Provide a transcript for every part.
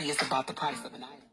It's about the price of an item.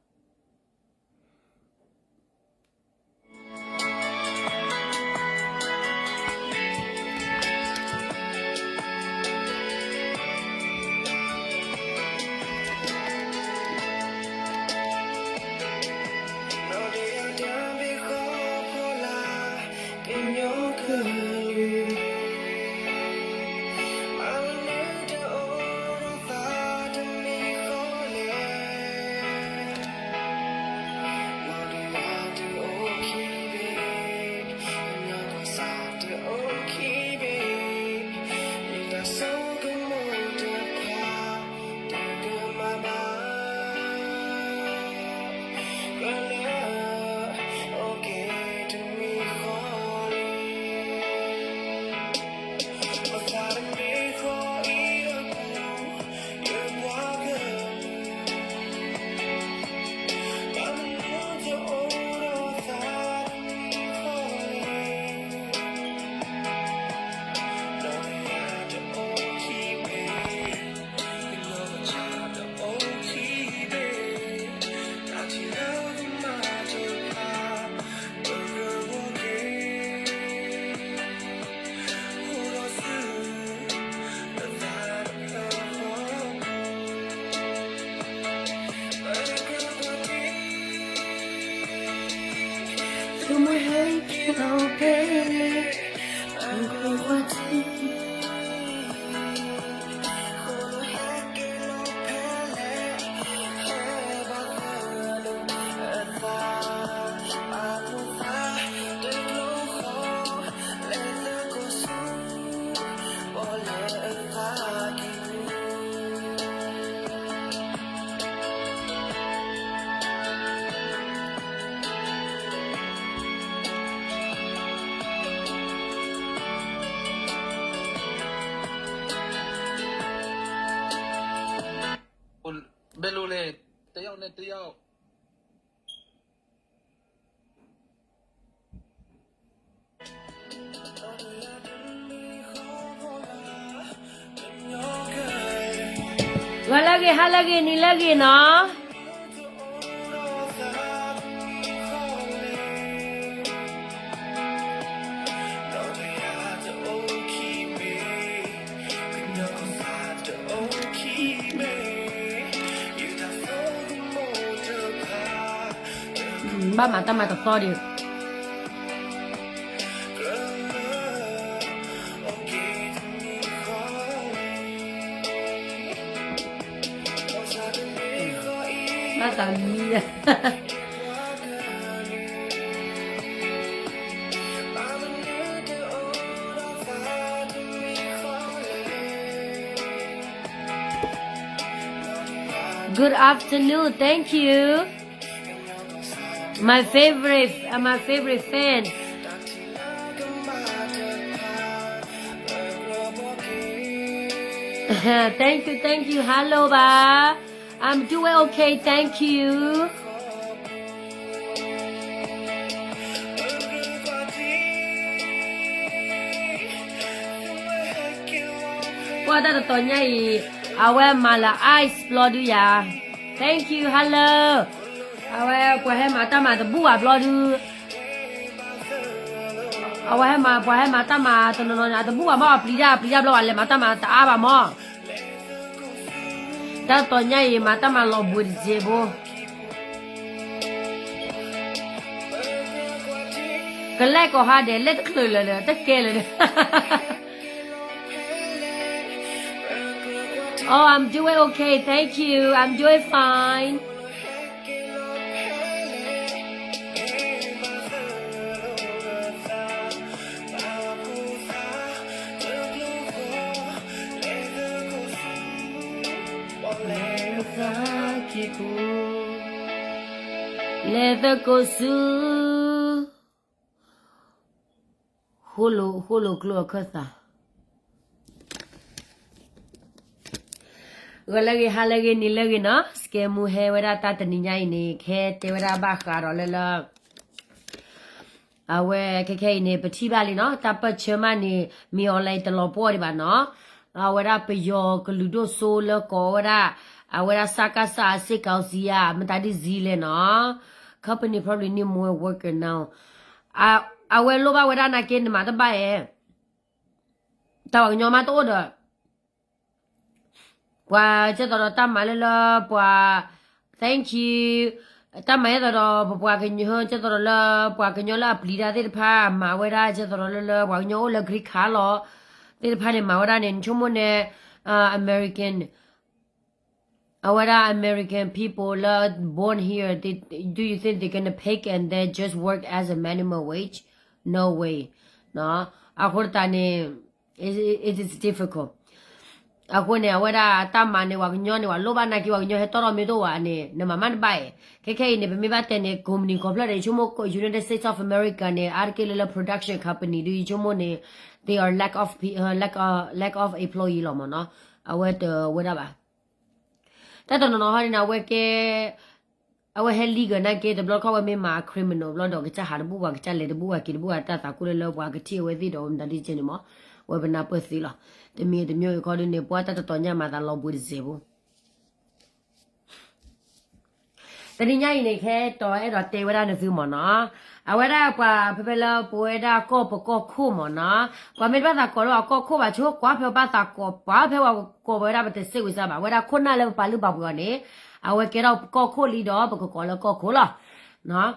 ဘယ်လိုလဲ တစ်ယောက်နဲ့တစ်ယောက် ဂီၤလၢအဂ့ၤ ဟါလၢအဂ့ၤနံၤလၢအဂ့ၤနီၤ. ဘၣ်မၤတၢ်မၤတသီဒံး ဘၣ်သးမံ Good afternoon, thank you. My favorite, uh, my favorite fan. Thank you, thank you. Hello, ba. I'm doing okay, thank you. ကွၢ်တၢ်တတီၤညါအံၤ အဝဲမၤလၢ ice ဘျီဒုယၤ Thank you, hello. အဝဲပှၤဟဲမၤတၢ်မၤတဘူၣ်ဘၣ်ဘျီဒု အဝဲဟဲမၤ ပှၤဟဲမၤတၢ်မၤတနီၤနီၤန့ၣ် အတဘူၣ်ဘၣ်မ့ၢ် အပျံၤတၢ် အပျံၤတၢ်ဘျီဘၣ် လဲၤမၤတၢ်မၤတအါဘၣ်မ့ၢ် တၢ်တီၤညါအံၤ မၤတၢ်မၤလီၤဘှံးတစဲးဖိ ကလဲၣ်ကီးဟါဒဲး လဲၣ်တချုးလၢာ်ဒီး တကဲလၢာ်ဒီး Oh, I'm doing okay, thank you. I'm doing fine. လဲၤသကိးဆူ ဃိလိာ်ကျိအခၢၣ်သး ဂီၤလၢအဂ့ၤ ဟါလၢအဂ့ၤ နံၤလၢအဂ့ၤနီၤ စကဲမူဟဲဝဲဒၣ်တၢ်တနံၤညါအံၤန့ၣ် ကဟဲတဲဝဲဒၣ်ဘၣ်ဃးဒီးလၢလၢ အဝဲခဲခဲအံၤန့ၣ် ပထံၣ်ဘၣ်လံနီၤ တၢ်ပၢၢ်ဆၢမးန့ၣ် မ့ၢ်အီၤလဲၣ်တလီၤပှီၢ်ဒံးဘၣ်နီၤ အဝဲဒၣ်ပယီၤကလုာ်ဒိၣ်စိလၢကိးဝဲဒၣ် အဝဲဒၣ်စကစ စစ်ကောင်စီ ဧါ မတၤဒ်ဇံလဲၣ်နီၤ company probably need more worker now အဝဲလိၣ်ဘၣ်ဝဲဒၣ်နာ်က့ နမၤတဘၣ်အဲၣ် တၢ်ပှၤကညီမးတအိၣ်ဒီး ပှၤကဲသိးဒီးတၢ်မၤလၢလၢပှၤ thank you တၢ်မၤကဲသိးဒီး ပပှၤကညီ ကဲသိးဒီးလၢ ပှၤကညီလၢအပျံၤတၢ်သ့ၣ်တဖၣ် မၤဝဲဒၣ်ကဲသိးဒီးလၢလၢ ပှၤကညီအိၣ်လၢ green card လီၤ သ့ၣ်တဖၣ်န့ၣ် မၤဝဲဒၣ်န့ၣ် နဆိကမိၣ်န့ၣ် American အဝဲဒၣ် American people လၢ born here, they, do you think they're gonna pick and then just work as a minimum wage? No way. အဃိတးန့ၣ် it, it is difficult. အဃိန့ၣ် အဝဲဒၣ်တၢ်မၤန့ၣ် ပှၤကညီန့ၣ် ပှၤလိၣ်ဘၣ်နာ်က့ ပှၤကညီဟဲတီၣ်ထီၣ်မ့ၢ်တအိၣ်ဘၣ်န့ၣ် နမၤမးတဘၣ်အံၤ. ခဲခဲအံၤန့ၣ် ပမ့ၢ်ဘၣ်တဲန့ၣ် company ခီဖျိဒီး ယဆိကမိၣ် United States of America န့ၣ် အါတက့ၢ်လၢလၢ production company ဒီး ယဆိကမိၣ်န့ၣ် they are lack of, lack, lack of employee လီၤမ့ၢ်နီၤ. အဝဲတဝဲဒၣ်ဘၣ် တၢ်တနီၤနီၤဟီန့ၣ် အဝဲကဲ အဝဲဟဲလံဂၤနာ်က့ တဘျီခီဝဲမ့ၢ်မၤ criminal ဘျီဒီး ကစၢ်ဟးတဘူၣ်ဘၣ် ကစၢ်လဲၤတဘူၣ်ဘၣ် က့ၤတဘူၣ်ဘၣ် တၢ်သးကိၢ်လၢလၢပှၤကထံၣ်အဝဲသ့ၣ်ဒီး မတၤဒ်ကဲန့ၣ်မး ဝဲပနၢ်ပၢၢ်သ့လီၤ. တမံၤတမံၤအခီဒ်န့ၣ် ပှၤတၢ်တတီၤညါမၤသးလီၤဘှံးတစဲးဖိ တနံၤညါအံၤန့ၣ် ခဲတီအဲၣ်ဒိးတဲဝဲဒၣ်နသုမ့ၢ်နီၤ, အဝဲဒၣ်ပှၤဖဲဖဲလၢပဝဲဒၣ်ကီၢ်ပကီၢ်ခိၣ်မ့ၢ်နီၤ, ပှၤမ့ၢ်တဘၣ်သးကိးလၢအကီၢ်ခိၣ်ဘၣ် ဆိကွၢ်ဖဲဘၣ်သးကိး ပှၤဖဲပှၤကိးဝဲဒၣ်ပတစ့ၢ်ဝံၤစၢ်ဘၣ် ဝဲဒၣ်ခိၣ်နၢ်လၢပပာ်လုၢ်ပာ်ပှ့ၤအီၤန့ၣ်, အဝဲကဲထီၣ်ကီၢ်ခိၣ်လံဒီး ပကကိးလၢကီၢ်ခိၣ်လီၤ.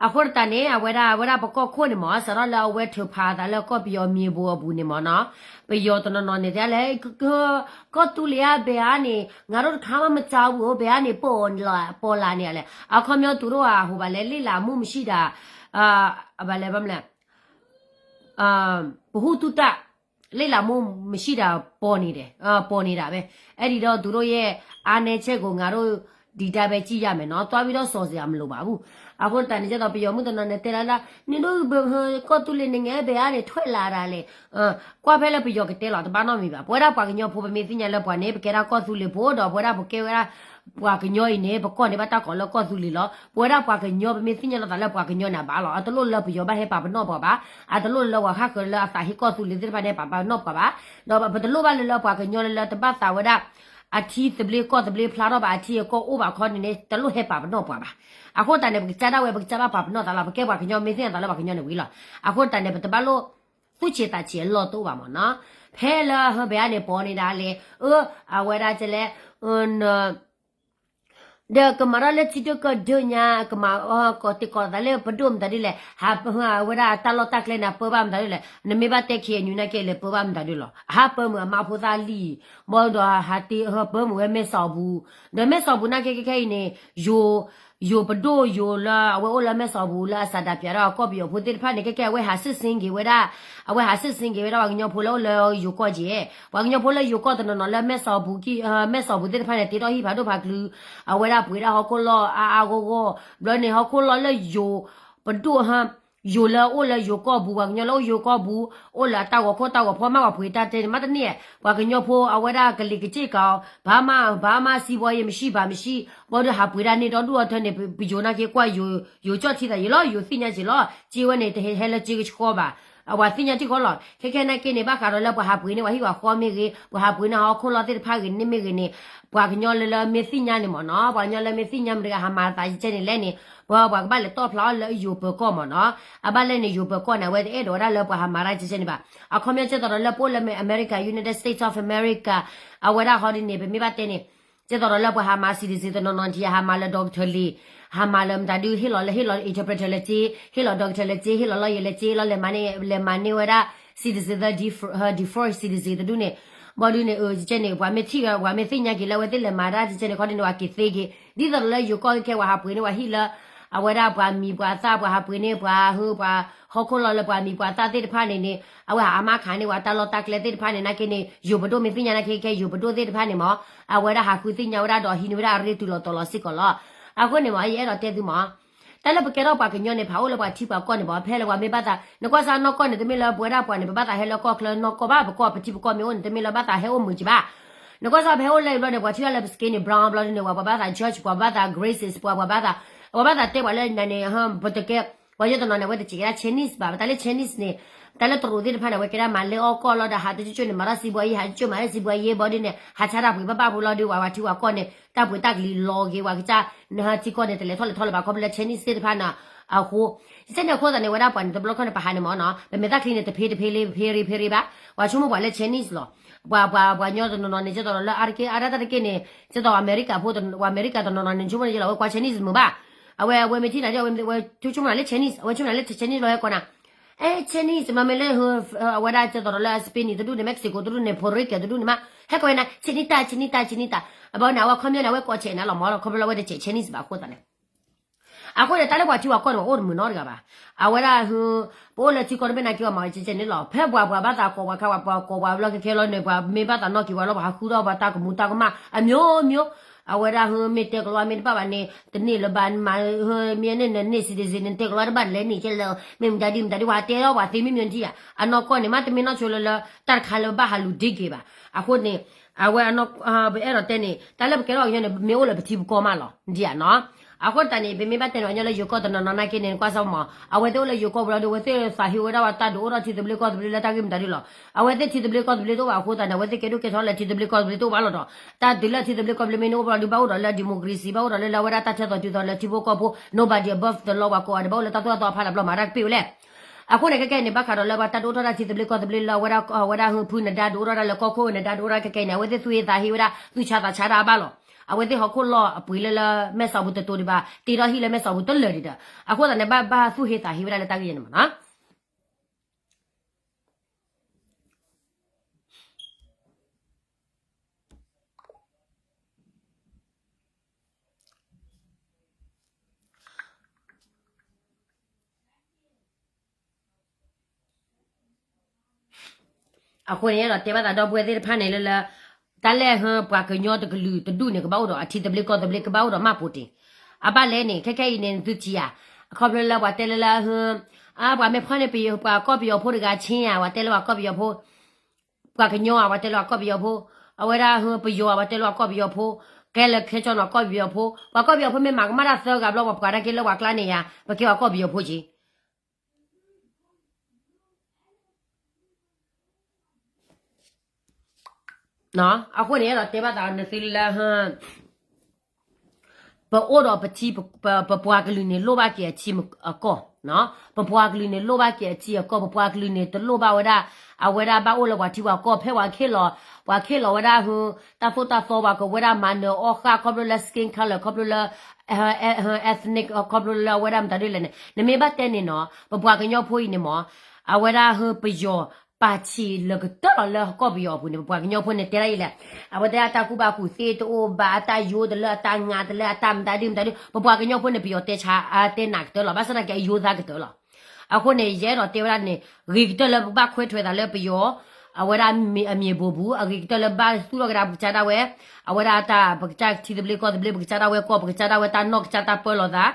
အဃိတးန့ၣ် အဝဲဒၣ် အဝဲဒၣ်ပကီၢ်ခိၣ်န့ၣ်မ့ၢ် စးထီၣ်လၢအဝဲထုးဖးအသးလၢကီၢ်ပယီၤမံၤအပူၤအပူၤန့ၣ်မ့ၢ်နီၤ, ပယီၤတနီၤနီၤန့ၣ် တဲလဲၣ် ကီၢ်သူလ့ၤဧါ ဘဲဧါန့ၣ် ငါတို့တခါမှမကြားဘူး ဘဲဧါန့ၣ် ပေါ်လာ ပေါ်လာနေလဲၣ်, အခီပညီသူတို့က ဟိုပါလဲ လေ့လာမှုမရှိတာ ဘာလဲ ဘာမလဲ ဗဟုသုတ လေ့လာမှုမရှိတာ ပေါ်နေတယ် ပေါ်နေတာပဲ, အဲ့ဒီတော့သူတို့ရဲ့ အားနည်းချက်ကို ငါတို့ ဒီတိုင်းပဲ ကြည့်ရမယ်နော် သွားပြီးတော့ စော်စရာမလိုပါဘူး. အဃိတၢ်န့ၣ် ကျတော့ ပယီၤမုၣ်တနီၤန့ၣ် တဲလၢလၢ နင်တို့ ကီၢ်သူလ့ၤနငယ် ဘယ်ကနေ ထွက်လာတာလဲ ကွၢ်ဖဲလၢပယီၤကတဲလီၤ တဘၣ်နီတမံၤဘၣ်. ပဝဲဒၣ်ပှၤကညီဖိ ပမ့ၢ်သ့ၣ်ညါလၢပှၤန့ၣ် ပကဲဒၣ်ကီၢ်သူလ့ၤဖိဒီး ပဝဲဒၣ်ပကဲဝဲဒၣ် ပှၤကညီအံၤန့ၣ် ပကီၢ်န့ၣ် ဘၣ်တၢ်ကိးလၢကီၢ်သူလ့ၤလီၤ. ပဝဲဒၣ်ပှၤကညီ ပမ့ၢ်သ့ၣ်ညါလီၤသးလၢပှၤကညီန့ၣ် အဘၣ်လီၤ. အတလိၣ်လၢပယီၤဘၣ်ဟဲပာ်ပနီၣ်ပှၤဘၣ်. အတလိၣ်လၢပှၤဟးဃၢၤလၢအသးဟ့ကီၢ်သူလ့ၤသ့ၣ်တဖၣ်န့ၣ် ပာ်ပနီၣ်ပှၤဘၣ်. ဒီးပတလိၣ်ဘၣ်လၢလၢပှၤကညီလၢလၢတဘၣ်သးဝဲဒၣ် အထံသဘျ့ကီၢ်သဘျ့ဖျါထီၣ်ဘၣ် အထံအကီၢ်အိၣ်ဘၣ်ခီန့ၣ်န့ၣ် တလိၣ်ဟဲပာ်ပနီၣ်ပှၤဘၣ်. အဃိတၢ်န့ၣ် ပကစၢ်ဒၣ်ဝဲ ပကစၢ်ဘၣ်ပာ်ပနီၣ်သးလီၤ. ပကဲပှၤကညီ မ့ၢ်သ့ၣ်ညါသးလၢပှၤကညီန့ၣ်ဝံၤလီၤ. အဃိတၢ်န့ၣ် ပတဘၣ်လိၣ် သူၣ်ဆံးသးဆံးအလီၢ်တအိၣ်ဘၣ်မ့ၢ်နီၤ. ဖဲလၢဟၢဘဲဧါန့ၣ် ပိာ်န့ၢ်ဒၣ်လဲၣ် အၢ အဝဲဒၣ်ကလဲၣ် ဒီးကမၤထီၣ်လၢထံဒိၣ်ကီၢ်ဒိၣ်ညါ ကမၤကီၢ်တံၢ်ကီၢ်သးလၢပဒိၣ်မတၤဒ်လဲၣ် ဟးဝဲဒၣ်တၢ်လီၢ်တၢ်ကျဲန့ၣ် ပၢဘၣ်မတၤဒ်လဲၣ်. နမ့ၢ်ဘၣ်တဲ ခ့ၣ်အဲၣ်ယူၣ် နာ်က့လဲၣ် ပၢဘၣ်မတၤဒ်လီၤ. ဟးပၢမုာ်အမါဖိသၣ်လံ, ဘၣ်ဒီးဟးတ့ ဟးပၢမုာ်ဝဲမဲၢ်စီၤပူၤ, ဒီးမဲၢ်စီၤပူၤနာ်က့ခဲခဲအံၤန့ၣ် ယိၤ ယိၤပဒိၣ်ယိၤလၢအဝဲအိၣ်လၢမဲၢ်စီၤပူၤလၢအစးဒၣ်ပၠးဒီးကီၢ်ပယီၤဖိသ့ၣ်တဖၣ်န့ၣ် ခဲခဲအဝဲဟးစ့ၣ်စ့ၣ်က့ၤဝဲဒၣ်, အဝဲဟးစ့ၣ်စ့ၣ်က့ၤဝဲဒၣ်ပှၤကညီဖိလၢအိၣ်လၢယိၤကီၢ်က့ၤ, ပှၤကညီဖိလၢယိၤကီၢ်တနီၤနီၤလၢမဲၢ်စီၤပူၤကံ မဲၢ်စီၤပူၤသ့ၣ်တဖၣ်န့ၣ် တ့ထီၣ်ဟံၣ်ဖးဒိၣ်ဖးကလုာ်, အဝဲဒၣ်ပှ့ၤဒၣ်ဟီၣ်ခိၣ်လီၢ်အါအါဂီၢ်ဂီၢ်, ဘျီန့ၣ်ဟီၣ်ခိၣ်လီၢ်လၢယိၤပဒိၣ် ယိၤလၢအိၣ်လၢယိၤကီၢ်ပူၤ ပှၤကညီလၢအိၣ်ယိၤကီၢ်ပူၤ အိၣ်လၢအတၢ်ဂီၤခိၣ်တၢ်ဂီၤဖီမး ပှၤပှ့ၤတၢ်တဲန့ၣ် မ့တမ့ၢ် ပှၤကညီဖိအဝဲဒၣ်ကလံၤကစ့ၣ်ကီး ဘၣ်မး ဘၣ်မးစံးဘီယဲမဆံးဘၣ်မဆံး ဘၣ်ဒီးဟးပှ့ၤဒၣ်န့ၢ်ဒီဒူၣ်အီၤထဲန့ၣ် ပယိၤနာ်က့ကွၢ် ယိၤကၠီၣ်ထံသးယံာ်လီၤ ယိၤသ့ၣ်ညါက့ၤလီၤ က့ဝဲန့ၣ် တဟဲလၢက့ကဆှီဘၣ် အဝဲသ့ၣ်ညါတံၢ်ဃီလီၤ ခဲခဲနာ်က့န့ၣ် ဘၣ်ဃးဒီးလၢပှၤဟးပှ့ၤန့ၢ်ပှၤဟံၣ်ပှၤဃီမ့ၢ်ဂ့ၤ ပှၤဟးပှ့ၤန့ၢ်ဟီၣ်ခိၣ်လီၢ်သ့ၣ်တဖၣ်ဂ့ၤန့ၣ်မ့ၢ်ဂ့ၤန့ၣ် ပှၤကညီလၢလၢမ့ၢ်သ့ၣ်ညါန့ၣ်မ့ၢ်နီၤ ပှၤကညီလၢမ့ၢ်သ့ၣ်ညါမ့ၢ်တဂၤဟးမၤသးယကဲန့ၣ်လဲၣ်န့ၣ် ပှၤပှၤကဘၣ်လဲၤတီၣ်ဖျါအီၤလၢယိၤပၢၤကီၢ်မ့ၢ်နီၤ အဘၣ်လဲၣ်န့ၣ် ယိၤပၢၤကီၢ်န့ၣ် အဝဲတအဲၣ်ဒိးဝဲဒၣ်လၢပှၤဟးမၤတၢ်ကဲကဲန့ၣ်ဘၣ် အခီပညီကဲသိးဒီးလၢပအိၣ်လၢ America United States of America အဝဲဒၣ်ဟီဒ်န့ၣ် ပမ့ၢ်ဘၣ်တဲန့ၣ် ကဲသိးဒီးလၢပှၤဟးမၤ citizen တနီၤနီၤထံ ဟးမၤလၢ doctor လံ ဟးမၤလၢမတၤဒု ဟ့ၣ်လီၤလၢ ဟ့ၣ်လီၤ interpreter လၢက့ ဟ့ၣ်လီၤ doctor လၢက့ ဟ့ၣ်လီၤ lawyer လၢက့လီၤ လဲၤမၤန့ၢ် လဲၤမၤန့ၢ်ဝဲဒၣ် citizen သၢ default citizen တဒုန့ၣ် ဘၣ်ဒုန့ၣ် ကဲန့ၣ် ပှၤမ့ၢ်ထံၣ်ဝဲ ပှၤမ့ၢ်သ့ၣ်ညါက့ၤလၢအဝဲသ့ၣ်လဲၤမၤတၢ်ကဲန့ၣ် ခီဒ်န့ၣ် ပှၤက့ၤသ့က့ၤ ဒ်သိးဒီးလၢယိၤကီၢ်ခဲခဲ ပှၤဟးပှ့ၤန့ၢ်ပှၤဟံၣ်လၢ အဝဲဒၣ်ပှၤမံၤပှၤသၣ် ပှၤဟးပှ့ၤန့ၢ်ပှၤဟၢ ပှၤဟီၣ်ခိၣ်လီၢ်လၢပှၤမံၤပှၤသၣ်သ့ၣ်တဖၣ်န့ၣ်န့ၣ် အဝဲဟးအါမးခးန့ၢ်ပှၤတၢ်လီၢ်တၢ်ကျဲသ့ၣ်တဖၣ်န့ၣ် နာ်က့န့ၣ် ယိၤပဒိၣ်မ့ၢ်သ့ၣ်ညါနာ်က့ခဲ ယိၤပဒိၣ်သ့ၣ်တဖၣ်န့ၣ်မ့ၢ် အဝဲဒၣ်ဟးဃုသ့ၣ်ညါဝဲဒၣ်ဒီးဟံးန့ၢ်ဝဲဒၣ်အရ့တူၢ်လီၤတီၤလီၤစ့ၢ်ကီးလီၤ. အဃိန့ၣ်မ့ၢ် ယအဲၣ်ဒိးတဲသုမ့ၢ် တၢ်လၢပကဲထီၣ်ပှၤကညီန့ၣ် ဖးအိၣ်လၢပှၤထံပှၤကီၢ်န့ၣ်မ့ၢ် ဖဲလၢပှၤမ့ၢ်ဘၣ်သး နကွၢ်စၢ်နီၢ်ကီၢ်န့ၣ် တမ့ၢ်လၢပဝဲဒၣ်ပှၤန့ၣ် ပဘၣ်သးဟဲလၢကီၢ်ချၢနီၢ်ကီၢ်ဘၣ် ပကီၢ်ပထံပကီၢ်မ့ၢ်အိၣ်န့ၣ် တမ့ၢ်လၢဘၣ်သးဟဲအိၣ်မုာ်က့ၤဘၣ် နကွၢ်စၢ်ဖဲဟဲအိၣ်လၢအံၤဘျီန့ၣ် ပှၤထံၣ်ဘၣ်လၢပ skin န့ၣ် brown ဘျီန့ၣ် ပှၤဘၣ်သး judge ပှၤဘၣ်သး racist ပှၤဘၣ်သး ပှၤဘၣ်သးတဲပှၤလၢနၤန့ၣ် ပတကဲ ပှၤယဲတနီၤန့ၣ် အဝဲတစဲးကဲဒၣ် Chinese ဘၣ် ပတၢ်လၢ Chinese န့ၣ် တၢ်လၢတရူးသ့ၣ်တဖၣ်န့ၣ် အဝဲကဲဒၣ်မၤလဲအီၣ်ကီၢ်လီၤဒီး ဟးတကၠိကၠိန့ၣ် မၤထီၣ်စံးဘှီယံၤ ဟးကၠိကၠိမၤထီၣ်စံးဘှီယံၤဘီဒ်န့ၣ် ဟးဆါတၢ်ပှ့ၤဘၣ်ဘၣ်ဖိလီၤဒီး ပှၤပှၤထံပှၤကီၢ်န့ၣ် တၢ်ပှ့ၤတၢ်ကလံၤလီၤက့ၤ ပှၤကစၢ် နဟၢထံကီၢ်န့ၣ် တလဲၤထီၣ်လဲၤထီၣ်လၢၤဘၣ် ခီဖျိလၢ Chinese သ့ၣ်တဖၣ်န့ၣ် အဃိ စ့ၢ်န့ၣ်အဃိသတးန့ၣ် ဝဲဒၣ်ပှၤန့ၣ် တဘျီခီန့ၣ် ပဟးန့ၣ်မ့ၢ်နီၤ ပမ့ၢ်တၢ်ချံန့ၣ် တဖ့တဖ့လၢဖ့ရ့ဖ့ရ့ဘၣ် ပှၤဆိကမိၣ်ပှၤလၢ Chinese လီၤ ပှၤ ပှၤ ပှၤကညီတနီၤနီၤန့ၣ် ကဲသိးဒီးလၢအါတက့ၢ်အါဒၣ်တၢ်တက့ၢ်န့ၣ် ကဲသိးအမဲရကၤဖိ ပှၤအမဲရကၤတနီၤနီၤန့ၣ် ဆိကမိၣ်န့ၣ်လီၤ အဝဲကွၢ် Chinese မုာ်ဘၣ် အဝဲ အဝဲမ့ၢ်ထံၣ်နၤဒီး အဝဲ အဝဲဆိကမိၣ်နၤလၢ Chinese အဝဲဆိကမိၣ်နၤလၢ Chinese လီၤ ဟဲကိးနၤ အဲ Chinese မ့မ့ၢ်လၢ အဝဲဒၣ်ကဲသိးဒီးလၢ Spain တဒူၣ်န့ၣ် Mexico တဒူၣ်န့ၣ် Puerto Rico တဒူၣ်န့ၣ်မး ဟဲကိးဝဲနၤ Chinita Chinita Chinita အဘၣ်န့ၣ် အဝဲခီပညီန့ၣ် အဝဲကိးဆဲးနၤလီၤမ့ၢ်လီၤ ခီဖျိလၢအဝဲတဆဲး Chinese ဘၣ်အဃိသတးန့ၣ် အဃိန့ၣ် တၢ်လၢပှၤထံပှၤကီၢ်န့ၣ် ပှၤအိၣ်တမုာ်နီတဂၤဘၣ်. အဝဲဒၣ် ပအိၣ်လၢထံကီၢ်တဘ့ၣ်နာ်က့ၤ ပှၤမၤဝဲကဲကဲန့ၣ်လီၤ. ဖဲပှၤပှၤဘၣ်သးကိးပှၤခါ ပှၤကိးပှၤဘျီခဲခဲလီၤန့ၣ် ပှၤမ့ၢ်ဘၣ်သးနီၣ်က့ၤပှၤလီၤ ပှၤဟးဃုထီၣ်ပှၤတၢ်ကမူၤတၢ်ကမၣ် အမျိုးမျိုး အဝဲဒၣ်မ့ၢ်တဲကလီၤ မ့ၢ်တဘၣ်ဘၣ်န့ၣ် တန့ၢ်လၢၤဘၣ် မ့ၢ်န့ၣ်န့ၣ် citizen န့ၣ် တဲကလီၤတဘၣ်လဲၤန့ၣ်ကဲလၢ မ့ၢ်မတၤဒ်မတၤဒ် ပှၤတဲလီၤပှၤသ့မ့ၢ်မ့ၢ်ဒ်ယါ အနီၢ်ကီၢ်န့ၣ် မ့တမ့ၢ်နီၢ်ဆိလၢလၢ တၢ်တခါလၢဘၣ်ဟးလူၤဒ့က့ၤဘၣ်. အဃိန့ၣ် အဝဲ ပအဲၣ်ဒိးတဲန့ၣ် တၢ်လၢပကဲထီၣ်ပှၤကညီန့ၣ် မ့ၢ်အိၣ်လၢပထံပကီၢ်မးလီၤ ဒ်ယါနီၤ. အဃိသတးန့ၣ် ပမ့ၢ်ဘၣ်တဲန့ၣ် ပှၤကညီလၢယိၤကီၢ်တနီၤနီၤနာ်က့န့ၣ် ကွၢ်စၢ်မး အဝဲသ့ၣ်အိၣ်လၢယိၤကီၢ်ပူၤလီၤဒီး အဝဲသ့ၣ်သးဟ့ဝဲဒၣ်ပှၤတၢ်ဒုးအိၣ်ထီၣ်ထံသဘျ့ကီၢ်သဘျ့လၢတၢ်ဂ့ၢ်မတၤဒ်လီၤ. အဝဲသ့ၣ်ထံသဘျ့ကီၢ်သဘျ့တအိၣ်ဘၣ်အဃိသတးန့ၣ် အဝဲသ့ၣ်ကဲဒိၣ်ကဲထီလၢထံသဘျ့ကီၢ်သဘျ့တအိၣ်ဘၣ်လီၤဒီး တၢ်ဒုးလၢထံသဘျ့ကီၢ်သဘျ့မ့ၢ်န့ၣ်အိၣ်ဘၣ်လီၤဒီး ဘၣ်အိၣ်ဒီးလၢ democracy ဘၣ်အိၣ်ဒီးလၢလၢအဝဲဒၣ်တၢ်ထဲသိးတုၤသိးလၢထံဖိကီၢ်ဖိ nobody above the law ပှၤကိးဂၤဒဲး ဘၣ်အိၣ်လၢတၢ်သိၣ်တၢ်သီအဖီလာ်ဘျီ မၤတၢ်ကပ့ၣ်ဝဲလဲၣ်. အဃိန့ၣ် ခဲခဲအံၤန့ၣ် ဘၣ်ဃးဒီးလၢပှၤတၢ်ဒုးအိၣ်ထီၣ်တၢ်ထံသဘျ့ကီၢ်သဘျ့လၢအဝဲဒၣ် အဝဲဒၣ်ဟုဖုနဒါဒုးအိၣ်ထီၣ်တၢ်လၢကီၢ်ခိၣ်နဒါဒုးအိၣ်ထီၣ်ခဲခဲအံၤန့ၣ် အဝဲသ့ၣ်သူၣ်ဟ့သးဟ့ဝဲဒၣ် သူၣ်ဆါသးဆါတၢ်အါဘၣ်လီၤ. အဝဲသ့ၣ်ဟီၣ်ခိၣ်လီၢ်အပှ့ၤလၢလၢမဲၢ်ဆီးပူၤတတိၤဒံးဘၣ် တ့ထီၣ်ဟံၣ်လၢမဲၢ်ဆီးပူၤတလၢာ်ဒံးဒီး အဃိသတးန့ၣ် ဘၣ်ဘၣ်သူၣ်ဟ့သးဟ့ဝဲဒၣ်လၢတၢ်ဂ့ၢ်ယဲန့ၣ်မးနီၤ. အဃိန့ၣ် အဲၣ်ဒိးတဲဘၣ်သးဒီပုၢ်ဝဲၢ်သ့ၣ်တဖၣ်န့ၣ်လၢလၢ တၢ်လၢဟ ပှၤကညီတကလုာ်တဒူၣ်န့ၣ် ကဘၣ်အိၣ်ဒီးအထံသဘျ့ကီၢ်သဘျ့ ကဘၣ်အိၣ်ဒီးမၢ်ပိၤတ့ၢ်. အဘၣ်လဲၣ်န့ၣ် ခဲခဲအံၤန့ၣ် သုထံၣ်ဧါ, အခီဖျိလၢပှၤတဲလၢလၢဟ ပှၤမ့ၢ်ဖီၣ်န့ၢ်ပှၤကီၢ်ပယီၤဖိတဂၤဆ့ဧါ, ပှၤတဲလၢပှၤကီၢ်ပယီၤဖိ ပှၤကညီဧါ, ပှၤတဲလၢပှၤကီၢ်ပယီၤဖိ, အဝဲဒၣ်ဟ ပယီၤဧါ, ပှၤတဲလၢပှၤကီၢ်ပယီၤဖိ, ကဲလၢခဲကၠီနီၤကီၢ်ပယီၤဖိ, ပှၤကီၢ်ပယီၤဖိမ့ၢ်မၤကမၣ်တၢ်သၢဂၤဘျီ ပှၤပှၤဒၣ်က့ၤလၢပှၤကျါန့ၣ်ဧါ, ပကဲပှၤကီၢ်ပယီၤဖိက့ၤ အဃိန့ၣ် အဲၣ်ဒိးတဲဘၣ်သးနသုလၢ ပအိၣ်ဒီးပထံ ပပှၤကလုာ်န့ၣ် လိၣ်ဘၣ်က့ၤအထံအကီၢ်, ပပှၤကလုာ်န့ၣ် လိၣ်ဘၣ်က့ၤအထံအကီၢ်, ပပှၤကလုာ်န့ၣ် တလိၣ်ဘၣ်ဝဲဒၣ် အဝဲဒၣ်ဘၣ်အိၣ်လၢပှၤထံပှၤကီၢ်, ဖဲပှၤခ့ၣ်လီၤ, ပှၤခ့ၣ်လီၤဝဲဒၣ်ဟ တၢ်သိၣ်တၢ်သီ ပှၤကဝဲဒၣ်မၤနၢၤအီၣ်ဃၣ် ခီဖျိလၢ skin color ခီဖျိလၢ ethnic ခီဖျိလၢအဝဲဒၣ်မတၤဒ်လဲၣ်န့ၣ် နမ့ၢ်ဘၣ်တဲန့ၣ်နီၤ ပပှၤကညီဖိအံၤန့ၣ်မး အဝဲဒၣ်ဟ ပယီၤပာ်ဆံးလၢကတၢၢ်လီၤလၢကီၢ်ပယီၤအပူၤန့ၣ် ပပှၤကညီဖိန့ၣ် တဲဒ်အံၤလဲၣ်, အဝဲသ့ၣ်အတၢ်ကူၣ်ဘၣ်ကူၣ်သ့တအိၣ်ဘၣ်, အတၢ်ယိတလၢ အတၢ်ငါတလၢ အတၢ်မတၤဒ်မတၤဒ်, ပပှၤကညီဖိန့ၣ် ပယီၤတဲဆါ အတဲနးကတၢၢ်လီၤ, ဘၣ်ဆၣ်သနာ်က့ အယိသးကတၢၢ်လီၤ. အဃိန့ၣ် ယအဲၣ်ဒိးတဲဝဲဒၣ်န့ၣ် ဂ့ၤကတၢၢ်လၢပဘၣ်ခွဲးထွဲသးလၢပယီၤ အဝဲဒၣ်အမံၤဘိးပူၤ, အဂ့ၤကတၢၢ်လၢဘၣ်သူၣ်ထီၣ်ကဒါပကစၢ်ဒၣ်ဝဲ, အဝဲဒၣ်တၢ် ပကစၢ်ထံသဘျ့ကီၢ်သဘျ့ ပကစၢ်ဒၣ်ဝဲကီၢ် ပကစၢ်ဒၣ်ဝဲတၢ်နီၢ်ကစၢ်တၢ်ပၢလီၤသး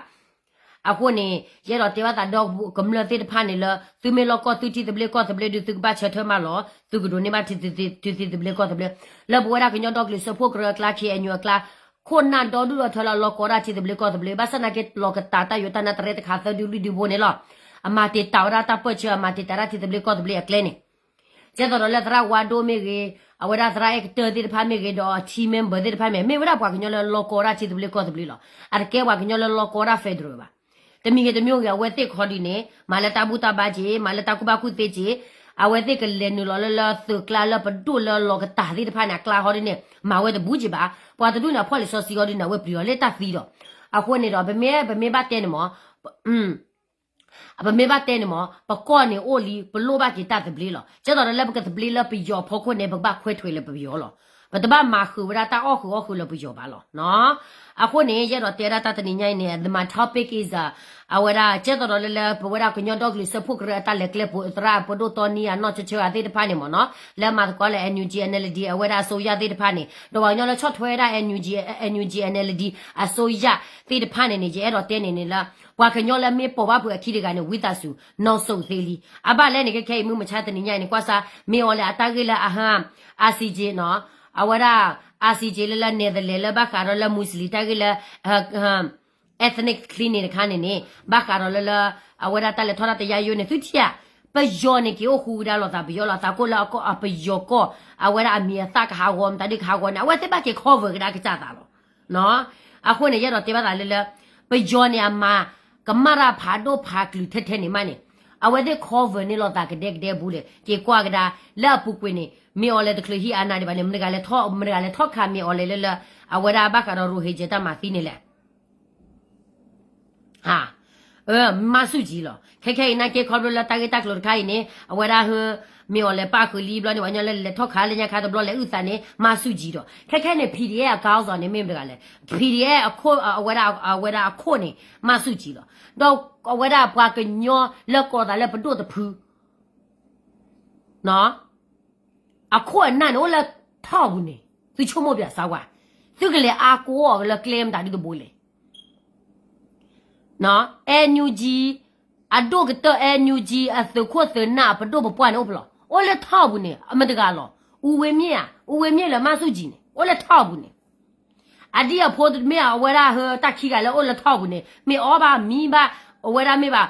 အဃိန့ၣ် ယအဲၣ်ဒိးတဲဘၣ်သးဒီကမျၢၢ်သ့ၣ်တဖၣ်န့ၣ်လၢ သုမ့ၢ်လီၢ်ကီၢ်သုထံသဘျ့ကီၢ်သဘျ့ဒီး သုကဘၣ်ဆၢထၢၣ်မးလီၤ, သုကဒိးန့ၢ်ဘၣ်ထံသဘျ့ကီၢ်သဘျ့, လၢပဝဲဒၣ်ကညီဒီကလုာ်စၢဖှိၣ်ကရၢအကျါ ခ့ၣ်အဲၣ်ယူၣ်အကျါ, ခိၣ်နၢ်ဒီဒူၣ်ဒီထၢလၢလီၢ်ကီဝဲဒၣ်ထံသဘျ့ကီၢ်သဘျ့, ဘၣ်ဆၣ်သနာ်က့ လီၤကတၢ်တၢ်ယိးတၢ်နါတရဲတခါသၢဒုလွံၢ်ဒုဖိန့ၣ်လီၤ. အမၤတ့ၢ်တၢ်ဝဲဒၣ်တၢ်ပၢၢ်ဆၢ အမၤတ့ၢ်တၢ်ဒၣ်ထံသဘျ့ကီၢ်သဘျ့အကျဲန့ၣ် ကဲသိးဒီးလၢသရၣ်ဝါဒိၣ်မ့ၢ်ဂ့ၤ, အဝဲဒၣ်သရၣ်အဲၣ်ကတၢၢ်သ့ၣ်တဖၣ်မ့ၢ်ဂ့ၤဒီး team member သ့ၣ်တဖၣ်မ့ၢ် မ့ၢ်ဝဲဒၣ်ပှၤကညီလၢလီၢ်ကီဝဲဒၣ်ထံသဘျ့ကီၢ်သဘျ့လီၤ. အတကဲပှၤကညီလၢလီၢ်ကီဝဲဒၣ် federal ဘၣ်. တမံၤဂ့ၤတမံၤဂ့ၤ အဝဲသ့ၣ်ခီဒုးန့ၣ် မၤလၢတၢ်ဘူၣ်တၢ်ဘါက့ၤ, မၤလၢတၢ်ကူၣ်ဘၣ်ကူၣ်သ့က့ၤ, အဝဲသ့ၣ်ကလဲၤနုာ်လီၤလၢလၢသုးကျါလၢပဒိၣ်လၢလီၤကတၢ်သ့ၣ်တဖၣ်န့ၣ် အကျါဟီဒ်န့ၣ် မၤဝဲတဘူးက့ၤဘၣ်. ပှၤတဒူၣ်န့ၣ် အဖီၣ်လံာ်စီဆှံဟီဒ်န့ၣ် အဝဲပျံၤလီၤလၢတၢ်သံဒီး အဃိန့ၣ်ဒီး ပမ့ၢ် ပမ့ၢ်ဘၣ်တဲန့ၣ်မး ပမ့ၢ်ဘၣ်တဲန့ၣ်မး ပကီၢ်န့ၣ်အိၣ်လံ ပလိၣ်ဘၣ်က့ၤတၢ်သဘျ့လီၤ. ကဲသိးဒီးလၢပကသဘျ့လၢပယီၤဖီခိၣ်န့ၣ် ပကဘၣ်ခွဲးထွဲလၢပယီၤလီၤ. ပတဘၣ်မၤဃုာ်ဝဲဒၣ်တၢ်အီၣ်ဃုာ်အီၣ်ဃုာ်လၢပယီၤဘၣ်လီၤ. အဃိန့ၣ် ယအဲၣ်ဒိးတဲဒၣ်တၢ်တနံၤညါအံၤန့ၣ် the my topic is အဝဲဒၣ် ကဲသိးဒီးလၢလၢပဝဲဒၣ်ကညီဒီကလုာ်စၢဖှိၣ်ကရၢအတၢ်လဲၤကျဲ သရၣ်ပဒိၣ်တီနံအနီၢ်ဆၢဆၢဂၤသ့ၣ်တဖၣ်န့ၣ်မးနီၤ လၢမၤသကိးလၢ NUG NLD အဝဲဒၣ်အစိုးရသ့ၣ်တဖၣ်န့ၣ် ဒီးပှၤကညီလၢဆီၣ်ထွဲဝဲဒၣ် NUG NLD အစိုးရသ့ၣ်တဖၣ်န့ၣ်န့ၣ် ယအဲၣ်ဒိးတဲန့ၣ်န့ၣ်လၢ ပှၤကညီလၢမ့ၢ်ပိာ်ဘၣ်ဖုးအခံတဂၤန့ၣ် ဝံသးစူၤ နီၢ်စိးသ့လံ. အဘၣ်လဲၣ်န့ၣ် ခဲခဲအံၤမုၢ်မဆါတနံၤညါအံၤန့ၣ် ကွၢ်စၢ် မ့ၢ်အီၤလၢအတၢ်ဂ့ၢ်လၢအဟါ ICJ နီၤ အဝဲဒၣ် ICJ လၢလၢ Netherlands လၢဘၣ်ဃးဒီးလၢ Muslim တၢ်ဂ့ၢ်လၢ ethnic cleansing တခါန့ၣ်န့ၣ် ဘၣ်ဃးဒီးလၢလၢ အဝဲဒၣ်တၢ်လဲၤထီၣ်တၢ်တယါယိန့ၣ် သုထံၣ်ဧါ ပယီၤန့ၣ်က့ၤအိၣ်ဃူကဒါလိာ်သး ပယီၤလိာ်သးကိၣ်လၢအကီၢ် အပယီၤကီၢ် အဝဲဒၣ်အမံၤအသၣ်ကဟးဂီၤမတၤဒုကဟးဂီၤန့ၣ် အဝဲသ့ၣ်ဘၣ်က့ၤ cover ကဒါကစၢ်သးလီၤ. အဃိန့ၣ် ယအဲၣ်ဒိးတဲဘၣ်သးလၢလၢ ပယီၤန့ၣ်အမၤ ကမၣ်တၢ်ဖးဒိၣ်ဖးကလုာ်ထဲထဲန့ၣ်မးန့ၣ် အဝဲသ့ၣ် cover န့ၢ်လိာ်သးကဒဲကဒဲဘူးလဲၣ် က့ၤကွၢ်ကဒါ လၢအပူၤကွံာ်န့ၣ် မ့ၢ်အီၤလဲၤတချုးဟံးအနၤဒံးဘၣ်န့ၣ် မတဂၤလဲၤထီၣ် မတဂၤလဲၤထီၣ်ခးမ့ၢ်အီၤလဲၤလၢလၢ အဝဲဒၣ်ဘၣ်ဃးဒီး Rohingya တၢ်မၤသံန့ၣ်လဲၣ် ဟး မၤဆူၣ်ကံလီၤ. ခဲခဲအံၤနာ်က့ ခီဖျိလၢတၢ်ဂ့ၢ်တၢ်ကျိၤတခါအံၤန့ၣ် အဝဲဒၣ်ဟၢ မ့ၢ်အီၤလဲၤပၣ်ဃုာ်လံဘျီန့ၣ် ပှၤကညီလၢလဲၤထီၣ်ခးလၢညါခါတဘျီလဲၤအုၣ်သးန့ၣ် မၤဆူၣ်ကံဒီး ခဲခဲန့ၣ် P D F အကါအီၤသိးန့ၣ် မ့ၢ်မတဂၤလဲၣ် P D F အခိၣ် အဝဲဒၣ် အဝဲဒၣ်အခိၣ်န့ၣ် မၤဆူၣ်ကံလီၤ. ဒီးအဝဲဒၣ်ပှၤကညီလၢကိးသးလၢပဒိၣ်တဖု အခိၣ်အနၢ်န့ၣ်အိၣ်လၢထီၣ်ပူၤန့ၣ် သုဆိကမိၣ်ပၠးစါဝါ သုကလဲၤအါကိးအီၤလၢကျဲမတၤဒုတဘိလဲၣ် NUG အဒိၣ်ကတၢၢ် NUG အသုးခိၣ်သုးနၢ်အပဒိၣ်ပပှၢ်န့ၣ်အိၣ်ဖဲလဲၣ် အိၣ်လၢထီၣ်ပူၤန့ၣ် အမတဂၤလီၤ. အူဝ့မ့ၢ်ဧါ အူဝဲမ့ၢ်လၢမၤဆူၣ်ကံန့ၣ် အိၣ်လၢထီၣ်ပူၤန့ၣ် အဒံၣ်အဖိတမ့ၢ်အဝဲဒၣ်ဟၢတၢ်ခံဂၤလၢအိၣ်လၢထီၣ်ပူၤန့ၣ် မ့ၢ်အီၣ်ဘၣ်မံဘၣ် အဝဲဒၣ်မ့ၢ်ဘၣ်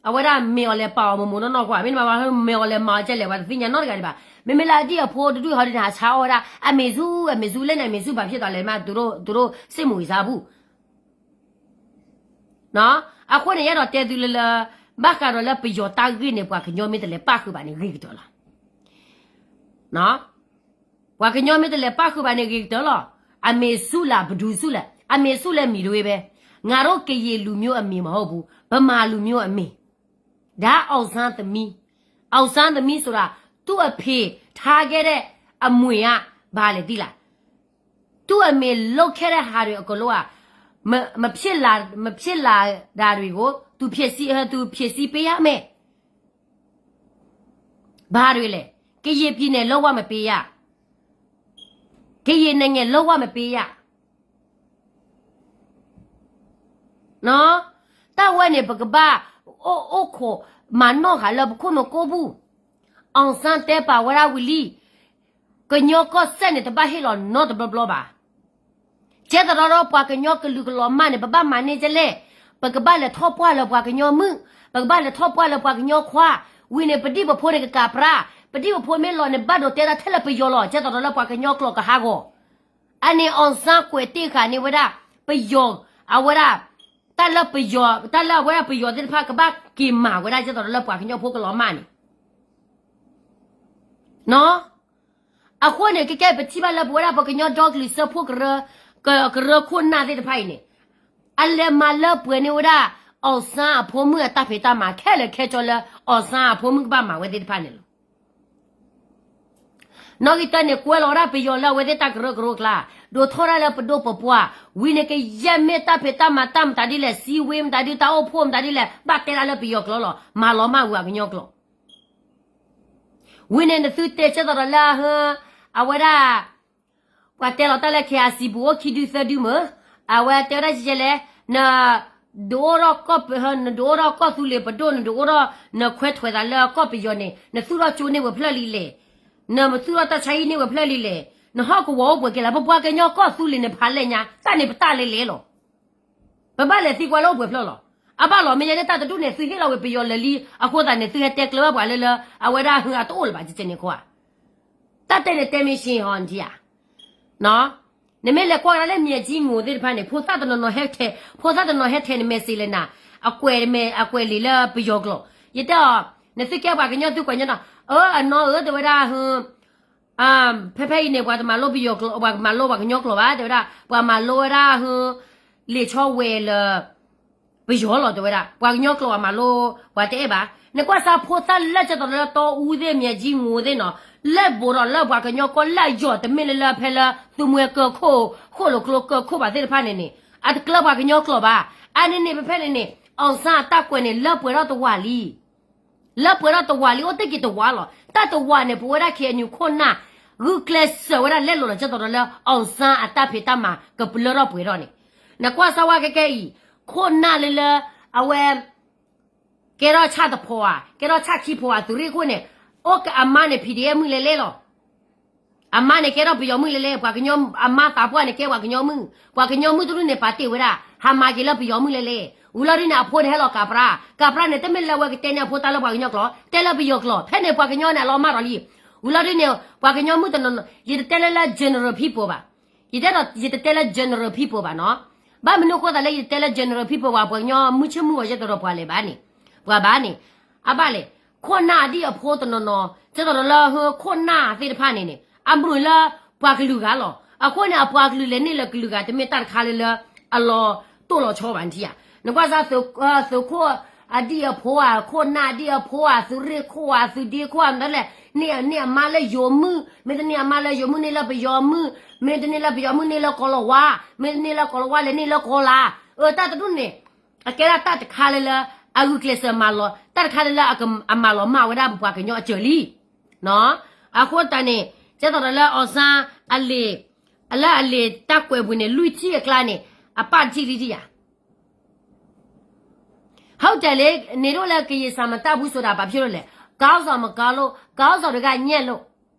အဝဲဒၣ်မ့ၢ်အီၤလဲၤပာ်အီၤမိၢ်မိၢ်နီၢ်နီၢ်ကွၢ် မ့ၢ်တမ့ၢ်ဘၣ် မ့ၢ်အီၤလဲၤမၤအီၤကဲလဲၣ် ပှၤတသ့ၣ်ညါနီတဂၤဒံးဘၣ်. မ့မ့ၢ်လၢအဒံၣ်အဖိတဒူၣ်ဟီဒ်န့ၣ် ဟးဆါအီၣ်ဝဲဒၣ် အမ့ၢ်ဆူၣ် အမ့ၢ်ဆူၣ်လဲၣ်န့ၣ် အမ့ၢ်ဆူၣ်ဘၣ်ဖျဲၣ်သးလဲၣ်မး သူတို့စစ်မှုရေးစားဘူး အဃိန့ၣ် ယအဲၣ်ဒိးတဲသုလၢလၢ ဘၣ်ဃးဒီးလၢပယီၤတၢ်ဂ့ၢ်န့ၣ် ပှၤကညီမ့ၢ်တလဲၤပၣ်ဃုာ်ဘၣ်န့ၣ်ဂ့ၤကတၢၢ်လီၤ. ပှၤကညီမ့ၢ်တလဲၤပၣ်ဃုာ်ဘၣ်န့ၣ်ဂ့ၤကတၢၢ်လီၤ. အမ့ၢ်ဆူၣ်လၢ ပဒုးဆူၣ်လဲၣ် အမ့ၢ်ဆူၣ်လၢမံၤတဝ့ဖဲ ငါတို့ကရင်လူမျိုးအမည်မဟုတ်ဘူး ဗမာလူမျိုးအမည် ဒါ အောင်ဆန်းသမီး အောင်ဆန်းသမီးဆိုတာ သူ့အဖေထားခဲ့တဲ့ အမွေက ဘာလဲသိလား သူ့အမေလုပ်ခဲ့တဲ့ဟာတွေအကုန်လုံးက မဖြစ်လာ မဖြစ်လာတာတွေကို သူဖြည့်ဆည်း သူဖြည့်ဆည်းပေးရမယ် ဘာတွေလဲ ကရင်ပြည်နယ်လုံးဝမပေးရ ကရင်နိုင်ငံလုံးဝမပေးရ တၢ်ဝဲန့ၣ် ပကဘၣ်အိၣ်အိၣ်ခိးမၤနီၣ်ဃာ်လၢပခိၣ်နူာ်ကိးပူၤ အောင်ဆန်း တဲပာ်ဝဲဒၣ်ဝံၤလံ ကညီကီၢ်စဲၣ်န့ၣ် တဘၣ်ဟ့ၣ်လီၤနီတဘျီဘျီဘၣ်. ကဲသရီဒီးပှၤကညီကလုာ်ကလီၤမၢ်န့ၣ် ပဘၣ်မၤန့ၢ်ကလဲၣ်, ပကဘၣ်လဲၤထီၣ်ပှၢ်လၢပှၤကညီမုၣ်, ပကဘၣ်လဲၤထီၣ်ပှၢ်လၢပှၤကညီခွါ, ဝံၤန့ၣ် ပဒံၣ်ပဖိန့ၣ်ကကးပြါ, ပဒံၣ်ပဖိမ့ၢ်လီၤန့ၣ် ဘၣ်ဒိးတဲတၢ်ထဲလၢပယီၤလီၤ. ကဲသရီဒီးလၢပှၤကညီကျိာ်ကဟးဂီၤ, အန့ၣ် အောင်ဆန်း ကွဲးတ့ၢ်ဃာ်န့ၢ်ဝဲဒၣ် ပယီၤ, အဝဲဒၣ်, တၢ်လၢပယီၤ, တၢ်လၢအဝဲဒၣ်ပယီၤသ့ၣ်တဖၣ်ကဘၣ်က့ၤမၤဝဲဒၣ် ကဲသရီဒီးလၢပှၤကညီဖိကလီၤမၢ်န့ၣ် အဃိန့ၣ် ကဲကဲပထံၣ်ဘၣ်လၢပဝဲဒၣ်ပှၤကညီဒီကလုာ်စၢဖှိၣ်ကရၢ, ကရၢခိၣ်နၢ်သ့ၣ်တဖၣ်အံၤန့ၣ်, အလဲၤမၤလၢပှဲၤန့ၢ်ဝဲဒၣ် အောင်ဆန်း အဖိမုၣ်အတၢ်ဖံးတၢ်မၤခဲလၢာ်ခဲဆ့လၢ အောင်ဆန်း အဖိမုၣ်ကဘၣ်မၤဝဲသ့ၣ်တဖၣ်န့ၣ်လီၤ. နီၣ်ဂံၢ်တၢန့ၣ် ကွဲလီၤဝဲဒၣ်ပယီၤလၢအဝဲသ့ၣ်တၢ်ကရၢကရိအကျါ, ဒိးထီၣ်တၢ်လၢပဒိၣ်ပပှၢ်, ဝံၤန့ၣ် ကယဲၢ်မ့ၢ်တၢ်ဖံးတၢ်မၤတၢ်မတၤဒ်လဲၣ်, စံဝ့မတၤဒ် တၢ်အိၣ်ဖှိၣ်မတၤဒ်လဲၣ်, ဘၣ်တဲဒၣ်လၢပယီၤကျိာ်လီၤ. မၤလီၤမၢ်ဝံၤအကညီကျိာ် ဝံၤန့ၣ် နသုတဲကဲသရီဒီးလၢအဟၢ, အဝဲဒၣ်, ပှၤတဲလီၤတၢ်လၢ KIC ပူၤအိၣ်ခံဒုသၢဒုမ့ၢ်, အဝဲတဲဝဲဒၣ်ကဲလဲၣ်, န, ဒုးအိၣ်ထီၣ်ကီၢ်, နဒုးအိၣ်ထီၣ်ကီၢ်သူလ့ၤပဒိၣ်, နဒုးအိၣ်ထီၣ်, နခွဲးထွဲးသးလၢကီၢ်ပယီၤန့ၣ် နသူၣ်ထီၣ်ကၠိန့ၢ်ဝဲဖျၢၣ်လံလဲၣ်, နသူၣ်ထီၣ်တၢ်ဆါဟံၣ်န့ၢ်ဝဲဖျၢၣ်လံလဲၣ်, နဟီၣ်ကဝီၤအိၣ်ပှဲၤကဲလဲၣ်, ပပှၤကညီကီၢ်သူလ့ၤန့ၣ်ဖးလဲၢ်ညါ, တၢ်န့ၣ်ပတၢ်လဲၤလဲၤလီၤ. ပဘၣ်လဲၤသံကွၢ်လၢအိၣ်ပှဲၤဖျၢၣ်လီၤ. အဘၣ်လီၤမ့ၢ်ယဲန့ၣ် တၢ်တဒူၣ်န့ၣ် သုဟ့ၣ်လီၤဝဲပယီၤလၢာ်လံ, အဃိသတးန့ၣ် သုဟဲတဲကျၢၤဘၣ်ပှၤလၢလၢ အဝဲဒၣ်ဟၢအတအိၣ်လၢၤဘၣ် ကကဲန့ၣ်ခိၣ်ဧါ. တၢ်တဲန့ၣ်တဲမ့ၢ်ရှ့ဟီ နထံၣ်ဧါ. နမ့ၢ်လဲၤကွၢ်ကဒါလၢ မျက်စိငို သ့ၣ်တဖၣ်န့ၣ် ဖိသၣ်တနီၤနီၤဟဲထဲး, ဖိသၣ်တနီၤဟဲထဲးန့ၣ် message လဲၣ်နၤ, အကွဲး, အကွဲးလံာ်လၢပယီၤကျိာ်, ယတဲအီၤ, နသုကဲပှၤကညီသုကွဲးညီနီၤ, အၢ အနီၢ်ဧၢ တဲဝဲဒၣ်ဟ ဖဲဖဲအံၤန့ၣ် ပှၤတမၤလိပယီၤကျိာ်, ပှၤမၤလိပှၤကညီကျိာ်ဘၣ် တဲဝဲဒၣ်, ပှၤမၤလိဝဲဒၣ်ဟ လံာ်ဆီဝဲၤလၢ ပယီၤလီၤ တဲဝဲဒၣ်, ပှၤကညီကျိာ်ပှၤမၤလိ, ပှၤတအဲၣ်ဘၣ်. နကွၢ်စၢ်ဖိသၣ်လၢကဲသရီဒီးလၢတီအူသ့ၣ် မျက်စိငို သ့ၣ်နီၤ, လၢဘူးဒီးလၢပှၤကညီကီၢ်လၢအယီၢ်တမ့ၢ်လၢလၢဖဲလၢ သူမှဲကၢခိၣ်, ဃိၣ်လိာ်ကျိကၢခိၣ်ဘၣ်သ့ၣ်တဖၣ်န့ၣ်န့ၣ်, အတကျၢၤပှၤကညီကျိာ်ဘၣ်. အန့ၣ်န့ၣ် ဖဲဖဲန့ၣ်န့ၣ် အောင်ဆန်း အတၢ်ကွဲးန့ၣ် လၢပှဲၤထီၣ်တဝာ်လံ လၢပှဲၤထီၣ်တဝာ်လံ အိၣ်တ့ၢ်က့ၤတဝာ်လီၤ. တၢ်တဝာ်န့ၣ် ပဝဲဒၣ် KNU ခိၣ်နၢ် ဂုာ်ကျဲးစၢးဝဲဒၣ်လဲလိာ်လီၤ ကဲသရီဒီးလၢ အောင်ဆန်း အတၢ်ဖံးတၢ်မၤကပလၢထီၣ်ပှဲၤထီၣ်န့ၣ်, နကွၢ်စၢ်ဝဲခဲကဲအံၤ, ခိၣ်နၢ်လၢလၢ အဝဲ ကဲထီၣ်ဆၣ်တဖီဧါ, ကဲထီၣ်ဆၣ်ခံဖီဧါ, သုးရ့ၣ်ခိၣ်န့ၣ်, အိၣ်အမါန့ၣ် PDF မုၣ်လဲၤလဲၤလီၤ. အမါန့ၣ်ကဲထီၣ်ပယီၤမုၣ်လဲၤလဲၤ, ပှၤကညီအမါသးပှၢ်န့ၣ် ကဲပှၤကညီမုၣ်, ပှၤကညီမုၣ်တဒူၣ်န့ၣ် ပာ်တ့ၢ်ဝဲဒၣ် ဟးမၤက့ၤလၢပယီၤမုၣ်လဲၤလဲၤ, ဝံၤလီၤဒုန့ၣ် အဖိန့ၣ်ဟဲလီၤကးပြၢ, ကးပြၢန့ၣ် တမ့ၢ်လၢအဝဲကတဲန့ၢ်အဖိတၢ်လၢပှၤကညီကျိာ်, တဲလၢပယီၤကျိာ်, ဖဲန့ၣ်ပှၤကညီန့ၣ် အလီၤမၢ်ဒီးလံ. ဝံၤလီၤဒုန့ၣ် ပှၤကညီမုၣ်တနီၤနီၤ ယတတဲလၢလၢ general people ဘၣ်. ယတဲဒီး ယတတဲလၢ general people ဘၣ်နီၤ. ဘၣ်မနုၤအဃိသတးလၢယတတဲလၢ general people ဘၣ်, ပှၤကညီမုၢ်ဆ့ၣ်မုၢ်ဂီၤ ယဲသိးဒီးပှၤလဲၤဘၣ်န့ၣ်, ပှၤဘၣ်န့ၣ်, အဘၣ်လဲၣ်, ခိၣ်နၢ်အဒံၣ်အဖိတနီၤနီၤ ကဲသိးဒီးလၢဟၢခိၣ်နၢ်သ့ၣ်တဖၣ်န့ၣ်န့ၣ် အမုာ်လၢပှၤကလုာ်ဂၤလီၤ. အဃိန့ၣ် အပှၤကလုာ်လဲၤန့ၢ်လၢကလုာ်ဂၤ တမ့ၢ်တၢ်တခါလၢလၢ အလီၤတိၢ်လီၤဆီဘၣ်နထံၣ်ဧါ. နကွၢ်စၢ် သုးခိၣ်အဒံၣ်အဖိဧါ, ခိၣ်နၢ်အဒံၣ်အဖိဧါ, သုးရ့ၣ်ခိၣ်ဧါ, သုးဒ့ခိၣ်ဧါ, မတၤလဲၣ်, န့ၢ်အမါလၢယိၤမုၣ်, မ့ၢ်တန့ၢ်အမါလၢယိၤမုၣ် န့ၢ်လၢပယီၤမုၣ်, မ့ၢ်တန့ၢ်လၢပယီၤမုၣ် န့ၢ်လၢကီၤလၤဝါ, မ့ၢ်တန့ၢ်လၢကီၤလၤဝါ လဲၤန့ၢ်လၢကီၤလၤ. အတၢ်တဒူၣ်န့ၣ် အကဲဒၣ်တၢ်တခါလၢလၢ အဂုာ်ကျဲးစၢးမၤလီၤ, တၢ်တခါလၢလၢအမၤလီၤမၢ်ဝဲဒၣ်ပပှၤကညီအစၢၤလံ. အဃိသတးန့ၣ် ကဲသိးဒီးလၢ အောင်ဆန်း အလံာ်, လၢအလံာ်တၢ်ကွဲးပူၤန့ၣ် လွံၢ်ထံၣ်အကျါန့ၣ် အပၣ်တထံၣ်လံထံၣ်ဧါ. ဟုတ်တယ်လေ, နင်တို့လည်း ကရင်စာမတတ်ဘူးဆိုတာ ဘာဖြစ်လို့လဲ? ခေါင်းဆောင်မကောင်းလို့, ခေါင်းဆောင်တွေက ညံ့လို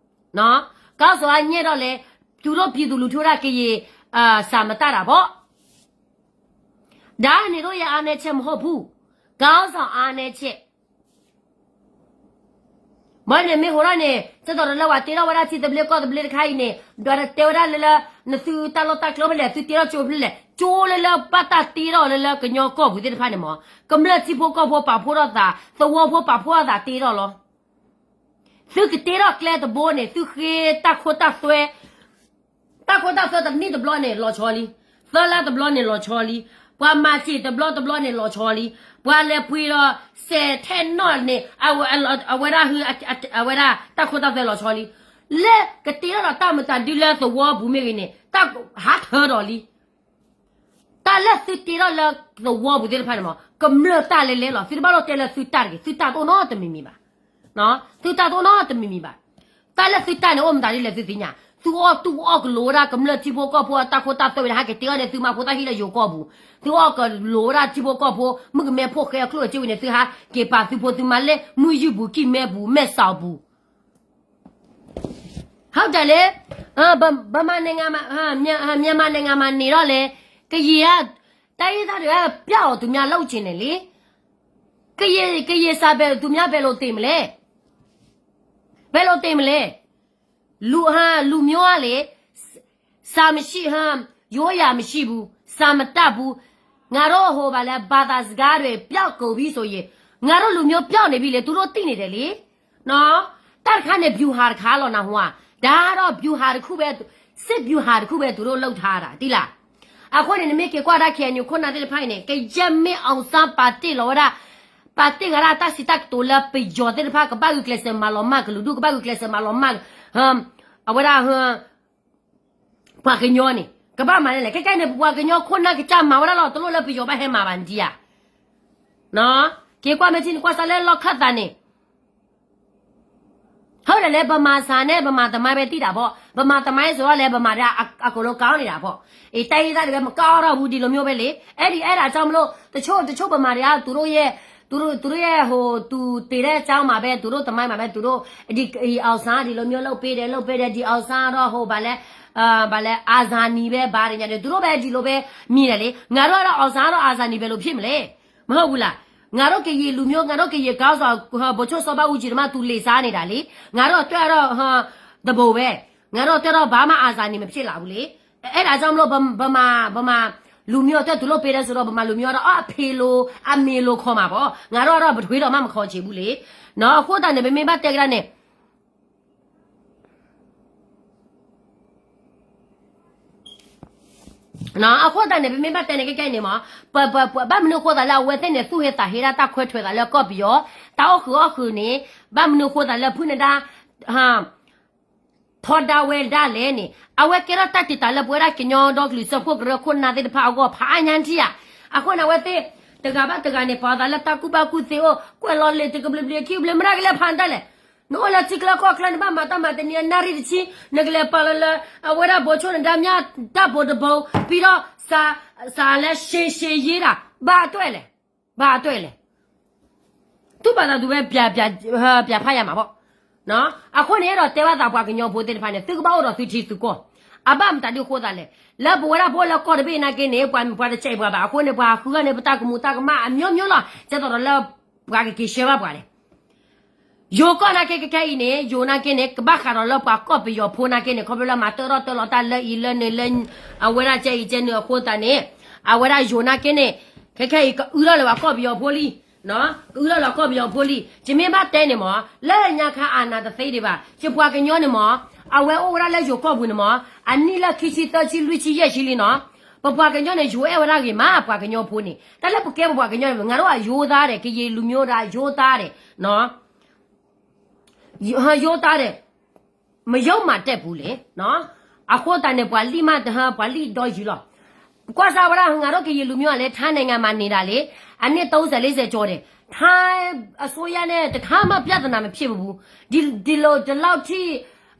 ့နော်, ခေါင်းဆောင်က ညံ့တော့လဲ, သူတို့ပြည်သူလူထုက ကရင်စာမတတ်တာပေါ့. ဒါက နင်တို့ရဲ့ အားနည်းချက်မဟုတ်ဘူး, ခေါင်းဆောင်အားနည်းချက်. မ့ၢ်န့ၣ်မ့ၢ်ဟိးထီၣ်န့ၣ် ကဲသိးဒီးလၢပှၤတ့ထီၣ်ဝဲဒၣ်ထံသဘျ့ကီၢ်သဘျ့တခါအံၤန့ၣ် ဒီးတဲဝဲဒၣ်လၢလၢ နသုတၢ်လီၢ်တၢ်ကျဲဖဲလဲၣ် သုတ့ထီၣ်ကၠိဖဲလဲၣ်, ကၠိလၢလၢဘၣ်တၢ်တ့ထီၣ်လၢလၢကညီကီၢ်ပူၤသ့ၣ်တဖၣ်န့ၣ်မ့ၢ် ကမျၢၢ်ထံဖိကီၢ်ဖိပာ်ဖှိၣ်ထီၣ်သး, သဝီဖိပာ်ဖှိၣ်ထီၣ်သးတ့ထီၣ်လီၤ. သုကတ့ထီၣ်ကျဲတဘိန့ၣ် သုဃ့တၢ်ခိတၢ်သွဲ တၢ်ခိတၢ်သွဲတနံၣ်တဘျီန့ၣ် လီၤဆီလံ, သၢလါတဘျီန့ၣ် လီၤဆီလံ, ပှၤမၤစ့ၢ်တဘျီတဘျီန့ၣ် လီၤဆီလံ, ပှၤလဲၤပှ့ၤဒီးစဲးထဲနီၣ်န့ၣ် အဝဲဒၣ်ဟု အဝဲဒၣ်တၢ်ခိတၢ်သွဲလီၤဆီလံ. လၢကတ့ထီၣ်ဒီးတၢ်မတၤဒုလၢသဝီပူၤမ့ၢ်ဂ့ၤန့ၣ် တၢ်ဟးထၢဒီးလံ. တၢ်လၢသုတ့ထီၣ်လၢသဝီပူၤသ့ၣ်တဖၣ်န့ၣ်မ့ၢ် ကမျၢၢ်တၢ်လဲၤလဲၤလီၤ. သုတဘၣ်လိၣ်တဲလၢသုတၢ်တဂ့ၤ, သုတၢ်တအိၣ်နီတမံၤမံၤဘၣ်. သုတၢ်တအိၣ်နီတမံၤမံၤဘၣ်. တၢ်လၢသုတၢ်န့ၣ် အိၣ်မတၤဒ်လဲၣ်သုသ့ၣ်ညါ, သုအီၣ်တူၢ်အီၣ်ကလိၤဝဲဒၣ်ကမျၢၢ်ထံဖိကီၢ်ဖိအတၢ်ခိတၢ်သွဲဝံၤန့ၣ် ဟဲက့ၤတ့အီၣ်န့ၢ်သုမါဖိသၣ်ဟံၣ်လၢယိၤကီၢ်ပူၤ, သုအီၣ်ကလိၤဝဲဒၣ်ထံဖိကီၢ်ဖိ မုၣ်ကမဲဖိဃဲအချိၣ်အစ့ဝံၤန့ၣ် သုဟဲက့ၤပာ်သုဖိသုမါလၢ မုၢ်ယုၢ်ပူၤ ကံၢ်မဲပူၤ မဲၢ်စီၤပူၤ ဟုတ်တယ်လေ, ဗမာနိုင်ငံမှာ, မြန်မာနိုင်ငံမှာနေတော့လေ, ကရင်က တိုင်းရင်းသားတွေက ပျောက်အောင် သူများလုပ်ချင်တယ်လေ. ကရင်, ကရင်စာဘယ်, သူများဘယ်လိုသင်မလဲ? ဘယ်လိုသင်မလဲ? လူဟာ, လူမျိုးကလေ, စာမရှိဟမ်, ရိုးရာမရှိဘူး, စာမတတ်ဘူး, ငါတို့ဟိုဘာလဲ, ဘာသာစကားတွေ ပျောက်ကုန်ပြီဆိုရင်, ငါတို့လူမျိုးပျောက်နေပြီလေ, သူတို့သိနေတယ်လေ. နော်, တၢ်တခါန့ၣ် ဗျူဟာတခါလီၤနဟူဧါ, ဒါကတော့ ဗျူဟာတစ်ခုပဲ, စစ်ဗျူဟာတစ်ခုပဲ သူတို့လုပ်ထားတာ, သိလား. အဃိန့ၣ် နမ့ၢ်က့ၤကွၢ်တၢ် KNU ခိၣ်နၢ်သ့ၣ်တဖၣ်အံၤန့ၣ် ကယဲၢ်မ့ၢ် အောင်ဆန်း ပာ်တ့ၢ်လီၤဝဲဒၣ်, ပာ်တ့ၢ်ဂၤဒၣ်တၢ်စံးတၢ်ကတိၤလၢပယီၤသ့ၣ်တဖၣ် ကဘၣ်ဂုာ်ကျဲးစၢးမၤလီၤမၢ်ကလုာ်ဒူၣ်, ကဘၣ်ဂုာ်ကျဲးစၢးမၤလီၤမၢ်, အဝဲဒၣ် ပှၤကညီန့ၣ် ကဘၣ်မၤန့ၣ်လဲၣ်. ခဲကဲန့ၣ် ပှၤကညီခိၣ်နၢ်ကစၢ်မၤဝဲဒၣ်လီၤ, တလိၣ်လၢပယီၤဘၣ်ဟဲမၤဘၣ်နထံၣ်ဧါ. က့ၤကွၢ်မ့ၢ်ထံၣ် နကွၢ်စးလၢလီၢ်ခၢၣ်သးန့ၣ် ဟုတ်တယ်လေ, ဗမာစာနဲ့ ဗမာသမိုင်းပဲ သိတာပေါ့. ဗမာသမိုင်းဆိုတော့လည်း ဗမာတွေက အ, အကုန်လုံး ကောင်းနေတာပေါ့. အေး, တိုင်းရင်းသားတွေပဲ မကောင်းတော့ဘူး, ဒီလိုမျိုးပဲလေ. အဲ့ဒီ, အဲ့ဒါကြောင့်မလို့ တချို့, တချို့ဗမာတွေက သူတို့ရဲ့, သူတို့, သူတို့ရဲ့ ဟို, သူတည်တဲ့အကြောင်းမှာပဲ, သူတို့သမိုင်းမှာပဲ, သူတို့, ဒီ, ဒီအောင်ဆန်းက ဒီလိုမျိုးလုပ်ပေးတယ်, လုပ်ပေးတယ်, ဒီအောင်ဆန်းကတော့ ဟို, ဘာလဲ, အာ, ဘာလဲ, အာဇာနည်ပဲ, ဘာတွေညာတွေ, သူတို့ပဲ ဒီလိုပဲ မြင်တယ်လေ. ငါတို့ကတော့ အောင်ဆန်းကတော့ အာဇာနည်ပဲလို့ ဖြစ်မလဲ. မဟုတ်ဘူးလား. ငါတို့ကရင်လူမျိုး, ငါတို့ကရင်ခေါင်းဆောင် ဗိုလ်ချုပ်စောဘဦးကြီး တမသူလစ်စားနေတာလေ. ငါတို့အတွက်တော့ ဟို, တဘိုးပဲ. ငါတို့အတွက်တော့ ဘာမှ အာဇာနည် မဖြစ်လာဘူးလေ. အဲဒါကြောင့်မလို့ ဗ, ဗမာ, ဗမာလူမျိုးအတွက် သူလုပ်ပေးတယ်ဆိုတော့ ဗမာလူမျိုးကတော့ အ, အဖေလို, အမေလို ခေါ်မှာပေါ့. ငါတို့ကတော့ ဘယ်သူတော့မှ မခေါ်ချင်ဘူးလေ. နော်, အဃိသတးန့ၣ် ပမ့ၢ်ဘၣ်တဲကဒါန့ၣ် အဃိသတးန့ၣ် ပမ့ၢ်ဘၣ်တဲန့ၣ် ခဲကဲအံၤန့ၣ်မ့ၢ်, ပ, ပ, ပ, ဘၣ်မနုၤအဃိသတးလၢ အဝဲသ့ၣ်န့ၣ် သူၣ်ဟ့သးဟ့ဒၣ်တၢ်ခွဲးထွဲးသးလၢကီၢ်ပယီၤ, တၢ်အိၣ်ဃုာ်အီၣ်ဃုာ်န့ၣ်, ဘၣ်မနုၤအဃိသတးလၢ ဖုၣ်နဒါ ထီဒါဝဲဒၣ်လဲၣ်န့ၣ်, အဝဲကဲထီၣ်တၢ်တံာ်တာ်လၢပဝဲဒၣ်ကညီဒီကလုာ်စၢဖှိၣ်ကရၢခိၣ်နၢ်သ့ၣ်တဖၣ်အဂီၢ် ဖးအါညါထံၣ်ဧါ. အဃိန့ၣ် အဝဲသ့ၣ် တဂၤဘၣ်တဂၤန့ၣ် ပာ်သးလၢတၢ်ကူၣ်ဘၣ်ကူၣ်သ့အိၣ်, ကွဲးလီၤလ့ၣ်တကဘျုးဘျုးခံဘျုး မတၤကလဲၤဖးနတၢ်လဲၣ်. နအိၣ်လၢထံချၢကီၢ်ချၢ နဘၣ်မၤတၢ်မၤတနံၤ အနၣ်ရံၣ်တဆံ, နကလဲၤပာ်လီၤလၢ အဝဲဒၣ် ဗိုလ်ချုပ်နဒါမြတ် ဓာတ်ပုံတစ်ပုံ, ပြီးတော့ စာ, စာလည်း ရှည်ရှည်ရေးတာ, ဘာအတွက်လဲၣ်. ဘာအတွက်လဲၣ်. သူ့ဘာသာသူပဲ ပြန်, ပြန်, ပြန်ဖတ်ရမှာပေါ့. နော်, အဃိန့ၣ်ဒီး တဲဘၣ်သးပှၤကညီဖိသ့ၣ်တဖၣ်န့ၣ် သုကဘၣ်အိၣ်ဒီးသုထံသုကီၢ်, အဘၣ်မတၤဒုးအဃိသးလဲၣ်, လၢပဝဲဒၣ်ပအိၣ်လၢကီၢ်တဘ့ၣ်နာ်က့န့ၣ် ပှၤ ပှၤတစဲးပှၤဘၣ်အဃိန့ၣ် ပှၤဃုဂၤန့ၣ် ပတၢ်ကမူၤတၢ်ကမၣ်အမျိုးမျိုးလီၤ, ကဲသိးဒီးလၢ ပှၤကက့ၤဆှၢဘၣ်ပှၤန့ၣ် ယိၤကီၢ်နာ်က့ ခဲခဲအံၤန့ၣ် ယိၤနာ်က့န့ၣ် ကဘၣ်ဃးဒီးလၢပှၤကီၢ်ပယီၤဖိနာ်က့န့ၣ် ခီဖျိလၢမၤတၢထီၣ်တၢလီၤတၢ်လၢအံၤလၢန့ၣ်လၢ အဝဲဒၣ်ကဲအံၤကဲန့ၣ်အဃိသတးန့ၣ် အဝဲဒၣ်ယိၤနာ်က့န့ၣ် ခဲခဲအံၤ ကအုထီၣ်လၢပှၤကီၢ်ပယီၤဖိလံ, ကအုထီၣ်လၢပှၤကီၢ်ပယီၤဖိလံ, ယမ့ၢ်ဘၣ်တဲန့ၣ်မး လၢညါခါအနးတသ့ဒံးဘၣ်, ယပှၤကညီန့ၣ်မး အဝဲအိၣ်ဝဲဒၣ်လၢယိၤကီၢ်ပူၤန့ၣ်မး အနံၣ်လၢခံဆံသၢဆံလွံၢ်ဆံယဲၢ်ဆံလံနီၤ, ပပှၤကညီန့ၣ် ယိၤအဲၣ်ဝဲဒၣ်ဂ့ၤမး ပှၤကညီဖိန့ၣ် တၢ်လၢပကဲပပှၤကညီန့ၣ် ငါတို့အရိုးသားတယ် ကရင်လူမျိုးတာ ရိုးသားတယ် ရိုးသားတယ် မယုံးမၤတဲပူၤလံ, အဃိသတးန့ၣ် ပှၤလံၣ်မးတဟၢ ပှၤလံၣ်ဒီယုၤလီၤ, ကွၢ်စၢ်ဝဲဒၣ် ငါတို့ကရင်လူမျိုးကလည်း ထိုင်းနိုင်ငံမှာနေတာလေ အနှစ်သုံးဆယ်လေးဆယ်ကျော်တယ်, ထိုင်းအစိုးရနဲ့ တခါမှပြဿနာမဖြစ်ဘူး, ဒီ ဒီလို ဒီလောက်ထိ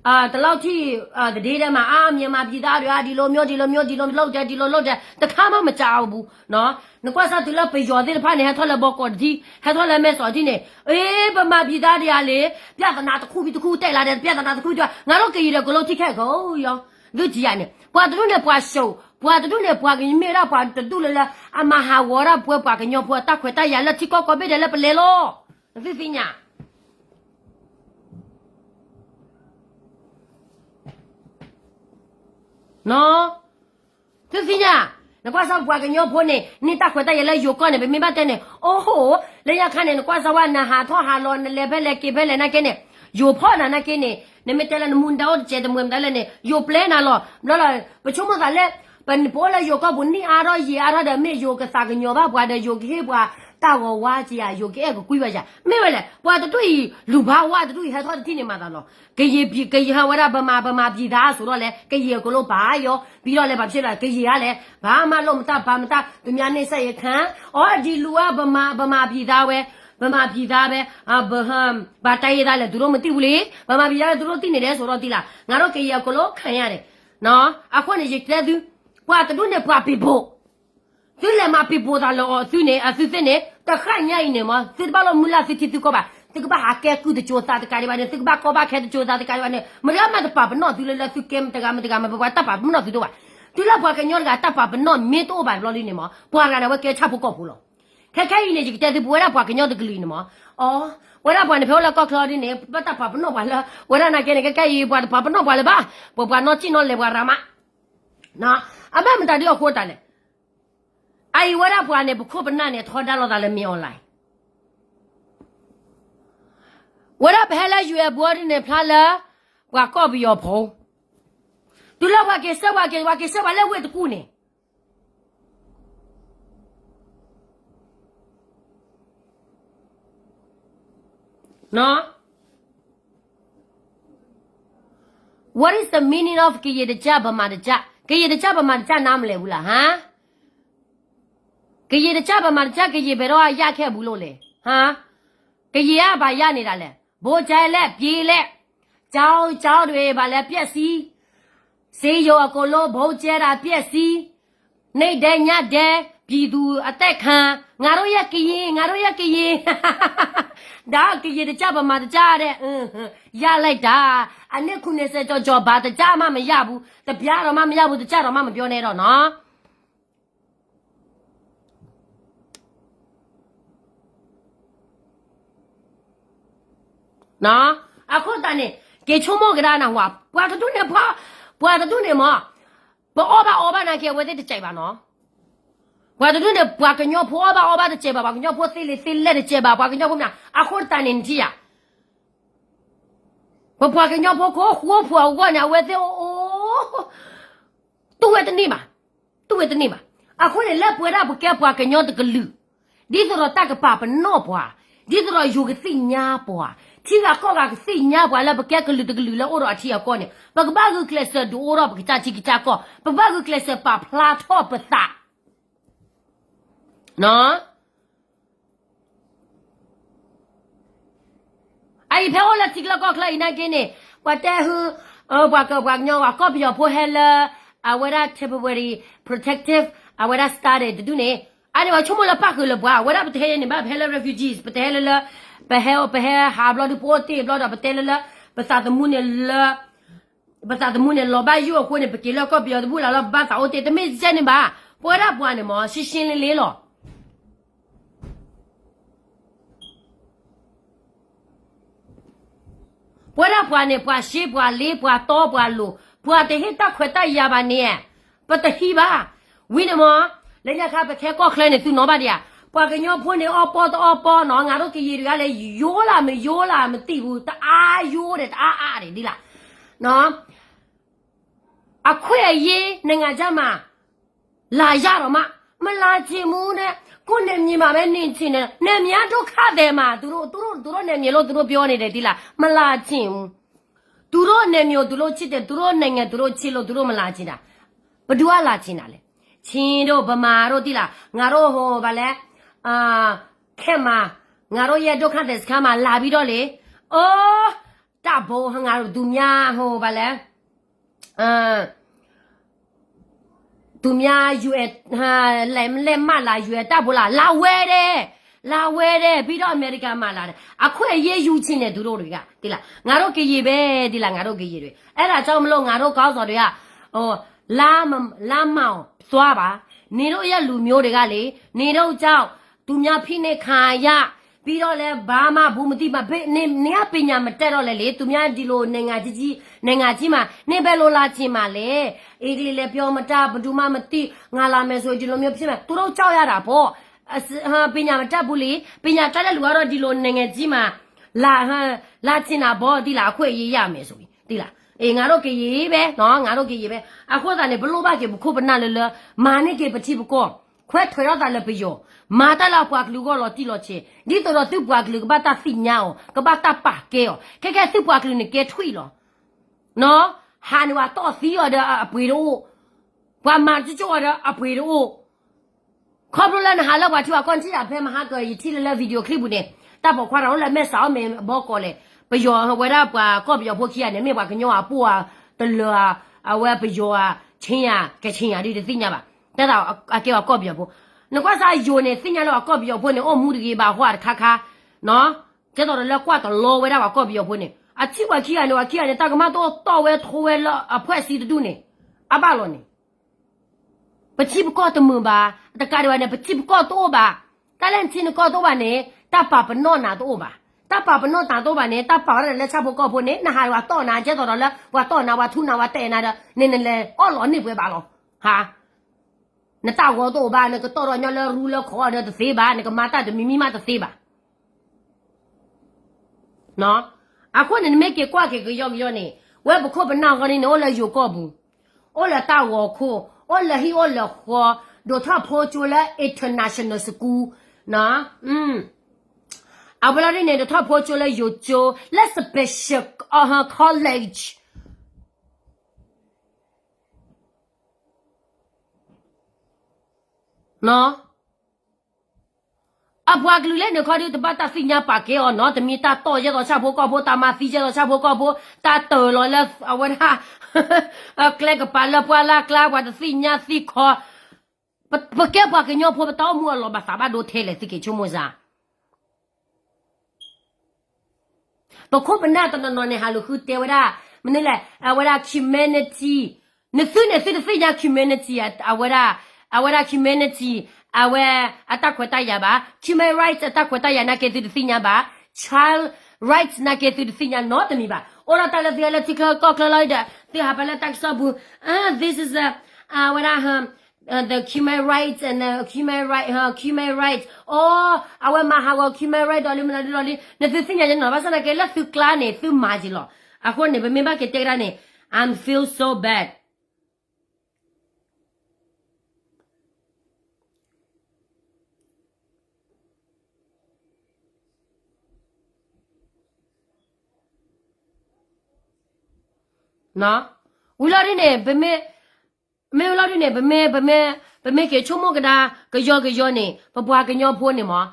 အာ ဒီလောက်ထိ အာ သတင်းထဲမှာ အာ မြန်မာပြည်သားတွေက ဒီလိုမျိုး ဒီလိုမျိုး ဒီလိုလုပ်တယ် ဒီလိုလုပ်တယ် တခါမှမကြားဘူးနော်, နကွၢ်စၢ်တုၤလၢပယီၤသ့ၣ်တဖၣ်န့ၣ် ဟဲထီၣ်လၢဘီကီးတထံၣ် ဟဲထီၣ်လၢမဲဆီးတထံၣ်န့ၣ် အေး ဗမာပြည်သားတွေကလေ ပြဿနာတစ်ခုပြီးတစ်ခု တက်လာတယ် ပြဿနာတစ်ခုပြီး ငါတို့ကရင်တွေအကုန်လုံးထိခိုက်ကုန်ရော ဒုတိယန့ၣ် ပှၤတဒူၣ်န့ၣ်ပှၤရှုံး ပှၤတဒူၣ်န့ၣ်ပှၤကမ့ၢ်ဒၣ်ပှၤတဒူၣ်လၢလၢ အမၤဟးဂီၤဒၣ်ပှၤပှၤကညီဖိအတၢ်ခွဲးတၢ်ယာ်လၢထံကီၢ်ကိးဘ့ၣ်ဒဲးလၢပလဲၤလီၤ, နသုသ့ၣ်ညါ နီၢ်, သုသ့ၣ်ညါ, နကွၢ်စၢ်ပပှၤကညီဖိန့ၣ် န့ၢ်တၢ်ခွဲးတၢ်ယာ်လၢယိၤကီၢ်န့ၣ် ပမ့ၢ်ဘၣ်တဲန့ၣ် အိၣ်ဟိၣ်, လၢညါခါန့ၣ် နကွၢ်စၢ်ဝဲ နဟးထီၣ်ဟးလီၤ နလဲၤဖဲလဲၣ်က့ၤဖဲလဲၣ်နာ်က့န့ၣ် ယိၤဖီၣ်နၤနာ်က့န့ၣ် နမ့ၢ်တဲလၢနမူဒါအိၣ်တစဲးတမှဲၤမတၤလဲၣ်န့ၣ် ယိၤပျဲနၤလီၤ, ဘျီလီၤ, ပဆိကမိၣ်သးလၢ ပနပအိၣ်လၢယိၤကီၢ်ပူၤ နံၣ်အါထီၣ်ယံာ်အါထီၣ်ဒီး မ့ၢ်ယိၤကသးကညီၤဘၣ်ပှၤဒီး ယိၤကဟ့ၣ်ပှၤတၢ်ဂီၤဝါကယၤ ယိၤကအဲၣ်ကကွံပှၤယၤ မ့ၢ်ဝဲလဲၣ်, ပှၤတဒူၣ်အံၤ လူၤဘၣ်ဝါတဒူၣ်အံၤ ဟဲထီၣ်တထံၣ်န့ၣ်မၤသးလီၤ, ကယံာ် ကယံာ်ဟးဝဲဒၣ် ဗမာ ဗမာပြည်သား အစိၤထီၣ်လဲၣ် ကယံာ်အကလိပာ်ယီၤ ပြီးတော့လဲၤ ဘာဖြစ်လဲ ကယံာ်ဟါလဲၣ် ဘာမှလုပ်မတတ် ဘာမတတ် သူများနှိပ်စက်ရခိုင် အော် ဒီလူက ဗမာ ဗမာပြည်သား ဝဲ ဗမာပြည်သား ဝဲ ဗဟ ဘာတိုင်းရင်းသားလဲၣ် သူတို့မသိဘူးလေ, ဗမာပြည်သား သူတို့သိနေတယ်ဆိုတော့ သိလား, ငါတို့ကရင်အကုန်လုံးခံရတယ်, နော်, အဃိန့ၣ် ယတဲသု, ပှၤတဒူၣ်န့ၣ် ပှၤပ့ၤဘိး, သုလဲၤမၤပ့ၤဘိးသးလၢအီၤ သုန့ၣ် အသုသ့ၣ်န့ၣ် တဃၣ်ညါအံၤန့ၣ်မး သုတဘၣ်လိၣ်မုၢ်လၢ်သုထံသုကီၢ်ဘၣ်, သုကဘၣ်ဟးကဲကုၢ်တစိၤသးတကးဒံးဘၣ်န့ၣ် သုကဘၣ်ကီဘၣ်ခဲတစိၤသးတကးဒံးဘၣ်န့ၣ် မတၤမးတပာ်ပနီၣ်သုလၢလၢ သုကဲမတဂၤမတဂၤမး ပပှၤတၢ်ပာ်ပနီၣ်သုတအိၣ်ဘၣ်, သုလၢပှၤကညီတဂၤတၢ်ပာ်ပနီၣ်မ့ၢ်တအိၣ်ဘၣ်ဘျီလံန့ၣ်မး ပှၤတဂၤန့ၣ် အဝဲကဲဆၣ်ဖိကီၢ်ဖိလီၤ. ခဲခဲအံၤန့ၣ် ယကတဲသု ပဝဲဒၣ်ပှၤကညီတကလုာ်န့ၣ်မး, အီ, ပဝဲဒၣ်ပှၤန့ၣ်ဖဲအိၣ်လၢကီၢ်ချၢဒ်န့ၣ် ပဘၣ်တၢ်ပာ်ပနီၣ်ပှၤလၢ ပဝဲဒၣ်နာ်က့န့ၣ် ခဲခဲအံၤ ပှၤတပာ်ပနီၣ်ပှၤလၢၤဘၣ်, ပပှၤနီၢ်စံၣ်နီၢ်လဲၤပှၤရၤမး, အဘၣ်မတၤဒုးအဃိတၢ်လဲၣ်, အအံၤဝဲဒၣ်ပှၤန့ၣ် ပခိၣ်ပနၢ်န့ၣ် ထီဒါလိာ်သးလၢမ့ၢ်အီၤလဲၣ် ဝဲဒၣ်ပဟဲလၢ UN ဘိဒ်န့ၣ် ဖျါလၢ ပှၤကီၢ်ပယီၤဖိ, တုၤလၢပှၤက့ၤဆှၢပှၤက့ၤ ပှၤက့ၤဆှၢပှၤလၢဝ့ၢ်တကူၣ်န့ၣ် What is the meaning of ကရင်တစ်ကျပ် ဗမာတစ်ကျပ် ကရင်တစ်ကျပ် ဗမာတစ်ကျပ် နားမလည်ဘူးလား ဟါ ကရင်တစ်ကျပ် ဗမာတစ်ကျပ် ကရင်ဘယ်တော့ရခဲ့ဘူးလို့လဲ ဟါ ကရင်က ဘာရနေတာလဲ ဗိုလ်ကျဲလဲ့ ပြေးလဲ့ ကျောင်းကျောင်းတွေ ဘာလဲ ပျက်စီး ဆေးရုံအကုန်လုံး ဗုံးကျဲတာ ပျက်စီး နေ့ဒဲးညဒဲး ပြည်သူအသက်ခံ ငါတို့ရဲ့ကရင် ငါတို့ရဲ့ကရင် ဒါကရင်တစ်ကျပ် ဗမာတစ်ကျပ်တဲ့ ရလိုက်တာ အနှစ်ခုနှစ်ဆယ်ကျော်ကျော် ဘာတစ်ကျပ်မှမရဘူး တစ်ပြားတောင်မှမရဘူး တစ်ကျပ်တောင်မှမပြောနဲ့တော့နော် အဃိသတးန့ၣ် က့ၤဆိကမိၣ်ကဒါနၢ်ဟူ ပှၤတဒူၣ်န့ၣ် ပှၤတဒူၣ်န့ၣ်မ့ၢ် ပအီၣ်ဘၣ်အီဘၣ်နာ်က့ အဝဲသ့ၣ်တစဲးဘၣ်နီၤ ပှၤတဒူၣ်န့ၣ် ပှၤကညီဖိအီၣ်ဘၣ်အီဘၣ်တစဲးဘၣ် ပှၤကညီဖိသ့လံာ်သ့လဲၢ်တစဲးဘၣ် ပှၤကညီဖိမ့ၢ် အဃိသတးန့ၣ်နထံၣ်ဧါ ပပှၤကညီဖိခိၣ်ဃိဖှိၣ်အဂီၢ်န့ၣ် အဝဲသ့ၣ်အိၣ် တူၢ်ဝဲတန့ၢ်ဘၣ်, တူၢ်ဝဲတန့ၢ်ဘၣ်. အဃိန့ၣ် လၢပဝဲဒၣ်ပကဲပှၤကညီတကလုာ်, ဒ်သိးဒီးတၢ်ကပာ်ပနီၣ်ပှၤ, ဒ်သိးဒီးယိၤကသ့ၣ်ညါပှၤ, ထံဂၤကီၢ်ဂၤကသ့ၣ်ညါပှၤလၢပကဲကလုာ်တကလုာ်လၢအိၣ်ဒီးအထံအကီၢ်န့ၣ် ပကဘၣ်ဂုာ်ကျဲးစၢးဒုးအိၣ်ထီၣ်ပကစၢ်ထံကစၢ်ကီၢ်, ပကဘၣ်ဂုာ်ကျဲးစၢးပာ်ဖျါထီၣ်ပသး အအံၤဖဲအိၣ်လၢထံချၢကီၢ်ချၢအံၤနာ်က့န့ၣ် ပှၤတဲဟု ပှၤကပှၤကညီ ပှၤကီၢ်ပယီၤဖိဟဲလၢ အဝဲဒၣ် temporary protective အဝဲဒၣ် status တဒူၣ်န့ၣ် အန့ၣ်ပှၤဆိကမိၣ်လၢပၣ်ဃုာ်လၢပှၤ အဝဲဒၣ်ပတဟဲယဲန့ၣ်ဘၣ် ပဟဲလၢ refugees ပတဟဲလၢလၢ ပဟဲ ပဟဲဟးဘျီဒုး ပအိၣ်တ့ၢ်ဘျီဒီး ပတဲလၢလၢ ပသးသမူန့ၣ်လၢ ပသးသမူန့ၣ် လီၤဘၣ်ယိၣ်အဃိန့ၣ် ပက့ၤလၢကီၢ်ပယီၤတဘူၣ်လၢ်လၢပဘၣ်သးအိၣ်တ့ၢ် တမ့ၢ်ကဲန့ၣ်ဘၣ်. ပဝဲဒၣ်ပှၤန့ၣ်မ့ၢ် ရှင်းရှင်းလင်းလင်းလီၤ. ပဝဲဒၣ်ပှၤန့ၣ် ပှၤရှဲပှၤလ့ ပှၤတီပှၤလိၤ ပှၤတဟ့ၣ်တၢ်ခွဲးတၢ်ယာ်ဘၣ်န့ၣ် ပတဟံးဘၣ်. ဝံၤန့ၣ်မ့ၢ် လၢညါခါပခဲကီၢ်ချၢန့ၣ် သုနီၣ်ဘၣ်ဒံးဧါ. ပှၤကညီဖိန့ၣ် အီၣ်ပီတအီၣ်ပီနီၤ ငါတို့ကရင်တွေကလဲၤ ယိၤလၢမယိၤလၢမသိဘူး တအါယိၤဒီး တအါအါဒီးဒ်လၢ အခွဲးအရေး နိုင်ငံခြားမှာ လာရတော့မှ မလာချင်ဘူးနဲ့ ကိုယ့်နယ်မြေမှာပဲနေချင်တယ် နယ်မြေကဒုက္ခသည်မှာ သူတို့သူတို့သူတို့နယ်မြေလို့သူတို့ပြောနေတယ် ဒ်လၢ မလာချင်ဘူး သူတို့နယ်မြေကိုသူတို့ချစ်တယ် သူတို့နိုင်ငံသူတို့ချစ်လို့သူတို့မလာချင်တာ ဘယ်သူကလာချင်တာလဲ ချင်းတို့ဗမာတို့ ဒ်လၢ ငါတို့ဟိုဘာလဲ ခဲမှာ ငါတို့ရဲ့ဒုက္ခသည်စခန်းမှာလာပြီးတော့လေ အိုး တၢ်ဘိ ငါတို့ သူများ ဟိုဘာလဲ သူများ ယူအန် လက်မှတ်လား ယူအန် တၢ်ဘိလား လာဝဲတယ် လာဝဲတယ် ပြီးတော့ အမေရိကန်မှာလာတယ် အခွင့်အရေးယူချင်တယ် သူတို့တွေက သိလား ငါတို့ကရင်ပဲ သိလား ငါတို့ကရင်တွေ အဲဒါကြောင့်မလို့ ငါတို့ခေါင်းဆောင်တွေက ဟို လမ်းမ လမ်းမအောင်သွားပါ နေတို့ရဲ့လူမျိုးတွေကလေ နေတို့ကြောင့် သူများဖိနှိပ်ခံရ ပြီးတော့လဲ ဘာမှဘူးမသိဘဲ ဘယ် နေ နေကပညာမတတ်တော့လဲလေ သူများဒီလိုနိုင်ငံကြီးကြီး နိုင်ငံကြီးမှာ နေဘယ်လိုလာချင်မှာလဲ အင်္ဂလိပ်လည်းပြောမတတ် ဘယ်သူမှမသိ ငါလာမယ်ဆိုရင်ဒီလိုမျိုးဖြစ်မယ် သူတို့ကြောက်ရတာပေါ့ အစ ဟာ ပညာမတတ်ဘူးလေ ပညာတတ်တဲ့လူကတော့ဒီလိုနိုင်ငံကြီးမှာ လာ ဟာ လာချင်တာပေါ့ သိလား အခွင့်အရေးရမယ်ဆိုရင် သိလား အေး ငါတို့ကရင်ပဲ နော် ငါတို့ကရင်ပဲ အဃိသတးန့ၣ် ပလိၣ်ဘၣ်က့ၤပခိၣ်ပနၢ်လၢလၢ မၤန့ၢ်က့ၤပထံပကီၢ် ခွဲးထွဲးထီၣ်သးလၢပယီၤ မၤတၢ်လၢအပှၤကလုာ်အဂီၢ်လီၤတံၢ်လီၤဆဲး ဒ်သိးဒီးသုပှၤကလုာ်ကဘၣ်တၢ်သ့ၣ်ညါအီၤ ကဘၣ်တၢ်ပာ်ကဲအီၤ ခဲကဲသုပှၤကလုာ်န့ၣ်ကဲထွံၣ်လီၤ နော် ဟးန့ၣ်ဝဲတီၢ်သံအီၤဒီးအပှ့ၤတအိၣ် ပှၤမၤကၠိကၠိအီၤဒီးအပှ့ၤတအိၣ် ခီဖျိလၢနဟးလၢပှၤထံပှၤကီၢ်ထံၣ်တၢ်ဖဲမဟါကၢၤ ယထံၣ်လၢလၢ video clip ပူၤန့ၣ် တၢ်ပိာ်ခွါတၢ်အိၣ်လၢမဲာ်ဆှးအီၣ်မ့ၤဘီကီးလဲၣ် ပယီၤဝဲဒၣ်ပှၤကီၢ်ပယီၤဖိခံဂၤန့ၣ် မ့ၢ်ပှၤကညီအပိၢ်အတလၢာ် အဝဲပယီၤအ ချင်း ကချင် ဒ်တသ့ၣ်ညါဘၣ် တၢ်သးအကဲပှၤကီၢ်ပယီၤဖိ နကွၢ်စၢ်ယိၤန့ၣ် သ့ၣ်ညါလၢပှၤကီၢ်ပယီၤဖိန့ၣ် အိၣ်မူတဂ့ၤဘၣ်ဟီတခါခါ ကဲသိးဒီးလၢကွၢ်တလီဝဲဒၣ်ပှၤကီၢ်ပယီၤဖိန့ၣ် အထံၣ်ပှၤခံဂၤန့ၣ် ပှၤခံဂၤန့ၣ် တၢ်ကမၣ်တအိၣ်တီၢ်ဝဲထိဝဲလၢအဖှဲးစံတဒူၣ်န့ၣ် အဘၣ်လီၤန့ၣ် ပထံပကီၢ်တမုာ်ဘၣ်, တကးဒံးဘၣ်န့ၣ် ပထံပကီၢ်တအိၣ်ဘၣ်, တၢ်လၢနထံနကီၢ်တအိၣ်ဘၣ်န့ၣ် တၢ်ပာ်ပနီၣ်နၤတအိၣ်ဘၣ်, တၢ်ပာ်ပနီၣ်နၤတအိၣ်ဘၣ်န့ၣ် တၢ်ပာ်ဝဲဒၣ်လၢဆၣ်ဖိကီၢ်ဖိန့ၣ် နဟးပှၤတီၢ်နၤ ကဲသိးဒီးလၢ ပှၤတီၢ်နၤ ပှၤထူနၤ ပှၤတဲနၤဒီး န့ၣ်နလဲၤအီၣ်လီၤန့ၢ်ပှဲၤဘၣ်လီၤ, ဟါ, နတၢ်ဂီၤတအိၣ်ဘၣ် နကတီၢ်ဒီးညီလၢရူလၢခီဒီးတသ့ဘၣ် နကမၤတၢ်တမံၤမံၤမးတသ့ဘၣ် အဃိန့ၣ် နမ့ၢ်က့ၤကွၢ်က့ၤကယီကယီန့ၣ် ဝဲပခိၣ်ပနၢ်ဃီန့ၣ် အိၣ်လၢယိၤကီၢ်ပူၤ, အိၣ်လၢတၢ်ဂီၤခိၣ်, အိၣ်လၢဟံၣ်အိၣ်လၢဃီ, ဒိးထီၣ်ဖိကၠိလၢ international school, အဝဲလီၤဒ်န့ၣ် ဒိးထီၣ်ဖိကၠိလၢယိၤကၠိ လၢ special college အပှၤကလုာ်လၢန့ၣ်ခီဒုး တဘၣ်တၢ်သ့ၣ်ညါပာ်ကဲအီၤနီၤ, တမ့ၢ်တၢ်တီၢ်ယဲၢ်သိးဆၣ်ဖိကီၢ်ဖိ, တၢ်မၤသံယဲၢ်သိးဆၣ်ဖိကီၢ်ဖိ, တၢ်တၢၢ်လီၤလၢအဝဲဒၣ် ကျဲကပၤလၢပှၢ်လၢ်ကျါ ပှၤတသ့ၣ်ညါသံခီ, ပကဲပှၤကညီဖိ ပတၢ်အိၣ်မူအလီၢ်ဘၣ်သးဘၣ်ဒိထဲလဲၣ် သုက့ၤဆိကမိၣ်စ့ၢ် ပခိၣ်ပနၢ်တနီၤနီၤန့ၣ် ဟးလူၤဃုတဲဝဲဒၣ် မနုၤလဲၣ် အဝဲဒၣ် community, နသုန့ၣ် သုတသ့ၣ်ညါ community အဝဲဒၣ်, အဝဲဒၣ် community, အဝဲအတၢ်ခွဲးတၢ်ယာ်ဘၣ်, human rights အတၢ်ခွဲးတၢ်ယာ်နာ်က့ သုတသ့ၣ်ညါဘၣ်, child rights နာ်က့ သုတသ့ၣ်ညါနီတမံၤဘၣ်. အိၣ်ဒီးတၢ်လၢသုဟဲလၢထံချၢကီၢ်ချၢလီၤဒီး သုဟးဖဲလၢတၢ်ကစီၣ်ပူၤ, this is a, အဝဲဒၣ် the human rights and the human right, human right, အိ အဝဲမၤဟးဂီၤ human right ဒီးလံမနုၤဒ်လီၤလံ, နသုသ့ၣ်ညါယဲနီၤ ဘၣ်ဆၣ်သနာ်က့ လၢသုကျါန့ၣ် သုမၤက့ၤလီၤ. အဃိန့ၣ် ပမ့ၢ်ဘၣ်က့ၤတဲကဒါန့ၣ် I'm feel so bad. ဝံၤလီၤဒ်န့ၣ် ပမ့ၢ်, မ့ၢ်ဝံၤလီၤဒ်န့ၣ် ပမ့ၢ်, ပမ့ၢ်, ပမ့ၢ်က့ၤဆိကမိၣ်ကဒါ ကယီကယီန့ၣ် ပပှၤကညီဖိန့ၣ်မး,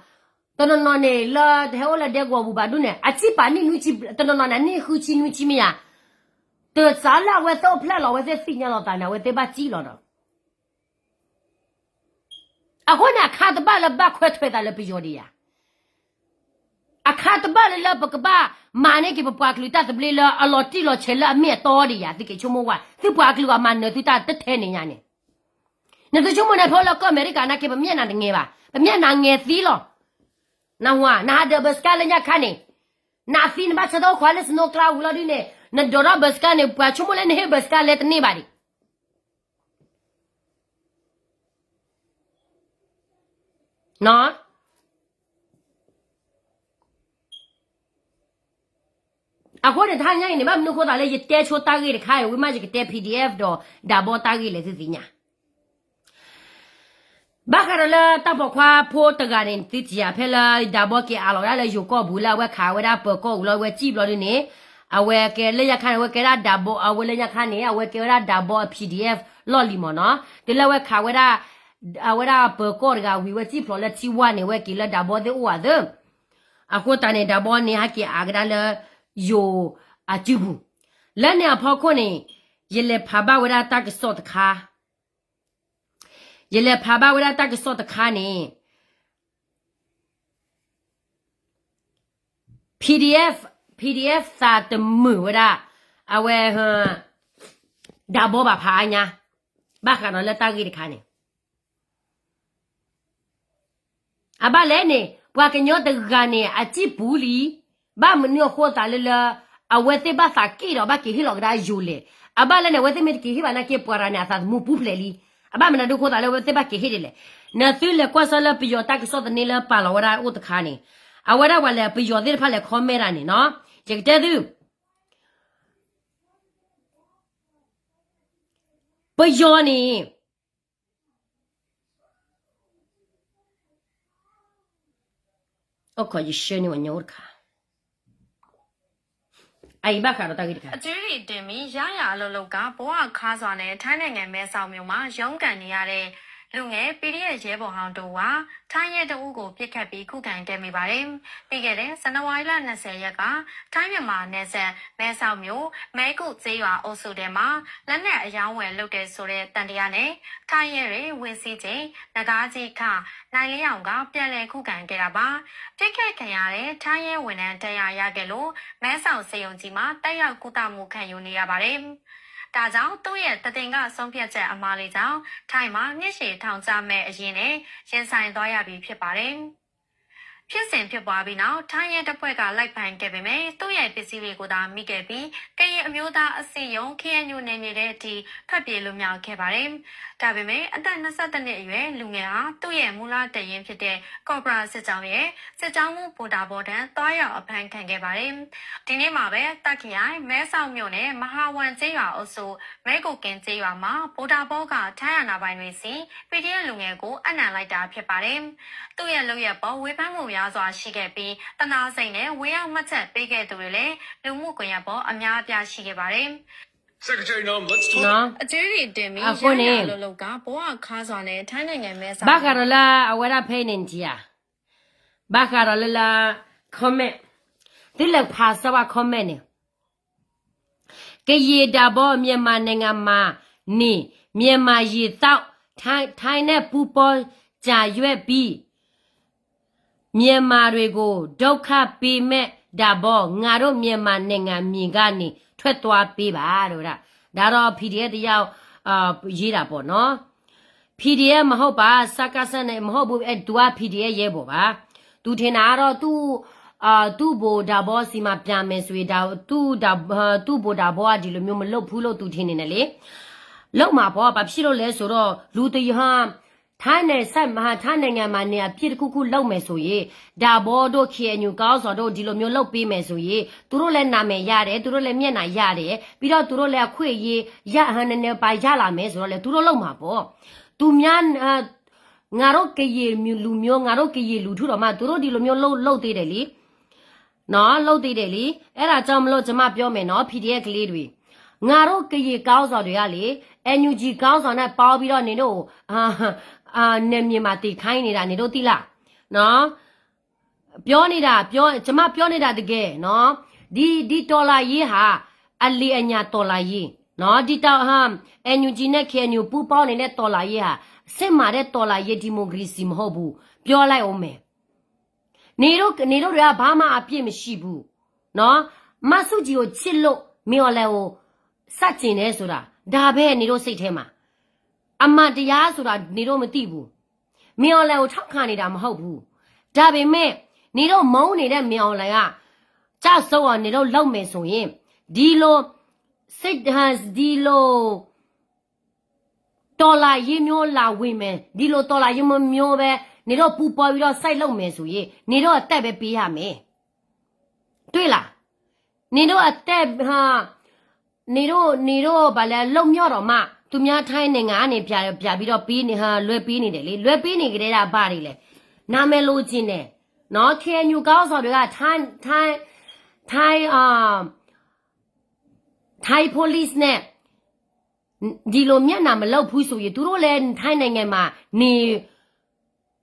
တနီၤနီၤန့ၣ် လၢတဟဲအိၣ်လၢဒဲကဝီၤပူၤဘၣ်ဒ်န့ၣ် အစံးပာ်နံၣ်နွံဆံ, တနီၤနီၤန့ၣ် နံၣ်ဃုဆံနွံဆံမ့ၢ်ဧါ, တစးလၢအဝဲသ့ၣ်အိၣ်ဖျဲၣ်လီၤ အဝဲသ့ၣ်သ့ၣ်ညါလီၤသးန့ၣ် အဝဲသ့ၣ်ဘၣ်စံၣ်လီၤဒီး အဃိန့ၣ် အခါတဘၣ်လၢဘၣ်ခွဲးထွဲးသးလၢပယီၤဒံးဧါ. အခါတဘၣ်လၢလၢပကဘၣ်မၤန့ၢ်က့ၤပပှၤကလုာ်တၢ်သဘျ့လၢအလီၤတံၢ်လီၤဆဲးလၢအမ့ၢ်အတီဒံးယၤ သုက့ၤဆိကမိၣ်ဝဲ သုပှၤကလုာ်အမၤနၢၤသုတၢ်တထဲန့ၣ်ညါန့ၣ် နသုဆိကမိၣ်န့ၣ်ဖဲလၢကီၢ်အမဲရကၤနာ်က့ ပမျဲၢ်နၤတငဲၤဘၣ် ပမျဲၢ်နၤငဲၤသံလီၤ နဟါ နဟးဒၢးဘၢစကါလၢညါခါန့ၣ် နသံနဘၣ်ဆၢထၢၣ်အိၣ်ခိးလၢ snow ကျါဝံၤလီၤဒ်န့ၣ် နဒိးထီၣ်ဘၢစကါန့ၣ် ပှၤဆိကမိၣ်လၢနဟ့ၣ်ဘၢစကါလဲၤတန့ၢ်ဘၣ်ဒံး အဃိန့ၣ် တဟါညါအံၤန့ၣ် ဘၣ်မနုၤအဃိသတးလၢယတဲဆိတၢ်ဂ့ၢ်တခါအံၤ ဝံၤမးယကတဲ PDF ဒီးဒးဘီတၢ်ဂ့ၢ်လဲၣ်သုသ့ၣ်ညါ ဘၣ်ဃးဒီးလၢတၢ်ပိာ်ခွါဖိတဂၤန့ၣ် သုထံၣ်ဧါ ဖဲလၢဒးဘီက့ၤအးလီၤဝဲဒၣ်လၢယိၤကီၢ်ပူၤလၢအဝဲခးဝဲဒၣ်ပၢၤကီၢ်ဝံၤလီၤ အဝဲစံၣ်ဘျီဒ်န့ၣ် အဝဲကဲလၢညါခါန့ၣ် အဝဲကဲဒၣ်ဒးဘီ အဝဲလၢညါခါန့ၣ် အဝဲကဲဝဲဒၣ်ဒးဘီအ PDF လီၢ်လံၤမ့ၢ်နီၤ တုၤလၢအဝဲခးဝဲဒၣ် အဝဲဒၣ်ပၢၤကီၢ်တဂၤဝံၤ ဝဲစံၣ်ဖျိးလၢထံဝါန့ၣ် ဝဲက့ၤလၢဒးဘီသ့ၣ်အိၣ်ဧါသၢ အဃိသတးန့ၣ် ဒးဘီန့ၣ် ဟဲက့ၤအးကဒါလၢယိၤအစုပူၤ လၢန့ၣ်အဖီခိၣ်န့ၣ် ယလဲၤဖးဘၣ်ဝဲဒၣ်တၢ်ကစီၣ်တခါ ယလဲၤဖးဘၣ်ဝဲဒၣ်တၢ်ကစီၣ်တခါန့ၣ် PDF PDF သးတမုာ်ဝဲဒၣ် အဝဲ ဒးဘီဘၣ်ဖးအါညါ ဘၣ်ဃးဒီးလၢတၢ်ဂ့ၢ်တခါန့ၣ် အဘၣ်လဲၣ်န့ၣ် ပှၤကညီတဂၤန့ၣ် အစံၣ်ပူၤလံ ဘၣ်မနုၤအဃိသတးလၢလၢ အဝဲသ့ၣ်ဘၣ်သးက့ၣ်ဒီးဘၣ်က့ၤဟ့ၣ်လီၤကဒါယိၤလဲၣ် အဘၣ်လဲၣ်န့ၣ် အဝဲသ့ၣ်မ့ၢ်တက့ၤဟ့ၣ်ဘၣ်နာ်က့ ပှၤတဂၤန့ၣ် အသးသမူပူၤဖျဲးလံ အဘၣ်မနုၤဒ်အဃိသတးလၢအဝဲသ့ၣ်ဘၣ်က့ၤဟ့ၣ်ဒ်လဲၣ် နသုလဲၤကွၢ်ဆၢလၢပယီၤတၢ်ကစီၣ်သန့လၢပာ်လီၤဝဲဒၣ်အိၣ်တခါန့ၣ် အဝဲဒၣ်ပှၤလဲၤပယီၤသ့ၣ်တဖၣ်လဲၤ comment တၢ်န့ၣ်နီၤ ယကတဲသု ပယီၤန့ၣ် အိၣ်ခိးယရှဲန့ၢ်ဝဲညိတခါ အအံၤဘၣ်ဃးဒီးတၢ်ဂ့ၢ်တခါ အကြွေးတွေတင်ပြီး ရရာအလုပ်လုပ်ကာ ဘဝအခါစွာနဲ့ ထိုင်းနိုင်ငံ မဲဆောက်မြို့မှာ ရုန်းကန်နေရတဲ့ လူငယ် ပီဒီအက်ဖ် ရဲဘော်ဟောင်းတစ်ဦးဟာ ထိုင်းရဲတစ်ဦးကို ပစ်ခတ်ပြီး ခုခံခဲ့မိပါတယ်။ ပြီးခဲ့တဲ့ ဇန်နဝါရီလ နှစ်ဆယ်ရက်က ထိုင်းမြန်မာနယ်စပ် မဲဆောက်မြို့ မဲကုတ်ကျေးရွာအုပ်စုထဲမှာ လက်နက်အရောင်းဝယ်လုပ်တယ်ဆိုတဲ့ သံသယနဲ့ ထိုင်းရဲတွေ ဝင်စီးချိန် နဂါးကြီး ခ နိုင်လင်းအောင်က ပြန်လည်ခုခံခဲ့တာပါ။ ပစ်ခတ်ခံရတဲ့ ထိုင်းရဲဝန်ထမ်း ဒဏ်ရာရခဲ့လို့ မဲဆောက်ဆေးရုံကြီးမှာ တက်ရောက်ကုသမှုခံယူနေရပါတယ်။ ဒါကြောင့် သူ့ရဲ့တသင်္ကာဆုံးဖြတ်ချက်အမှားလေးကြောင့် ထိုင်းမှာ နှစ်ရှည်ထောင်ကျမယ့်အရေးနဲ့ ရင်ဆိုင်သွားရပြီဖြစ်ပါတယ်။ ဖြစ်စဉ်ဖြစ်ပွားပြီးနောက် ထိုင်းရဲတပ်ဖွဲ့က လိုက်ဖမ်းခဲ့ပေမဲ့ သူ့ရဲ့ပစ္စည်းတွေကိုသာမိခဲ့ပြီး ကရင်အမျိုးသားအစည်းအရုံး KNU နယ်မြေထဲအထိ ထွက်ပြေးလွတ်မြောက်ခဲ့ပါတယ်။ ဒါပေမဲ့ အသက်နှစ်ဆယ့်တစ်နှစ်အရွယ် လူငယ်ဟာ သူ့ရဲ့မူလတပ်ရင်းဖြစ်တဲ့ ကော့ဘရာစစ်ကြောင်းရဲ့ စစ်ကြောင်းမှူး ဗိုလ်တာဘောထံ သွားရောက်အဖမ်းခံခဲ့ပါတယ်။ ဒီနေ့မှာပဲ တာ့ခ်ခရိုင် မဲဆောက်မြို့နယ် မဟာဝမ်ကျေးရွာအုပ်စု မဲကုတ်ကင်းကျေးရွာမှာ ဗိုလ်တာဘောက ထိုင်းအာဏာပိုင်တွေဆီ ပီဒီအက်ဖ် လူငယ်ကို အပ်နှံလိုက်တာဖြစ်ပါတယ်။ သူ့ရဲ့လုပ်ရပ်အပေါ် ဝေဖန်မှုများစွာရှိခဲ့ပြီး သနာ်စိတ်နဲ့ ဝင်ရောက်မှတ်ချက်ပေးခဲ့သူတွေလည်း လူမှုကွန်ရက်ပေါ် အများအပြားရှိခဲ့ပါတယ်။ အကြွေးတွေတင်ပြီး အဃိန့ၣ် ရရာလုပ်လုပ်ကာ ဘဝအခါစွာနဲ့ ထိုင်းနိုင်ငံ မဲဆောက် ဘၣ်ဃးဒီးလၢအဝဲဒၣ်ဖဲအံၤန့ၣ်နထံၣ်ဧါ ဘၣ်ဃးဒီးလၢလၢ comment သုလဲၤဖးစၢၤဝဲ comment န့ၣ် ကရင်ဒးဘီ မြန်မာနိုင်ငံမှာနေ မြန်မာရေသန့် ထိုင်းနဲ့ပူးပေါင်း ကြံရွက်ပြီး မြန်မာတွေကို ဒုက္ခပေးမဲ့ ဒါဘော ငါတို့ မြန်မာနိုင်ငံမြေကနေ ထွက်သွားပေးပါ တဲဝဲဒၣ်. ဒါတော့ PDF တယောက် ရေးတာပေါ့နော်. PDF မဟုတ်ပါ, စကစ နဲ့ မဟုတ်ဘူး, အဲ သူက PDF ရဲဘော်ပါ. သူထင်တာကတော့ သူ့ သူ့ဗိုလ်ဒါဘီဆီမှာ ပြန်မယ်ဆိုရင် ဒါ သူ့ဒါ သူ့ဗိုလ်ဒါဘီက ဒီလိုမျိုး မလုပ်ဘူးလို့ သူထင်နေတယ်လေ. လုပ်မှာပေါ့, ဘာဖြစ်လို့လဲဆိုတော့ လူတစ်ယောက် ထိုင်းနယ်စပ်မှာ ထိုင်းနိုင်ငံမှာနေ အပြစ်တစ်ခုခုလုပ်မယ်ဆိုရင် ဒါဘီတို့ KNU ခေါင်းဆောင်တို့ ဒီလိုမျိုးလုပ်ပေးမယ်ဆိုရင် သူတို့လည်းနာမည်ရတယ်, သူတို့လည်းမျက်နှာရတယ်, ပြီးတော့ သူတို့လည်းအခွင့်အရေးရ နည်းနည်းပါးရလာမယ်ဆိုတော့လေ သူတို့လုပ်မှာပေါ့. သူများ ငါတို့ကရင်လူမျိုး, ငါတို့ကရင်လူထုတောင်မှ သူတို့ဒီလိုမျိုးလုပ် လုပ်သေးတယ်လေ. နော်, လုပ်သေးတယ်လေ. အဲ့ဒါကြောင့်မလို့ ကျွန်မပြောမယ်နော်, PDF ကလေးတွေ, ငါတို့ကရင်ခေါင်းဆောင်တွေကလေ NUG ခေါင်းဆောင်နဲ့ပေါင်းပြီးတော့ နင်တို့ အာ အာ နယ်မြေမှာ တည်ခိုင်းနေတာ နင်တို့သိလား? နော်, ပြောနေတာ, ပြော, ကျွန်မပြောနေတာ တကယ်နော်. ဒီ, ဒီတော်လှန်ရေးဟာ အလစ်အငါတော်လှန်ရေးနော်. ဒီတော်, ဟာ, NUG နဲ့ KNU ပူးပေါင်းနေတဲ့ တော်လှန်ရေးဟာ စစ်မှန်တဲ့ တော်လှန်ရေး ဒီမိုကရေစီ မဟုတ်ဘူး. ပြောလိုက်အောင်မယ်. နေတို့ နေတို့တွေက ဘာမှအပြစ်မရှိဘူးနော်. မဆူၣ်ကၠံၤကို ချစ်လို့ မင်းအောင်လှိုင်ကို ဆန့်ကျင်တယ်ဆိုတာ ဒါပဲ နေတို့စိတ်ထဲမှာ အမှန်တရားဆိုတာ နေတို့မသိဘူး. မင်းအောင်လှိုင်ကို ထောက်ခံနေတာ မဟုတ်ဘူး. ဒါပေမဲ့ နေတို့မုန်းနေတဲ့ မင်းအောင်လှိုင်က ကျဆုံးအောင် နေတို့လုပ်မယ်ဆိုရင် ဒီလို စိတ် ဒီလို တော်လှန်ရေးမျိုးလာဝင်မယ်, ဒီလိုတော်လှန်ရေးမျိုးမျိုးပဲ နေတို့ပူပေါင်းပြီးတော့ စိုက်လုပ်မယ်ဆိုရင် နေတို့အသက်ပဲပေးရမယ်. တွေ့လား? နေတို့အသက်ဟာ နေတို့ နေတို့ဘာလဲ လွတ်မြောက်တော့မှ သူများထိုင်းနိုင်ငံကနေ ပြန် ပြန်ပြီးတော့ပေးနေ ဟာ လွှဲပေးနေတယ်လေ. လွှဲပေးနေကတည်းက ဘာတွေလဲ နာမည်လိုချင်တယ်နော်. เคเอ็นยู ခေါင်းဆောင်တွေက ထိုင်း ထိုင်း ထိုင်း အာ ထိုင်း police နဲ့ ဒီလိုမျက်နှာမလုပ်ဘူးဆိုရင် သူတို့လည်း ထိုင်းနိုင်ငံမှာ နေ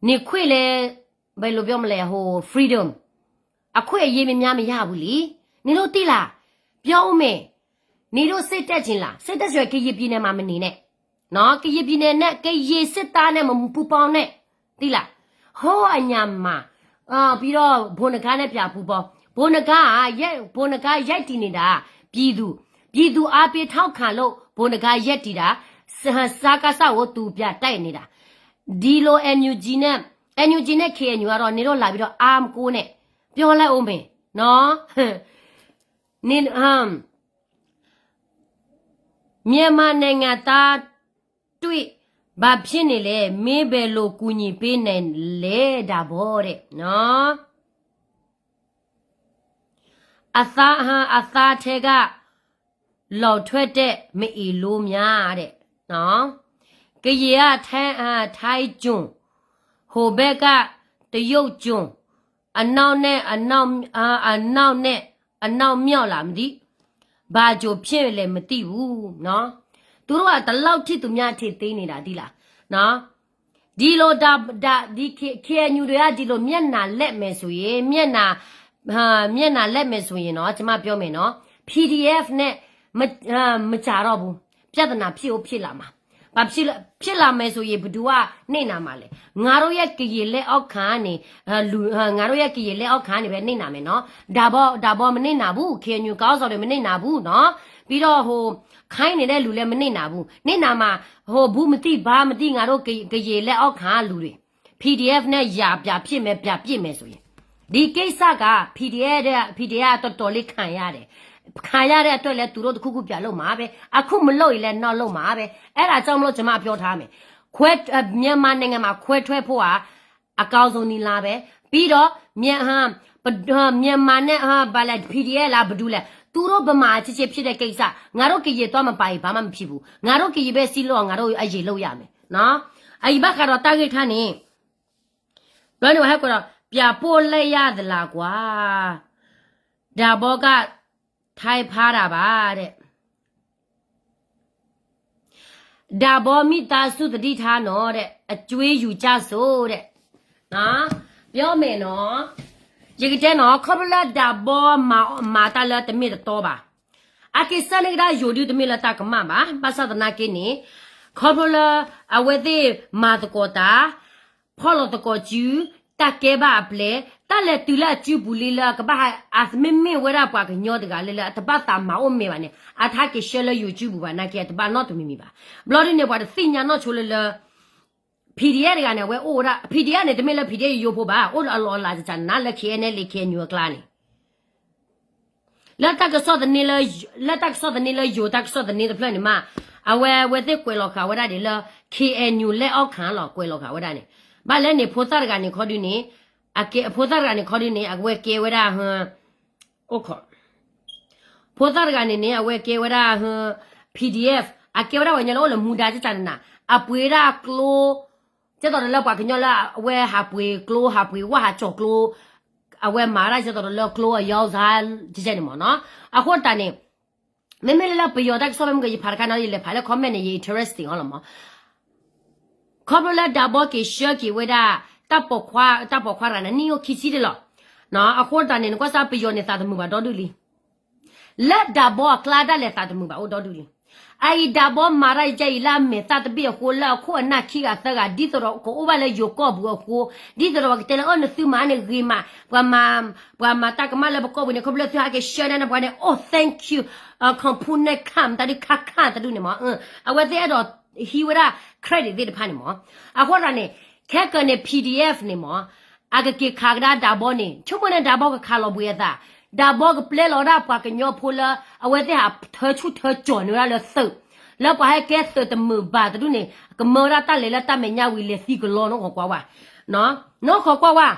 နေခွင့်လည်း ဘယ်လိုပြောမလဲ ဟို freedom အခွင့်အရေးများများ မရဘူးလေ. နင်တို့သိလား? ပြောဦးမယ်. နင်တို့စိတ်တက်ချင်လား? စိတ်တက်ချင်ရင် ကရင်ပြည်နယ်မှာ မနေနဲ့နော်. ကရင်ပြည်နယ်နဲ့ ကရင်စစ်သားနဲ့ မပူပေါင်းနဲ့. သိလား? ဟိုးအညမှာ အာ ပြီးတော့ ဗိုလ်နဂါးနဲ့ ပြန်ပူပေါင်း. ဗိုလ်နဂါးက ရိုက် ဗိုလ်နဂါး ရိုက်တည်နေတာ ပြည်သူ ပြည်သူအားပေးထောက်ခံလို့ ဗိုလ်နဂါး ရပ်တည်တာ စ စကစကို သူပြန်တိုက်နေတာ. ဒီလို NUG နဲ့ NUG နဲ့ KNU ကတော့ နင်တို့လာပြီးတော့ အားမကိုးနဲ့. ပြောလိုက်ဦးမယ်နော်. နင် ဟမ် မြန်မာနိုင်ငံသား တွေ့ ဘာဖြစ်နေလဲ, မင်းဘယ်လိုကူညီပေးနိုင်လဲ, ဒါဘီတဲ့နော်. အသား အသားထဲက လောင်ထွက်တဲ့ မအီလိုများတဲ့နော်. ကရင်က ထိုင်း ထိုင်းကျွန်, ဟိုဘက်က တရုတ်ကျွန်, အနောက်နဲ့ အနောက် အနောက်နဲ့ အနောက်မြောက်လား မသိ. ဘာကျွန်ဖြစ်လဲ မသိဘူးနော်. သူတို့က ဒီလောက်ထိ သူများအထင်သေးနေတာ သိလားနော်. ဒီလို ဒါ ဒါ ဒီ K- KNU တွေက ဒီလို မျက်နှာလှည့်မယ်ဆိုရင် မျက်နှာ ဟာ မျက်နှာလှည့်မယ်ဆိုရင်နော် ကျွန်မပြောမယ်နော်, PDF နဲ့ မ အာ မကြာတော့ဘူး, ပြဿနာဖြစ်ဦးဖြစ်လာမှာ. ဘာဖြစ်လဲ ဖြစ်လာမယ်ဆိုရင် ဘယ်သူက နစ်နာမှာလဲ. ငါတို့ရဲ့ ကရင်လက်အောက်ခံကနေ အာ လူ အာ ငါတို့ရဲ့ ကရင်လက်အောက်ခံကနေပဲ နစ်နာမယ်နော်. ဒါဘီ ဒါဘီ မနစ်နာဘူး, KNU ခေါင်းဆောင်တွေ မနစ်နာဘူးနော်. ပြီးတော့ ဟို ခိုင်းနေတဲ့လူလည်း မနစ်နာဘူး. နစ်နာမှာ ဟို ဘူးမသိ ဘာမသိ ငါတို့ က- ကရင်လက်အောက်ခံကလူတွေ PDF နဲ့ ရန်ပြန်ဖြစ်မယ် ပြန်ပစ်မယ်ဆိုရင် ဒီကိစ္စက PDF တဲ့ PDF က တော်တော်လေး ခံရတယ်. ခံရတဲ့အတွက်လည်း သူတို့တစ်ခုခု ပြန်လုပ်မှာပဲ. အခုမလုပ်ရင်လည်း နောက်လုပ်မှာပဲ. အဲ့ဒါကြောင့်မလို့ ကျွန်မပြောထားမယ်. ခွဲ မြန်မာနိုင်ငံမှာ ခွဲထွက်ဖို့ဟာ အကောင်းဆုံးနည်းလမ်းပဲ. ပြီးတော့ မြန်မာ ဟာ ပ- ဟာ မြန်မာနဲ့ ဟာ ဘာလဲ PDF လား ဘယ်သူလဲ. သူတို့ဗမာချစ်ချစ်ဖြစ်တဲ့ကိစ္စ, ငါတို့ကရင်သွားမပါရင် ဘာမှမဖြစ်ဘူး. ငါတို့ကရင်ပဲ စည်းလုံးအောင် ငါတို့အရင်လုပ်ရမယ်နော်. အရင်ဘက်ကတော့ တၢ်ဂ့ၢ်ခါန့ၣ် ဘျီန့ၣ် ဝဲဟဲကွဲးဒီး ပြန်ပို့လိုက်ရသလားကွာ, ဒါဘီက ထိုင်းဖမ်းတာပါတဲ့. ဒါဘီမိသားစု သတိထားနော်တဲ့, အကြွေးယူကြစို့တဲ့. နော်, ပြောမယ်နော်, ယကတဲနော်, ခီဖျိလၢ ဒါဘီ မၤ မၤတၢ်လၢတမ့ၢ်တတီဘၣ်. အက့ၤဆၢန့ၢ်ကဒါယိၤဒု တမ့ၢ်လၢတၢ်ကမၣ်ဘၣ်. ဘၣ်ဆၣ်သနာ်က့န့ၣ် ခီဖျိလၢ အဝဲသ့ၣ်မၤသကိးတၢ်, ဖီၣ်လီၤသကိးစု, တၢ်ကဲဘၣ်အပျဲၢ်, တၢ်လဲၤတုၤလၢအစုပူၤလံလၢ ကဘၣ်ဟဲ အမ့မ့ၢ်ဝဲဒၣ်ပှၤကညီတဂၤလၢ လၢအတဘၣ်သးမၤအိၣ်မဲာ်ဘၣ်န့ၣ် အတဟဲက့ၤဆှၢလၢယိၤစုပူၤဘၣ်နာ်က့ အတဘၣ်နီတမံၤမံၤဘၣ်. ဘျီဒ်န့ၣ် ပှၤတသ့ၣ်ညါနီၢ်ဆိလၢလၢ PDF တဂၤန့ၣ် အဝဲအိၣ်ဝဲဒၣ် PDF န့ၣ် တမ့ၢ်လၢ PDF ယိယိဖိဘၣ်, အိၣ်လၢအလီၢ်အလၤတစၢ်နၤလၢ KNLA KNU အကျါန့ၣ် လၢတၢ်ကစီၣ်သန့လၢ လၢတၢ်ကစီၣ်သန့လၢယိၤ တၢ်ကစီၣ်သန့တဖျၢၣ်န့ၣ်မး, အဝဲ အဝဲသ့ၣ်ကွဲးလီၤဃာ်ဝဲဒၣ်ဒ်လၢ KNU လက်အောက်ခံလီၤ ကွဲးလီၤဃာ်ဝဲဒၣ်န့ၣ်. ဘၣ်လဲၣ်န့ၣ် ဖိသၣ်တဂၤန့ၣ်ခီဒုန့ၣ်, အကဲ ဖိသၣ်တဂၤန့ၣ်ခီဒုန့ၣ် အဝဲကဲဝဲဒၣ် ဟ အိၣ်ခိး ဖိသၣ်တဂၤန့ၣ်န့ၣ် အဝဲကဲဝဲဒၣ် ဟ PDF, အကဲဝဲဒၣ်ပှၤကညီလၢအိၣ်လၢမူဒါကစၢ်နၤ, အပှ့ၤဒၣ်ကျိ ကဲသိးဒီးလၢပှၤကညီလၢအဝဲဟးပှ့ၤကျိ ဟးပှ့ၤဝၣ်ဟးကၠီၤကျိ, အဝဲမၤဒၣ်ကဲသိးဒီးလၢကျိအယီၤစါ ကဲကဲန့ၣ်မ့ၢ်နီၤ. အဃိတၢ်န့ၣ် မ့မ့ၢ်လၢလၢပယီၤတၢ်ကစီၣ်ဖဲမ့ၢ်ကယဖးတခါနီၤ ယလဲၤဖးလၢ comment န့ၣ် ယ interesting အီၤလီၤမ့ၢ်. ခီဖျိလၢဒးဘီက့ၤဆှၢက့ၤဝဲဒၣ် တၢ်ပိာ်ခွါ တၢ်ပိာ်ခွါတဂၤန့ၣ် နံၣ်အိၣ်ခံဆံတလီၤ. အဃိတၢ်န့ၣ် နကွၢ်စၢ်ပယီၤန့ၣ်သးတမုာ်ဘၣ်ဒီဒူၣ်လံ. လၢဒးဘီအကျါဒၣ်လဲာ်သးတမုာ်ဘၣ်အိၣ်ဒီဒူၣ်လံ. အအံၤဒၣ်ဘီမၤတၢ်ယဲအံၤလၢအမဲာ်သၣ်တဘ့ၣ်အဃိ လၢအခိၣ်အနၢ်ခံဂၤသၢဂၤ ဒ်သိးဒီးကအိၣ်ဘၣ်လၢယိၤကီၢ်ပူၤအဃိ, ဒ်သိးဒီးပှၤကတဲလၢ အၢ နသုမၤန့ၣ်ဂ့ၤမး, ပှၤမၤ, ပှၤမၤတၢ်ကမၣ်လၢပကီၢ်ပူၤန့ၣ် ခီဖျိသုဟဲက့ၤ share န့ၢ်ပှၤန့ၣ် အိၣ် thank you, ခီဖူန့ၣ် ခၣ်မတၤဒုးခါခၣ်တဒူၣ်န့ၣ်မး, အဝဲသ့ၣ်အဲၣ်ဒိးဟံးဝဲဒၣ် credit သ့ၣ်တဖၣ်န့ၣ်မး, အဃိသတးန့ၣ် ခဲကနံၣ်န့ၣ် PDF န့ၣ်မး အကက့ၤခးကဒါဒၣ်ဘီန့ၣ် ဆိကမိၣ်န့ၣ် ဒၣ်ဘီကခးလီၤဘှံးအသး, ဒၣ်ဘီကပျဲလီၤဒၣ်ပှၤကညီဖိလၢ အဝဲသ့ၣ်ဟးထၢဆူၣ်ထၢကၠီၤန့ၢ်ဝဲဒၣ်လၢသုး, လၢပှၤဟဲကဲသုးတမုာ်ဘၣ်တဒူၣ်န့ၣ် ကမၢဝဲဒၣ်တၢ်လဲၤလၢတၢ်မဲာ်ညါဝံၤလဲၤသံကလီ နီၢ်ခိးကွၢ်ဝါ, နီၢ်ခိးကွၢ်ဝါ,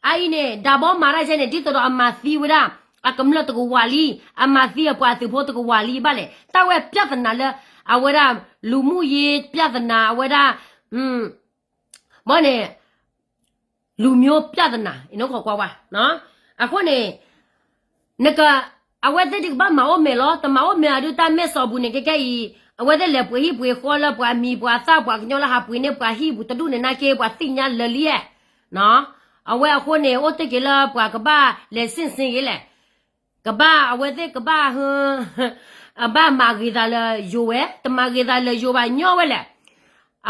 အအံၤန့ၣ် ဒၣ်ဘီမၤတၢ်ယဲန့ၣ် ဒ်သိးဒီးအမၤသံဝဲဒၣ် အကမျၢၢ်တကဝၤလံ, အမၤသံအပှၤသုးဖိတကဝၤလံဘၣ်လဲၣ်, တၢ်ဝဲပြဿနာလၢ အဝဲဒၣ် လူမှုရေးပြဿနာ အဝဲဒၣ် ဘၣ်န့ၣ် လူမျိုးပြဿနာ နီၢ်ခိးကွၢ်ဝါ, အဃိန့ၣ် နက အဝဲသ့ၣ်ဒုးကဘၣ်မၤအိၣ်မဲာ်လီၤ, တမၤအိၣ်မဲာ်အဒုး တၢ်မဲာ်စီၣ်ပူၤန့ၣ် ကဲကဲအံၤ အဝဲသ့ၣ်လဲၤပှ့ၤဟံၣ်ပှ့ၤဃီလၢပှၤမံၤပှၤသၣ်ပှၤကညီလၢဟးပှ့ၤန့ၢ်ပှၤဟံၣ်ပူၤတဒူၣ်န့ၣ် နာ်က့ပှၤသ့ၣ်ညါလၢာ်လံဧါ, အဝဲအဃိန့ၣ် အိၣ်တ့ၢ်က့ၤလၢပှၤကဘၣ်လဲၤစ့ၣ်စ့ၣ်ဂ့ၤလဲၣ် ကဘၣ်အဝဲသ့ၣ်ကဘၣ် အဘၣ်မၤဂ့ၤသးလၢယိၤဝဲ, တမၤဂ့ၤသးလၢယိၤဘၣ်ညီဝဲလဲၣ်.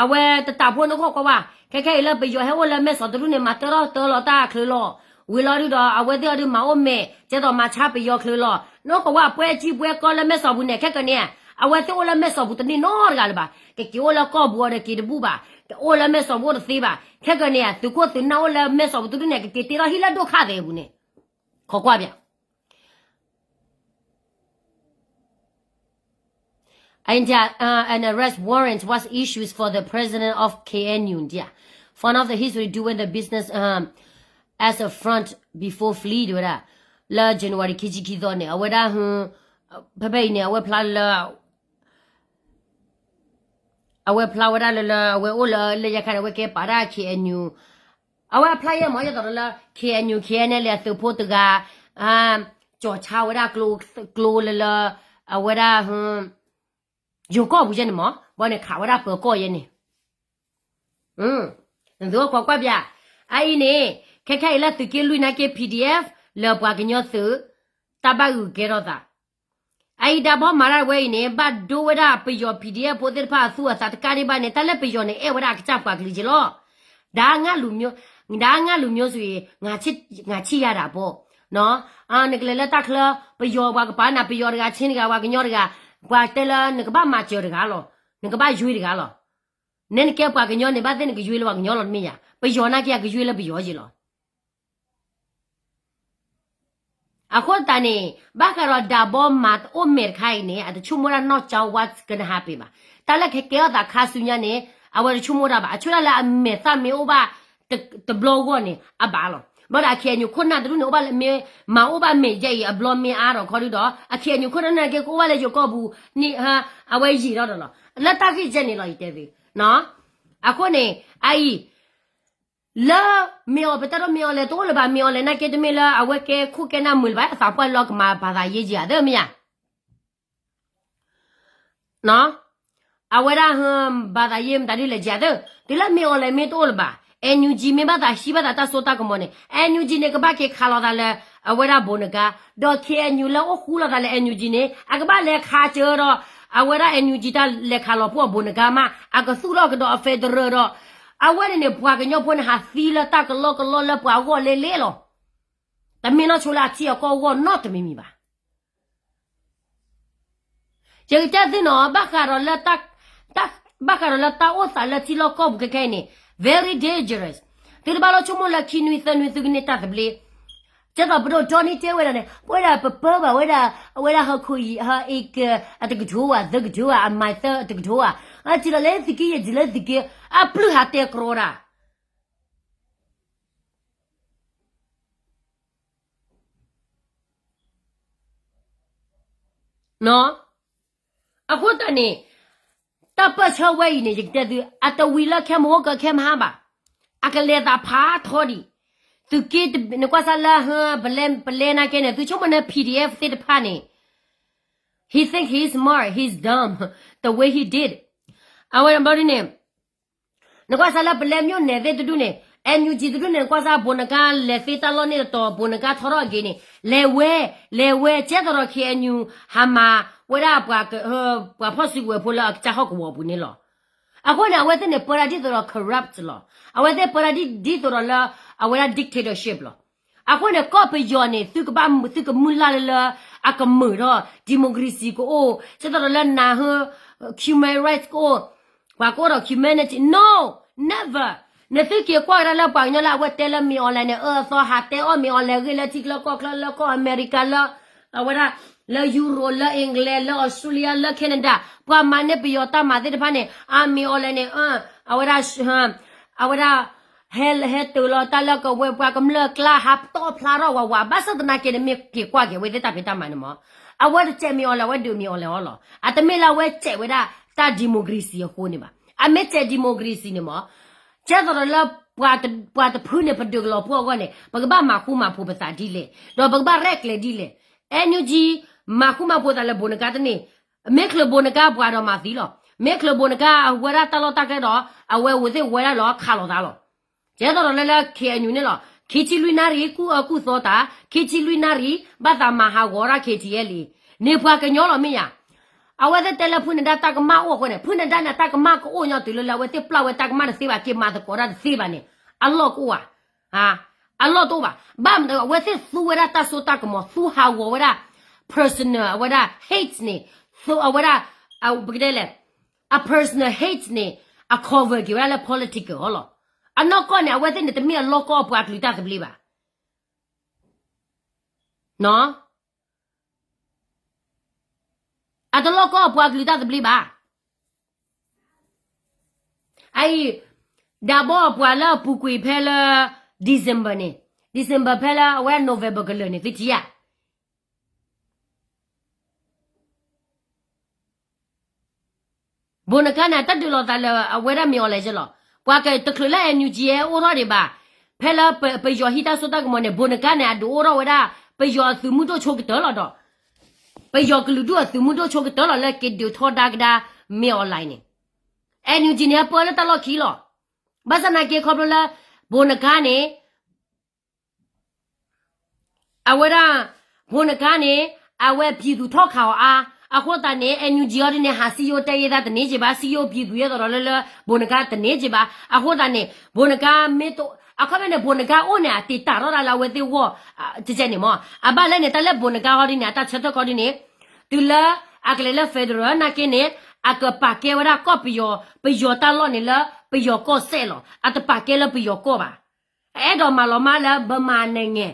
အဝဲတတၢ်ဖိနီၢ်ခိးကွၢ်ဝါ, ခဲခဲအံၤလၢပယီၤဟဲအိၣ်လၢမဲာ်စီၣ်တဒူၣ်န့ၣ် မၤတၢထီၣ်တၢလီၤတၢ်အချၢလီၤ. ဝံၤလီၤဒုဒီး အဝဲသ့ၣ်အီၤဒုးမၤအိၣ်မဲာ် ကဲသိးမၤဆါပယီၤချၢလီၤ. နီၢ်ခိးကွၢ်ဝါ အပွဲကြီးပွဲကောင်းလၢမဲာ်စီၣ်ပူၤန့ၣ် ခဲကနံၣ်န့ၣ် အဝဲသ့ၣ်အိၣ်လၢမဲာ်စီၣ်ပူၤတန့ၢ်နီတဂၤလၢၤဘၣ်. ကက့ၤအိၣ်လၢကီၢ်ပူၤအီၤဒီးက့ၤတဘူၣ်ဘၣ်. ကအိၣ်လၢမဲာ်စီၣ်ပူၤအိၣ်တသ့ဘၣ်. ခဲကနံၣ်န့ၣ် သုးခိၣ်သုးနၢ်အိၣ်လၢမဲာ်စီၣ်ပူၤတဒူၣ်န့ၣ် ကက့ၤတ့ထီၣ်ဟံၣ်လၢဒိၣ်ခါသဲးအပူၤန့ၣ် ခိးကွၢ်ဘၣ် And, uh, an arrest warrant was issued for the president of K N U, yeah, fond of the history doing the business, um, as a front before flee ဝဲဒၣ် လၢ January ခံဆံခံသီန့ၣ် အဝဲဒၣ် ဖဲဖဲအံၤန့ၣ် အဝဲဖျါလၢ အဝဲဖျါဝဲဒၣ်လၢလၢ အဝဲအိၣ်လၢလၢယခါန့ၣ် အဝဲကဲပာ်ဒၣ် K N U, အဝဲအဖျါယဲၢ်မး ယဲသိးလၢ K N U K N L အသုးဖိတဂၤ ကၠီၤဆါဝဲဒၣ် ကျိလၢလၢ အဝဲဒၣ် ယိၤကီၢ်ပူၤယဲန့ၣ်မး ဘၣ်န့ၣ်ခးဝဲဒၣ်ပၢၤကီၢ်ယဲန့ၣ် နသုခိးကွၢ်ဘၣ်, အအံၤန့ၣ် ခဲခဲအံၤလၢသုးက့လွံၢ်နာ်က့ P D F လၢပှၤကညီသုး တၢ်ဘၣ်ဂုာ်ကဲထီၣ်သး အအံၤဒၣ်ဘီမၤတၢ်ဝဲအံၤန့ၣ် ဘၣ်ဒိဝဲဒၣ်ပယီၤ P D F ဖိသ့ၣ်တဖၣ်အသူၣ်အသးတကးဒံးဘၣ်န့ၣ် တၢ်လၢပယီၤန့ၣ် အဲၣ်ဝဲဒၣ်အကစၢ်ပှၤကလုာ်က့လီၤ. ဒါငါလူမျိုး, ဒါငါလူမျိုးဆိုရင် ငါချစ်ရတာပေါ့, နကလဲၤလၢတၢ်ချၢ ပယီၤပှၤကပာ်နၤ ပယီၤတဂၤ ချင်းတဂၤ ပှၤကညီတဂၤ ပှၤတဲလၢနကဘၣ်မၤစၢၤတဂၤလီၤ, နကဘၣ်ရွေးတဂၤလီၤ. နဲနကဲပှၤကညီန့ၣ် ဘၣ်သ့ၣ်နကရွေးလၢပှၤကညီလီၤတမ့ၢ်ဧါ, ပယီၤနာ်က့ အကရွေးလၢပယီၤက့လီၤ. အဃိသတးန့ၣ် ဘၣ်ဃးဒီးဒၣ်ဘီမၤအိၣ်မဲာ်တခါအံၤန့ၣ် အတဆိကမိၣ်ဒၣ်နီၢ် ကၠီဝါ ကနဟးပ့ၤ ဘၣ်. တၢ်လၢကဟဲကဲထီၣ်သးခါဆူညါန့ၣ် အဝဲတဆိကမိၣ်ဒၣ်ဘၣ်. အဆိဒၣ်လၢအမဲာ်သၣ်မ့ၢ်အိၣ်ဘၣ်တဘျီဂီၢ်န့ၣ် အဘၣ်လီၤ. ဘၣ်ဒီး KNU ခိၣ်နၢ်တဒူၣ်န့ၣ် အိၣ်ဘၣ်လၢမ့ၢ် မၤအိၣ်ဘၣ်မဲာ်ယဲအံၤ အဘျီမ့ၢ်အါထီၣ်ခီဒုဒီး အ KNU ခိၣ်နၢ်နာ်က့ ကအိၣ်ဘၣ်လၢယိၤကီၢ်ပူၤန့ၣ် အဝဲယံာ်ထီၣ်ဒီးလီၤ. လၢတၢ်ဂ့ၢ်ကဲန့ၣ်လီၤ ယတဲသု. အဃိန့ၣ် အအံၤ လၢမ့ၢ်အီၤ ပတဲဒိးမ့ၢ်အီၤလဲၣ် တအိၣ်လၢၤဘၣ်. မ့ၢ်အီၤလဲၣ်နာ်က့ တမ့ၢ်လၢအဝဲကဲခိၣ်ကဲနၢ်မုာ်လၢၤဘၣ်. အသးပှၢ်လီၤကမၤ ဘာသာရေး ယံာ်ဧါ သၢမ့ၢ်ဧါ. အဝဲဒၣ် ဘာသာရေး မတၤဒ်လဲၣ် ယံာ်ဧါ သၢ. တုၤလၢမ့ၢ်အီၤလဲၣ်မ့ၢ်တအိၣ်လၢၤဘၣ်. NUG မ့ၢ်ဘၣ်သးဟံးဘၣ်သးတၢ်စိတၢ်ကမီၤန့ၣ် NUG န့ၣ် ကဘၣ်က့ၤခးလီၤသးလၢ အဝဲဒၣ်ဘိးနကါ ဒီး KNU လၢအိၣ်ဃူလီၤသးလၢ NUG န့ၣ် အကဘၣ်လဲၤခးစၢၤဒီး အဝဲဒၣ် NUG တၢ်လဲၤခးလီၤဖှိၣ်အဘိးနကါမး အကသူၣ်ထီၣ်ကဒီးအ federal ဒီး အဝဲန့ၣ်န့ၣ် ပှၤကညီဖိန့ၣ် ဟးသံလၢတၢ်ကလီကလီလၢပှၤဂီၢ်လဲလဲလီၤ. တမ့ၢ်နီၢ်ဆိလၢအထံအကီၢ်အဂီၢ်နီတမံၤမံၤဘၣ်. ယကတဲသုနီၤ ဘၣ်ဃးဒီးလၢ ဘၣ်ဃးဒီးလၢတၢ်အိၣ်သးလၢထံလီၢ်ကီၢ်ပူၤခဲခဲအံၤန့ၣ် very dangerous. သုတဘၣ်လီၤဆိကမိၣ်လၢခံနွံသၢနွံသုကန့ၢ်တၢ်သဘျ့. ကဲသိးပဒိၣ် Johnny တဲဝဲဒၣ်န့ၣ် ပဝဲဒၣ်ပပၢဘၣ်ဝဲဒၣ် အဝဲဒၣ်ဟီၣ်ခိၣ်အံၤ ဟီၣ်အ့ကၢ အတကထိဘၣ် သၢကထိဘၣ် အမံၤသၢအတကထိဘၣ် အစံးလီၤလၢသုးက့ယဲၢ်စံးလၢသုးက့ အပျုၢ်ဟးတဲကြီဒၣ် အဃိသတးန့ၣ် တၢ်ပၢၢ်ဆၢဝဲအံၤန့ၣ် ယကတဲသု အတဝံၤလၢခဲမဟိကခဲမဟါဘၣ်. အကလဲၤသးဖးထီဒံး. သုးက့ နကွၢ်စၢ်လၢ ပလဲနာ်က့န့ၣ် သုဆိကမိၣ်န့ၣ် PDF သ့ၣ်တဖၣ်န့ၣ် he think he's smart, he's dumb, the way he did. အဝဲဘျီဒ်န့ၣ် နကွၢ်စၢ်လၢပလဲမြို့နယ်သ့ၣ်တဒူၣ်န့ၣ် NUG တဒူၣ်န့ၣ် နကွၢ်စၢ်ဘိးနကါလဲၤသ့တၢ်လီၢ်န့ၣ်တတီၤ ဘိးနကါထီထီၣ်အဂ့ၤန့ၣ် လဲၤဝဲ လဲၤဝဲ ကဲသိးဒီး KNU ဟးမၤ ဝဲဒၣ် ပှၤဖီၣ်စုကဝဲၤဖိလၢအကစၢ်ဟီၣ်ကဝီၤအပူၤန့ၣ်လီၤ. အဃိန့ၣ် အဝဲသ့ၣ်န့ၣ် ပၢဒၣ်ဒ်သိးဒီး corrupt လီၤ. အဝဲသ့ၣ်ပၢဒၣ်ဒ်သိးဒီးလၢ အဝဲဒၣ် dictatorship လီၤ. အဃိန့ၣ် ကီၢ်ပယီၤန့ၣ် သုကဘၣ် သုကမုၢ်လၢ်လၢလၢ အကမုာ်ဒီး democracy ကအိၣ်, ဒ်သိးဒီးလၢနၤဟၢ human rights ကအိၣ်, ပှၤကအိၣ်ဒီး humanity, no, never. နသုက့ၤကွၢ်ကဒါလၢပှၤကညီလၢအဝဲတဲလၢမ့ၢ် online န့ၣ် အၢအသီဟးတဲအီၣ်မ့ၢ် online ဂ့ၢ်လၢထံချၢကီၢ်ချၢ လၢကီၢ်အမဲရကၤ လၢ အဝဲဒၣ် လၢ Europe လၢ England လၢ Australia လၢ Canada ပှၤမၤန့ၢ်ပယီၤတၢ်မၤသ့ၣ်တဖၣ်န့ၣ် အမ့ၢ် online န့ၣ် အဝဲဒၣ် အဝဲဒၣ် ဟဲ ဟဲတၢၤလီၤတၢ်လၢကဝဲၤပှၤကမျၢၢ်ကျါ ဟးတီၣ်ဖျါထီၣ်ဝးဝး ဘၣ်ဆၣ်သနာ်က့န့ၣ် မ့ၢ်က့ၤကွၢ်က့ၤအဝဲသ့ၣ်တၢ်ဖံးတၢ်မၤန့ၣ်မး, အဝဲတစဲးမ့ၢ် online အဝဲဒုးမ့ၢ် online အီၤလီၤ. အတမ့ၢ်လၢအဝဲစဲးဝဲဒၣ်တၢ် democracy အဃိန့ၣ်ဘၣ်. အမ့ၢ်စဲး democracy န့ၣ်မး, ကဲသိးဒီးလၢ ပှၤတဖုန့ၣ် ပဒုးကလီၤပှီၢ်အဂီၢ်န့ၣ် ပကဘၣ်မၤဃူမၤဖိးပသးဒ်လဲၣ်, ဒီးပကဘၣ်ရဲၣ်ကျဲၤဒ်လဲၣ်. NUG မၤဃူမၤဖိးသးလၢဘိးနကါတန့ၢ်, မ့ၢ်ချုးဘိးနကါပှၤဒီးမၤသံလီၤ. မ့ၢ်ချုးဘိးနကါအဝဲဒၣ်တၢ်လီၢ်တၢ်ကျဲဒီး အဝဲဝဲသ့ၣ်ဝဲဒၣ်လီၤခးလိာ်သးလီၤ. ကဲသိးဒီးလၢလၢ KNU န့ၣ်လီၤ, ခံဆံလွံၢ်နၣ်ရံၣ် ကူၣ်အၢကူၣ်သီတၢ်, ခံဆံလွံၢ်နၣ်ရံၣ် ဘၣ်သးမၤဟးဂီၤဒၣ် KTLA န့ၣ် ပှၤကညီလီၤမ့ၢ်ယၤ. အဝဲသ့ၣ်တဲလၢဖုနဒါတၢ်ကမၣ်အိၣ်အဃိန့ၣ် ဖုနဒါန့ၣ် အတၢ်ကမၣ်ကအိၣ်ညီတုၤလၢလၢအဝဲသ့ၣ်ပျၢ်ဝဲတၢ်ကမၣ်တသ့ဘၣ် က့ၤမၤသကိးတၢ်တသ့ဘၣ်န့ၣ် အလီၢ်ကအိၣ်ဧါ. အလီၢ်တအိၣ်ဘၣ်. ဘၣ်မနုၤအဝဲသ့ၣ်သူဝဲဒၣ်တၢ်စိတၢ်ကမီၤ သူဟးဂီၤဝဲဒၣ် personal အဝဲဒၣ် hate န့ၣ်, သူအဝဲဒၣ် ပကတဲလဲၣ် အ personal hate န့ၣ် အ cover က့ၤဝဲဒၣ်လၢ political ဟီလီၤ. အနီၢ်ကီၢ်န့ၣ် အဝဲသ့ၣ်န့ၣ် တမ့ၢ်အလီၢ်ကီၢ်အပှၤကလုာ်တၢ်သဘျ့ဘၣ်. အတလီၢ်ကီၢ်အပှၤကလုာ်တၢ်သဘျ့ဘၣ်. အအံၤ ဒၣ်ဘီအပှၤလၢအပူၤကွံာ်ဖဲလၢ December န့ၣ်, December ဖဲလၢအဝဲ November ကလၢာ်န့ၣ် သုထံၣ်ဧါ. ဘိးနကါန့ၣ် တၢ်ဒုးလိာ်သးလၢအဝဲဒၣ်မ့ၢ် online လီၤ. ပှၤကတချုးလၢ NUG အိၣ်ထီၣ်ဒံးဘၣ်. ဖဲလၢပယီၤဟံးတၢ်စိတၢ်ကမီၤန့ၣ် ဘိးနကါန့ၣ် အဒုးအိၣ်ထီၣ်ဝဲဒၣ် ပယီၤအသုးမုၢ်ဒိၣ်ဆိကတၢၢ်လီၤဒီး ပယီၤကလုာ်ဒူၣ်အသုးမုၢ်ဒိၣ်ဆိကတၢၢ်လီၤလၢက့ၤဒုးထီဒါကဒါမ့ၢ် online န့ၣ်. NUG န့ၣ် အပၢလၢတၢ်လီၢ်ခံလီၤ. ဘၣ်ဆၣ်သနာ်က့ခီဖျိလၢ ဘိးနကါန့ၣ် အဝဲဒၣ် ဘိးနကါန့ၣ် အဝဲ ပြည်သူ ထီၣ်ခးအီၤအါ, အဃိသတးန့ၣ် NUG အီၤဒ်န့ၣ် ဟးစံယိၣ်တဲယဲသးတန့ၢ်က့ဘၣ်, စံယိၣ် ပြည်သူ ယဲသိးဒီးလၢလၢ ဘိးနကါတန့ၢ်က့ဘၣ်. အဃိသတးန့ၣ် ဘိးနကါမ့ၢ်တ အခီပညီန့ၣ် ဘိးနကါအိၣ်န့ၣ် အတ့တၢ်ထီၣ်ဒၣ်လၢအဝဲသ့ၣ်ဂီၢ် ကဲကဲန့ၣ်မး. အဘၣ်လဲၣ်န့ၣ် တၢ်လၢဘိးနကါဟီဒ်န့ၣ် အတၢ်ဆၢထၢၣ်ကီဒ်န့ၣ် တုၤလၢအကလဲၤလၢ federal နာ်က့န့ၣ် အကပာ်ကဲဝဲဒၣ်ကီၢ်ပယီၤ ပယီၤတၢ်လီၢ်န့ၣ်လၢ ပယီၤကီၢ်စဲၣ်လီၤ. အတပာ်ကဲလၢပယီၤကီၢ်ဘၣ်. အအဲၣ်ဒိးမၤလီၤမၢ်လၢ ဗမာနိုင်ငံ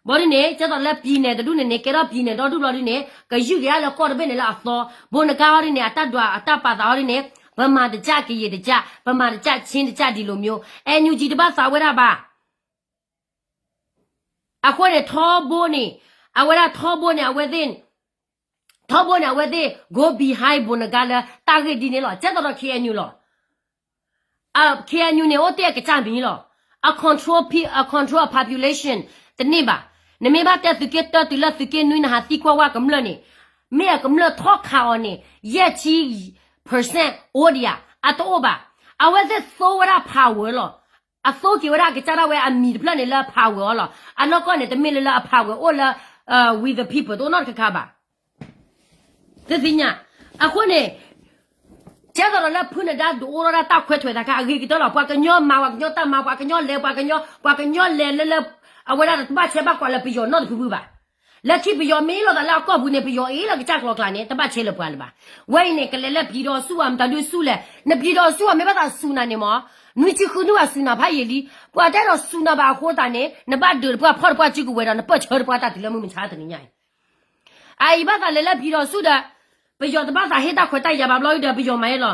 ဘီဒ်န့ၣ် ကဲသိးလၢ ပြည်နယ် တဒူၣ်န့ၣ်န့ၣ် ကဲထီၣ် ပြည်နယ် ဒီဒူၣ်ဘျီဒ်န့ၣ် ကယူၢ်က့ၤအါလၢကီၢ်တဘ့ၣ်န့ၣ်လၢအသီ, ဘိးနကါဟီဒ်န့ၣ် အတၢ်ဒွးအတၢ်ပာ်သးဟီဒ်န့ၣ် ဗမာတစ်ကျပ် ကရင်တစ်ကျပ် ဗမာတစ်ကျပ် ချင်းတစ်ကျပ် ဒ်လိုမျိုး NUG တဘၣ်သးဝဲဒၣ်ဘၣ်. အဃိန့ၣ် ထီဘိန့ၣ် အဝဲဒၣ်ထီဘိန့ၣ် အဝဲသ့ၣ် ထီဘိန့ၣ် အဝဲသ့ၣ် go behind ဘိးနကါလၢတၢ်ဂ့ၢ်ဒ်န့ၣ်လီၤ. ကဲသိးဒီး KNU လီၤ. အ KNU န့ၣ် အိၣ်တ့ၢ်အကစၢ်မံၤလီၤ. အ control pe- အ control အ population တန့ၢ်ဘၣ်. နမ့ၢ်ဘၣ်တဲသုးက့တၢတုၤလၢသုးက့နွံ နဟးသံကွၢ်ဝဲကမျၢၢ်န့ၣ် မ့ၢ်အကမျၢၢ်ထီၣ်ခးအီၤန့ၣ် ယဲၢ်ဆံ percent အိၣ်ဒံးဧါ. အတအိၣ်ဘၣ်. အဝဲသ့ၣ်သိဝဲဒၣ် power လီၤ. အသိက့ၤဝဲဒၣ်ကစၢ်ဒၣ်ဝဲအမံၤတဖျၢၣ်န့ၣ်လၢ power အီၤလီၤ. အနီၢ်ကီၢ်န့ၣ် တမ့ၢ်လၢလၢအ power အိၣ်လၢ with the people တအိၣ်နီတခါခါဘၣ်. သုသ့ၣ်ညါ, အဃိန့ၣ် ကဲသိးဒီးလၢဖုနဒါဒုးအိၣ်ထီၣ်ဒၣ်တၢ်ခွဲးထွဲးသးခါ အဂ့ၤကတၢၢ်လီၤ. ပှၤကညီမၤပှၤကညီတၢ်မၤ ပှၤကညီလဲၤပှၤကညီ ပှၤကညီလဲၤလၢလၢ အဝဲဒၣ်တဘၣ်ဆဲးဘၣ်ကွၢ်လၢပယီၤနီတဖုဖုဘၣ်. လၢခံပယီၤမ့ၢ်လီၤသးလၢအကီၢ်ပူၤန့ၣ် ပယီၤအ့ၣ်လီၤကစၢ်ကျီကျါန့ၣ် တဘၣ်ဆဲးလၢပှၤလၢၤဘၣ်. ဝဲအံၤန့ၣ် ကလဲၤလၢ ပြည်ထောင်စု အမတၤဒုးဆူၣ်လဲၣ်. န ပြည်ထောင်စု မ့ၢ်ဘၣ်သးဆူၣ်နၤန့ၣ်မး နွံဆံဃုနံၣ်ဘၣ်ဆူၣ်နၤဖးယံာ်လံ. ပှၤတအဲၣ်ဒိးဆူၣ်နၤဘၣ်အဃိသတးန့ၣ် နဘၣ်ဒုးတပှၢ်ဖီၣ်တပှၢ်စုကဝဲၤဒီး နပၢၢ်ဆၢတပှၢ်တၢ်တုၤလၢမုၢ်မဆါတနံၤညါအံၤ အအံၤဘၣ်သးလဲၤလၢ ပြည်ထောင်စု ဒီး ပယီၤတဘၣ်သးဟ့ၣ်တၢ်ခွဲးတၢ်ယာ်ဘၣ်ဘျီဒုဒီး ပယီၤမၤအ့ၣ်လီၤ.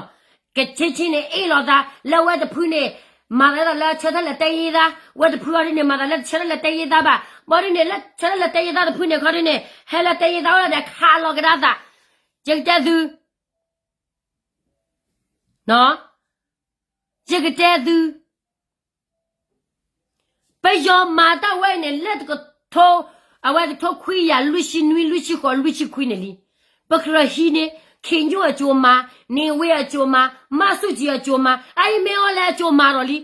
ကဆ့ဆ့န့ၣ် အ့ၣ်လိာ်သးလၢဝဲတဖုန့ၣ် မၤသးဒ်သိးလၢဆၢထၢၣ်လဲၤတဲယ့ၢ်သး, ဝဲတဖုအီၤဒ်န့ၣ် မၤသးလၢဆၢထၢၣ်လဲၤတဲယ့ၢ်သးဘၣ်. ဘီဒ်န့ၣ် လၢဆၢထၢၣ်လဲၤတဲယ့ၢ်သးတဖုန့ၣ်ခီဒ်န့ၣ် ဟဲလၢတဲယ့ၢ်သးဝဲဒၣ်ဒီး ခးလီၤကဒါသး, ယကတဲသု ယကတဲသု ပယီၤမၤတၢ်ဝဲအံၤန့ၣ် လၢတကထိ, အဝဲတကထိခွံကယၤလွံၢ်ဆံနွံ လွံၢ်ဆံဃိး လွံၢ်ဆံခွံန့ၣ်လံ. ပကြၢးဟံးန့ၢ် ခင်ညွန့်အကြိုမၤ, နေဝင်းအကြိုမၤ, မဆူၣ်ကၠံအကြိုမၤ, အအံၤမ့ၢ်အီၤလဲၤအကြိုမၤဒီး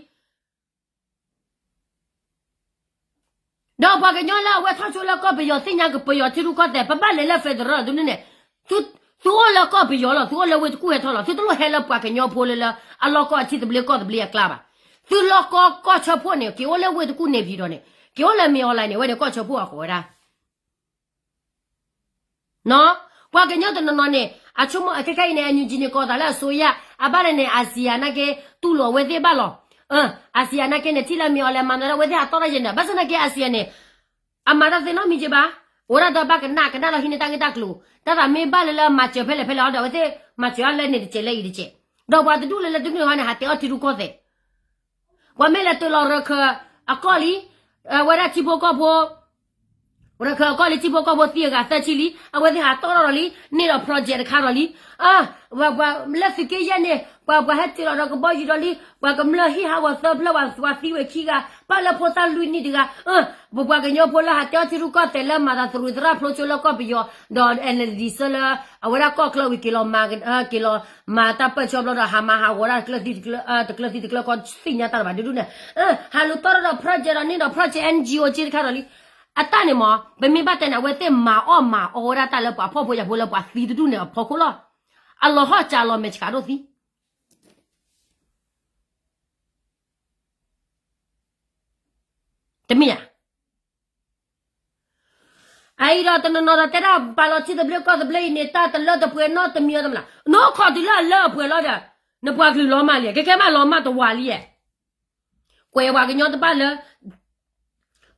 လံ. ဒီးပှၤကညီလၢအဝဲထီၣ်ဆိလၢကီၢ်ပယီၤသ့ၣ်ညါကပယီၤထံရူၢ်ကီၢ်သဲး ပဘၣ်လဲၤလၢ federal ဒ်န့ၣ်န့ၣ်, သု, သုအိၣ်လၢကီၢ်ပယီၤလီၤ, သုအိၣ်လၢဝ့ၢ်တကူၣ်ဟဲထီၣ်လီၤ, သုတလိၣ်ဟဲလၢပှၤကညီဖိလၢလၢ အလီၢ်ကီၢ်အထံသဘျ့ကီၢ်သဘျ့အကျါဘၣ်. သုလီၢ်ကီၢ်ကီၢ်ဆၢဖှိၣ်န့ၣ် က့ၤအိၣ်လၢဝ့ၢ်တကူၣ်န့ၣ်ဖံးဒီးန့ၣ် က့ၤအိၣ်လၢမ့ၢ် online န့ၣ် အဝဲန့ၣ်ကီၢ်ဆၢဖှိၣ်အဃိဝဲဒၣ် ပှၤကညီတနီၤနီၤန့ၣ် အဆိကမိၣ်အခဲခဲအံၤန့ၣ် NUG န့ၣ် ကိးသးလၢအစိုးရ, အဘၣ်လၢန့ၣ် ASEAN နာ်က့ တူၢ်လိာ်အဝဲသ့ၣ်ဘၣ်လီၤ. ASEAN နာ်က့န့ၣ် ထံၣ်လၢမ့ၢ် online မၤနၢၤဒၣ်ဝဲသ့ၣ်ဟးတီၣ်ထီၣ်ယဲန့ၣ် ဘၣ်ဆၣ်နာ်က့ ASEAN န့ၣ် အမၤတၢ်သ့နီတမံၤက့ဘၣ်, အိၣ်ဒၣ်ဒီးဘၣ်ကနၣ်ကနၣ်ဒီးဟံးန့ၢ်တၢ်ဂ့ၢ်တၢ်ကျိၤ, တၢ်သးမ့ၢ်ဘၣ်လၢလၢမၤစၢၤဖဲလဲၣ်ဖဲလဲၣ်ဟီဒီး အဝဲသ့ၣ်မၤစၢၤအီၤလၢန့ၣ်တစဲးလၢအံၤတစဲး, ဒီးပှၤတဒူၣ်လၢလၢတဒူၣ်န့ၣ်ဟီန့ၣ် ဟးတဲအီၣ်ထံရူၢ်ကီၢ်သဲး ပှၤမ့ၢ်လဲၤတ့ၢ်လီၤရခၢၣ်အကီၢ်လံ, အဝဲဒၣ်ထံဖိကီၢ်ဖိ, ရခၢၣ်အကီၢ်လံ ထံဖိကီၢ်ဖိသံအဂၤသၢဆံလံ, အဝဲသ့ၣ်ဟးတီၣ်ထီၣ်ဒီးလံ, န့ၢ်ဒီး project တခါဒီးလံ. ပှၤလၢသုးက့ယဲၢ်န့ၣ် ပှၤပှၤဟဲတ့ၢ်လီၤဒီးကဘီယူၤဒီးလံ, ပှၤကမျၢၢ်ဟံၣ်ဟးဂီၤသၢဖျၢၣ် ပှၤသံဝဲခံဂၤ, ပၢ်လၢဖိသၣ်လွံၢ်နံၣ်တဂၤ, ပပှၤကညီဖိလၢဟးတဲအီၣ်ထံရူၢ်ကီၢ်သဲးလၢမၤသးသရူးသရၣ်ဖျိကၠိလၢကီၢ်ပယီၤ, ဒီး NLD ဆၢလၢ အဝဲဒၣ်ကီၢ်ချၢဝံၤက့ၤလီၤမၤ က့ၤလီၤမၤတၢ်ပၢၢ်ဆၢဘျီဒီး ဟးမၤဟးဂီၤဒၣ်တကျၢၢ်သံတကျၢၢ်သံတကျၢၢ်ခီ သ့ၣ်ညါတၢ်တဘၣ်ဒုဒုန့ၣ်, ဟးလူၤတီၢ်ထီၣ်ဒီး project ဒီးန့ၢ်ဒီး project NGO က့တခါဒီးလံ. အတၢ်န့ၣ်မ့ၢ် ပမ့ၢ်ဘၣ်တဲန့ၣ် အဝဲသ့ၣ်မၤအီၣ်မၤအီဝဲဒၣ်တၢ်လၢပှၤဖှီၣ်ဖိယာ်ဖိလၢပှၤသံတဒူၣ်န့ၣ်အဖီခိၣ်လီၤ. အလီၤဟီၣ်စးလီၤမဲာ်ဆှးဒိၣ်သံ တမ့ၢ်ဧါ. အအံၤဒီးတနီၤနီၤဒီးတဲဒၣ်ပာ်လီၤထံသဘျ့ကီၢ်သဘျ့အံၤန့ၣ် တၢ်တလၢတပှဲၤနီတမံၤအီၤတမ့ၢ်လၢ နအိၣ်ခိးတုၤလၢအလၢအပှဲၤလီၤဒီး နပှၤကလုာ်လီၤမၢ်လံ, ကဲကဲမးလီၤမၢ်တဝၤလံဧါ. ကွဲးပှၤကညီတဘၣ်လၢ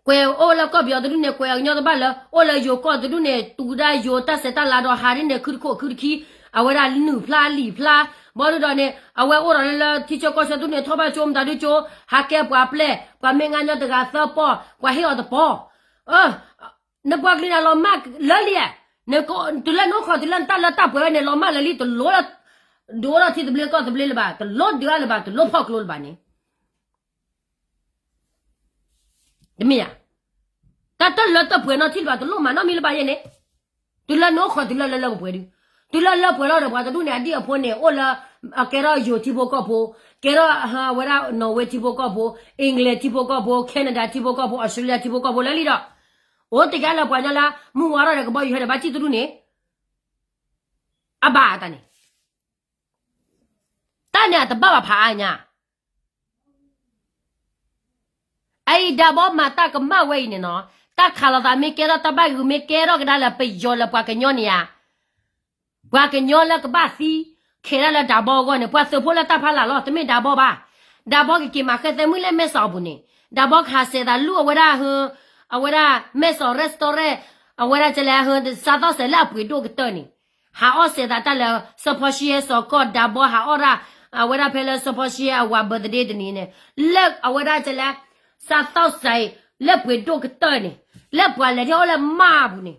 ကွဲးအိၣ်လၢကီၢ်ပယီၤတဒူၣ်န့ၣ် ကွဲးအကညီတဘၣ်လၢ အိၣ်လၢယိၤကီၢ်တဒူၣ်န့ၣ် တူၢ်ဒၣ်ယိၤတၢ်ဆဲးတၢ်လၤဒီးဟးဒ်န့ၣ် ခုတခိၣ်ခုတခံ, အဝဲဒၣ်နုာ်ဖျါလံာ်ဖျါ, ဘီဒုဒီးန့ၣ် အဝဲအိၣ်ဒီးလၢထံဆၢကီၢ်ဆၢတဒူၣ်န့ၣ် ထီၣ်ဘၣ်ကၠိမတၤဒုကၠိ, ဟးကဲပှၤပျဲၢ်, ပှၤမ့ၢ်ငါညီတဂၤသၢပီၢ်, ပှၤဟ့ၣ်အီၤတပီၢ် နပှၤကလုာ်န့ၣ်လီၤမၢ်လၢလံဧါ. တုၤလၢနအိၣ်ခိးတုၤလၢနတၢ်လၢတၢ်ပှဲၤဝဲန့ၣ် လီၤမၢ်လၢလံ, တလိၣ်ဒုးအိၣ်ထံသဘျ့ကီၢ်သဘျ့လၢၤဘၣ်, တလိၣ်ဒုးအါလၢၤဘၣ်, တလိၣ်ဖီၣ်ကျိလၢၤဘၣ်န့ၣ် တမ့ၢ်ဧါ. တၢ်တလၢတပှဲၤနီတထံၣ်လၢၤဘၣ်, တလိၣ်မၤနီတမံၤလၢၤဘၣ်ယဲန့ၣ်, တုၤလၢနအိၣ်ခိးတုၤလၢလၢလၢပှဲၤပှဲၤဒုး, တုၤလၢလၢပှဲၤလီၤဒီးပှၤတဒူၣ်န့ၣ် အဒံၣ်အဖိန့ၣ် အိၣ်လၢ ကဲထီၣ်ယိၤထံဖိကီၢ်ဖိ, ကဲထီၣ်ဝဲဒၣ် Norway ထံဖိကီၢ်ဖိ, England ထံဖိကီၢ်ဖိ, Canada ထံဖိကီၢ်ဖိ, Australia ထံဖိကီၢ်ဖိလၢလံဒီး, အိၣ်တကဲလၢပှၤညီလၢ မုၢ်ဝါထီၣ်ဒီးကဘီယူၤဟဲဒီးဘၣ်စံၣ်တဒူၣ်န့ၣ် အဘၣ်အတၢ်န့ၣ်, တၢ်န့ၣ်အတဘၣ်ဘၣ်ဖးအါညါ အအံၤဒၤဘီမၤတၢ်ကမၣ်ဝဲအံၤန့ၣ်နီၤ, တၢ်ခးလိာ်သးမ့ၢ်ကဲထီၣ် တၢ်ဘၣ်ဂုာ်မ့ၢ်ကဲထီၣ်ကဒါလၢပယီၤလၢပှၤကညီန့ၣ်ဧါ, ပှၤကညီလၢကဘၣ်သံ ခဲဒၣ်လၢဒၤဘီအဂီၢ်န့ၣ် ပှၤသုးဖိလၢတၢ်ဖးလၢ်လီၤ, တမ့ၢ်ဒၤဘီဘၣ်. ဒၤဘီကက့ၤမၤဃဲသဲမုၣ်လၢမဲၢ်စီးအပူၤန့ၣ်, ဒၤဘီကဟးစဲးသးလူအဝဲဒၣ်ဟၢ, အဝဲဒၣ်မဲၢ်စီး restaurant, အဝဲဒၣ်ကလဲၤဟၢ စားသောက်ဆိုင် လၢအပှ့ၤဒိၣ်ကတၢၢ်န့ၣ်, ဟးအီၣ်စဲးသးတၢ်လၢ စီၤဖီရှံဟဲစီၤကီၢ် ဒၤဘီဟးအီၣ်ဒၣ်, အဝဲဒၣ်ဖဲလၢစီၤဖီရှံဟဲအဝၤ birthday တနံၤန့ၣ်, လၢအဝဲဒၣ်ကလဲၤ စားသောက်ဆိုင် လၢပှ့ၤဒိၣ်ကတၢၢ်န့ၣ်, လၢပှၤလဲၤထီၣ်အိၣ်လၢမၢ်အပူၤန့ၣ်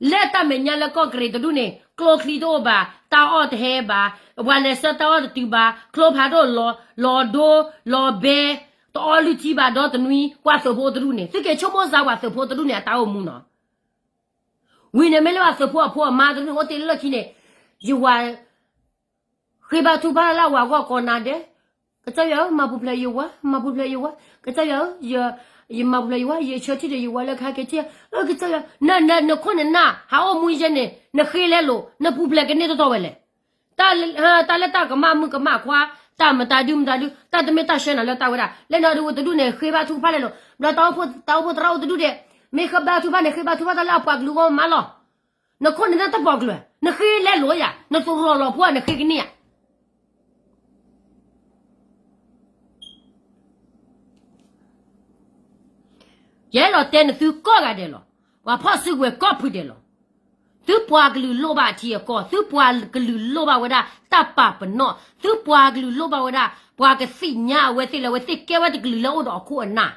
လၢတၢ်မဲာ်ညါလၢကီၢ်ကရ့ၣ်တဒူၣ်န့ၣ် ကျိချံတအိၣ်ဘၣ်, တၢ်အီၣ်တဟဲဘၣ်, ပှၤလဲၤဆှၢတၢ်အီၣ်တတုၤဘၣ်, ကျိဖးဒိၣ်လီၤ, လီၤဒိ, လီၤဘဲ, တအီလုၢ်ထံဘၣ်ဒီတနွံ, ပှၤသုးဖိတဒူၣ်န့ၣ် သုက့ၤဆိကမိၣ်စၢ်ပှၤသုးဖိတဒူၣ်န့ၣ် အတၢ်အိၣ်မူနီၤ. ဝံၤန့ၣ်မ့ၢ်လၢပှၤသုးဖိအဖိအမါတဒူၣ်န့ၣ် အိၣ်တ့ၢ်လၢလၢခံန့ၣ်, ယဝၤ ဃ့ဘါထုကဖၣ်လၢအဝၤဂီၢ်ကိးနၤဒဲး, ကစၢ်ယွၤဧၢ, မၤပူၤဖျဲးယဝၤ, မၤပူၤဖျဲးယဝၤ, ကစၢ်ယွၤဧၢ, ယမၤပူၤဖျဲးယဝၤ, ယဆၢထံၣ်ဒီးယဝၤလၢကဟဲက့ၤထံၣ်, ကစၢ်ယွၤ, နခိၣ်နနၢ် ဟးအိၣ်မူယဲန့ၣ် နဃ့လဲလိာ် နပူၤဖျဲးကန့ၢ်တီတီဝဲလဲၣ်. တၢ်လၢတၢ်ကမၣ်မုၣ်ကမၣ်ခွါ, တၢ်မတၤဒုမတၤဒု, တၢ်တမ့ၢ်တၢ်ဆှၢနၤလၢတၢ်ဝဲဒၣ်, လၢနဒဝတဒူၣ်န့ၣ် ဃ့ဘါထုကဖၣ်လဲလိာ်, ဘျီတၢ်အိၣ်ဖှိၣ်သရၣ်အိၣ်တဒူၣ်ဒဲး, မ့ၢ်ဃ့ဘါထုကဖၣ်န့ၣ် ဃ့ဘါထုကဖၣ်တၢ်လၢအပှၤကလုာ်ဂီၢ်မးလီၤ. နခိၣ်နနၢ်တပှၤကလုာ်, နဃ့လဲလိာ်ယၤ, နသရိာ်လီၤဖိ နဃ့ကန့ၢ်ဧါ. ယအဲၣ်ဒိးတဲနသုကိးဂၤဒဲးလီၤ. ပှၤဖီၣ်စုကဝဲၤကိးဖုဒဲးလီၤ. သုပှၤကလုာ်လိၣ်ဘၣ်အထံအကီၢ်, သုပှၤကလုာ်လိၣ်ဘၣ်ဝဲဒၣ်တၢ်ပာ်ပနီၣ်, သုပှၤကလုာ်လိၣ်ဘၣ်ဝဲဒၣ် ပှၤကသ့ၣ်ညါအဝဲသ့ၣ်လၢအဝဲသ့ၣ်ကဲဝဲတကလုာ်လၢအိၣ်ဒီးအခိၣ်အနၢ်,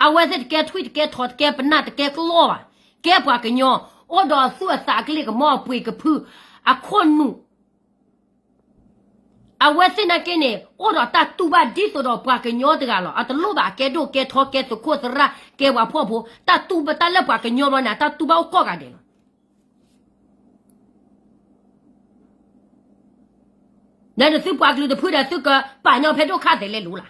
အဝဲသ့ၣ်တကဲထွံၣ်တကဲထီတကဲပနၢ်တကဲကျီဘၣ်, ကဲပှၤကညီ, အိၣ်ဒီးအသူၣ်အသးအကလ့ၢ်ကမီၤအပှ့ၤကဖု, အခိၣ်နူာ် အဝဲသ့ၣ်နာ်က့န့ၣ် အိၣ်ဒီးတၢ်တူၢ်ဘၣ်ဒ်သိးဒီးပှၤကညီတဂၤလီၤ. အတလိၣ်ဘၣ်အကဲဒိၣ်ကဲထီကဲသုးခိၣ်သရၣ်ကဲပှၤဖှီၣ်ဖိ, တၢ်တူၢ်ဘၣ်တၢ်လၢပှၤကညီဘျီန့ၣ် အတၢ်တူၢ်ဘၣ်အိၣ်ကိးဂၤဒဲးလီၤ. ဒီးနသုပှၤကလုာ်တဖုဒီးသုကပာ်ညီဖဲဒိၣ်ခါသဲးလဲလိာ်လၢ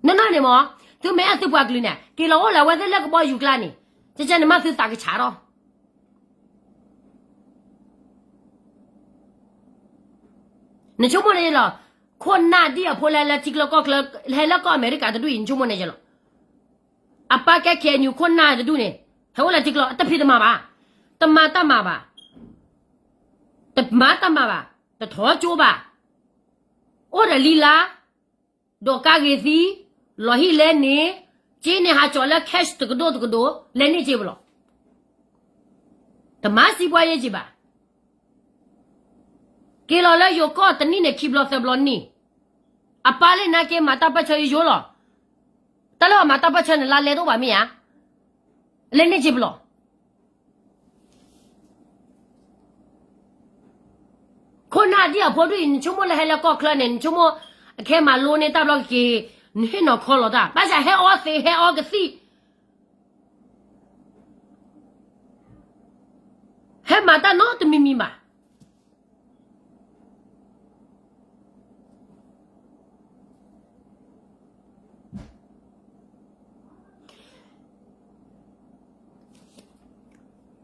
နီၢ်နီၢ်န့ၣ်မ့ၢ်, သုမ့ၢ်အဲၣ်သုပှၤကလုာ်န့ၣ် က့ၤလီၤအိၣ်လၢအဝဲသ့ၣ်လၢကဘီယူၤကျါန့ၣ်, ကဲကဲန့ၣ်မ့ၢ်သုသးကဆးထီၣ် နဆိကမိၣ်န့ၣ်လီၤ, ခိၣ်နၢ်ဒ်အဖိလၢ လၢထံကျိကီၢ်ချၢ ဟဲလၢကီၢ်အမဲရကၤတဒူၣ်အံၤ နဆိကမိၣ်န့ၣ်လီၤ. အပၢ်ကဲ ခ့ၣ်အဲၣ်ယူၣ် ခိၣ်နၢ်တဒူၣ်န့ၣ် ဟဲအိၣ်လၢထံကျိ တဖံးတမၤဘၣ်, တမၤတၢ်မၤဘၣ်, တမၤတၢ်မၤဘၣ်, တထီၣ်ကၠိဘၣ်, အိၣ်ဒီးလံလါ ဒိးကါဂ့ၤသံ, လီၤဟံၣ်လဲန့ၣ်, က့န့ၣ်ဟးကၠီၤလၢ cash တကဒိၣ်တကဒိၣ် လဲန့ၢ်က့ပလီၢ်, တမၤစံးပှၤယဲၢ်က့ဘၣ်. က့ၤလီၤလၢယိၤကီၢ်တနံၣ်န့ၣ် ခံဘျီသၢဘျီန့ၣ်, အပၢ်လၢနၤက့မၤတၢ်ပၢၢ်ဆၢယိယိလီၤ. တၢ်လၢအမၤတၢ်ပၢၢ်ဆၢန့ၣ် လါလဲတအိၣ်ဘၣ်မ့ၢ်ဧါ, လဲန့ၢ်က့ပလီၢ် ခိၣ်နၢ်ဒ်အဖိဒူၣ်အံၤ နဆိကမိၣ်လၢဟဲလၢကီၢ်ချၢန့ၣ် နဆိကမိၣ် အခဲမၤလိန့ၢ်တၢ်ဘျီက့ၤ, နဟ့ၣ်နီၤခီလီၤတၢ် ဘၣ်ဆၣ်ဟဲအီသံး ဟဲအီကသံၣ်, ဟဲမၤတၢ်နီတမံၤမံၤဘၣ်.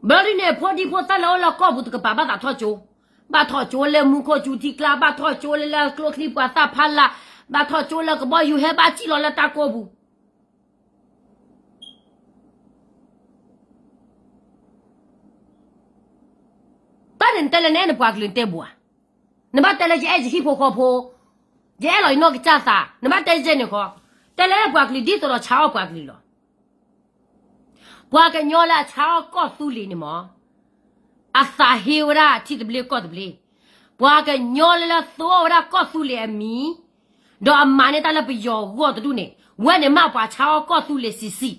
ဘျီဒ်န့ၣ် ဖိဒံဖိသၣ်လၢအိၣ်လၢကီၢ်ပူၤတကပၤ ဘၣ်သးထီၣ်ကၠိ, ဘၣ်ထီၣ်ကၠိလၢမူခိၣ်ကၠူထံကျါ, ဘၣ်ထီၣ်ကၠိလၢကျိချံပှၤသၣ်ဖးလာ်, ဘၣ်ထီၣ်ကၠိလၢကဘီယူၤ ဟဲဘၣ်စံၣ်လီၤလၢတၢ်ကိးပူၤ တၢ်န့ၣ်နတဲလၢနအဲၣ်နပှၤကလုာ်နတဲဘၣ်ဧါ, နဘၣ်တဲလၢယအဲၣ်ယဟံၣ်ဖိဃီဖိ, ယအဲၣ်လီၤယနီၢ်ကစၢ်သး, နဘၣ်တဲယဲန့ၣ်ဃီ, တဲလၢအဲၣ်ပှၤကလုာ်ဒ်သိးဒီးဆါအီၣ်ပှၤကလုာ်လီၤ. ပှၤကညီလၢအဆါအီၣ်ကီၢ်သူလ့ၤန့ၣ်မ့ၢ် အသးဟ့ဝဲဒၣ်ထံသဘျ့ကီၢ်သဘျ့, ပှၤကညီလၢလၢသိအီၣ်ဝဲဒၣ်ကီၢ်သူလ့ၤအမံၤ, ဒီးအမၤန့ၢ်တၢ်လၢပယီၤဂီၢ်တဒူၣ်န့ၣ် ဝဲန့ၣ်မ့ၢ်ပှၤဆါအီၣ်ကီၢ်သူလ့ၤဆံးဆံး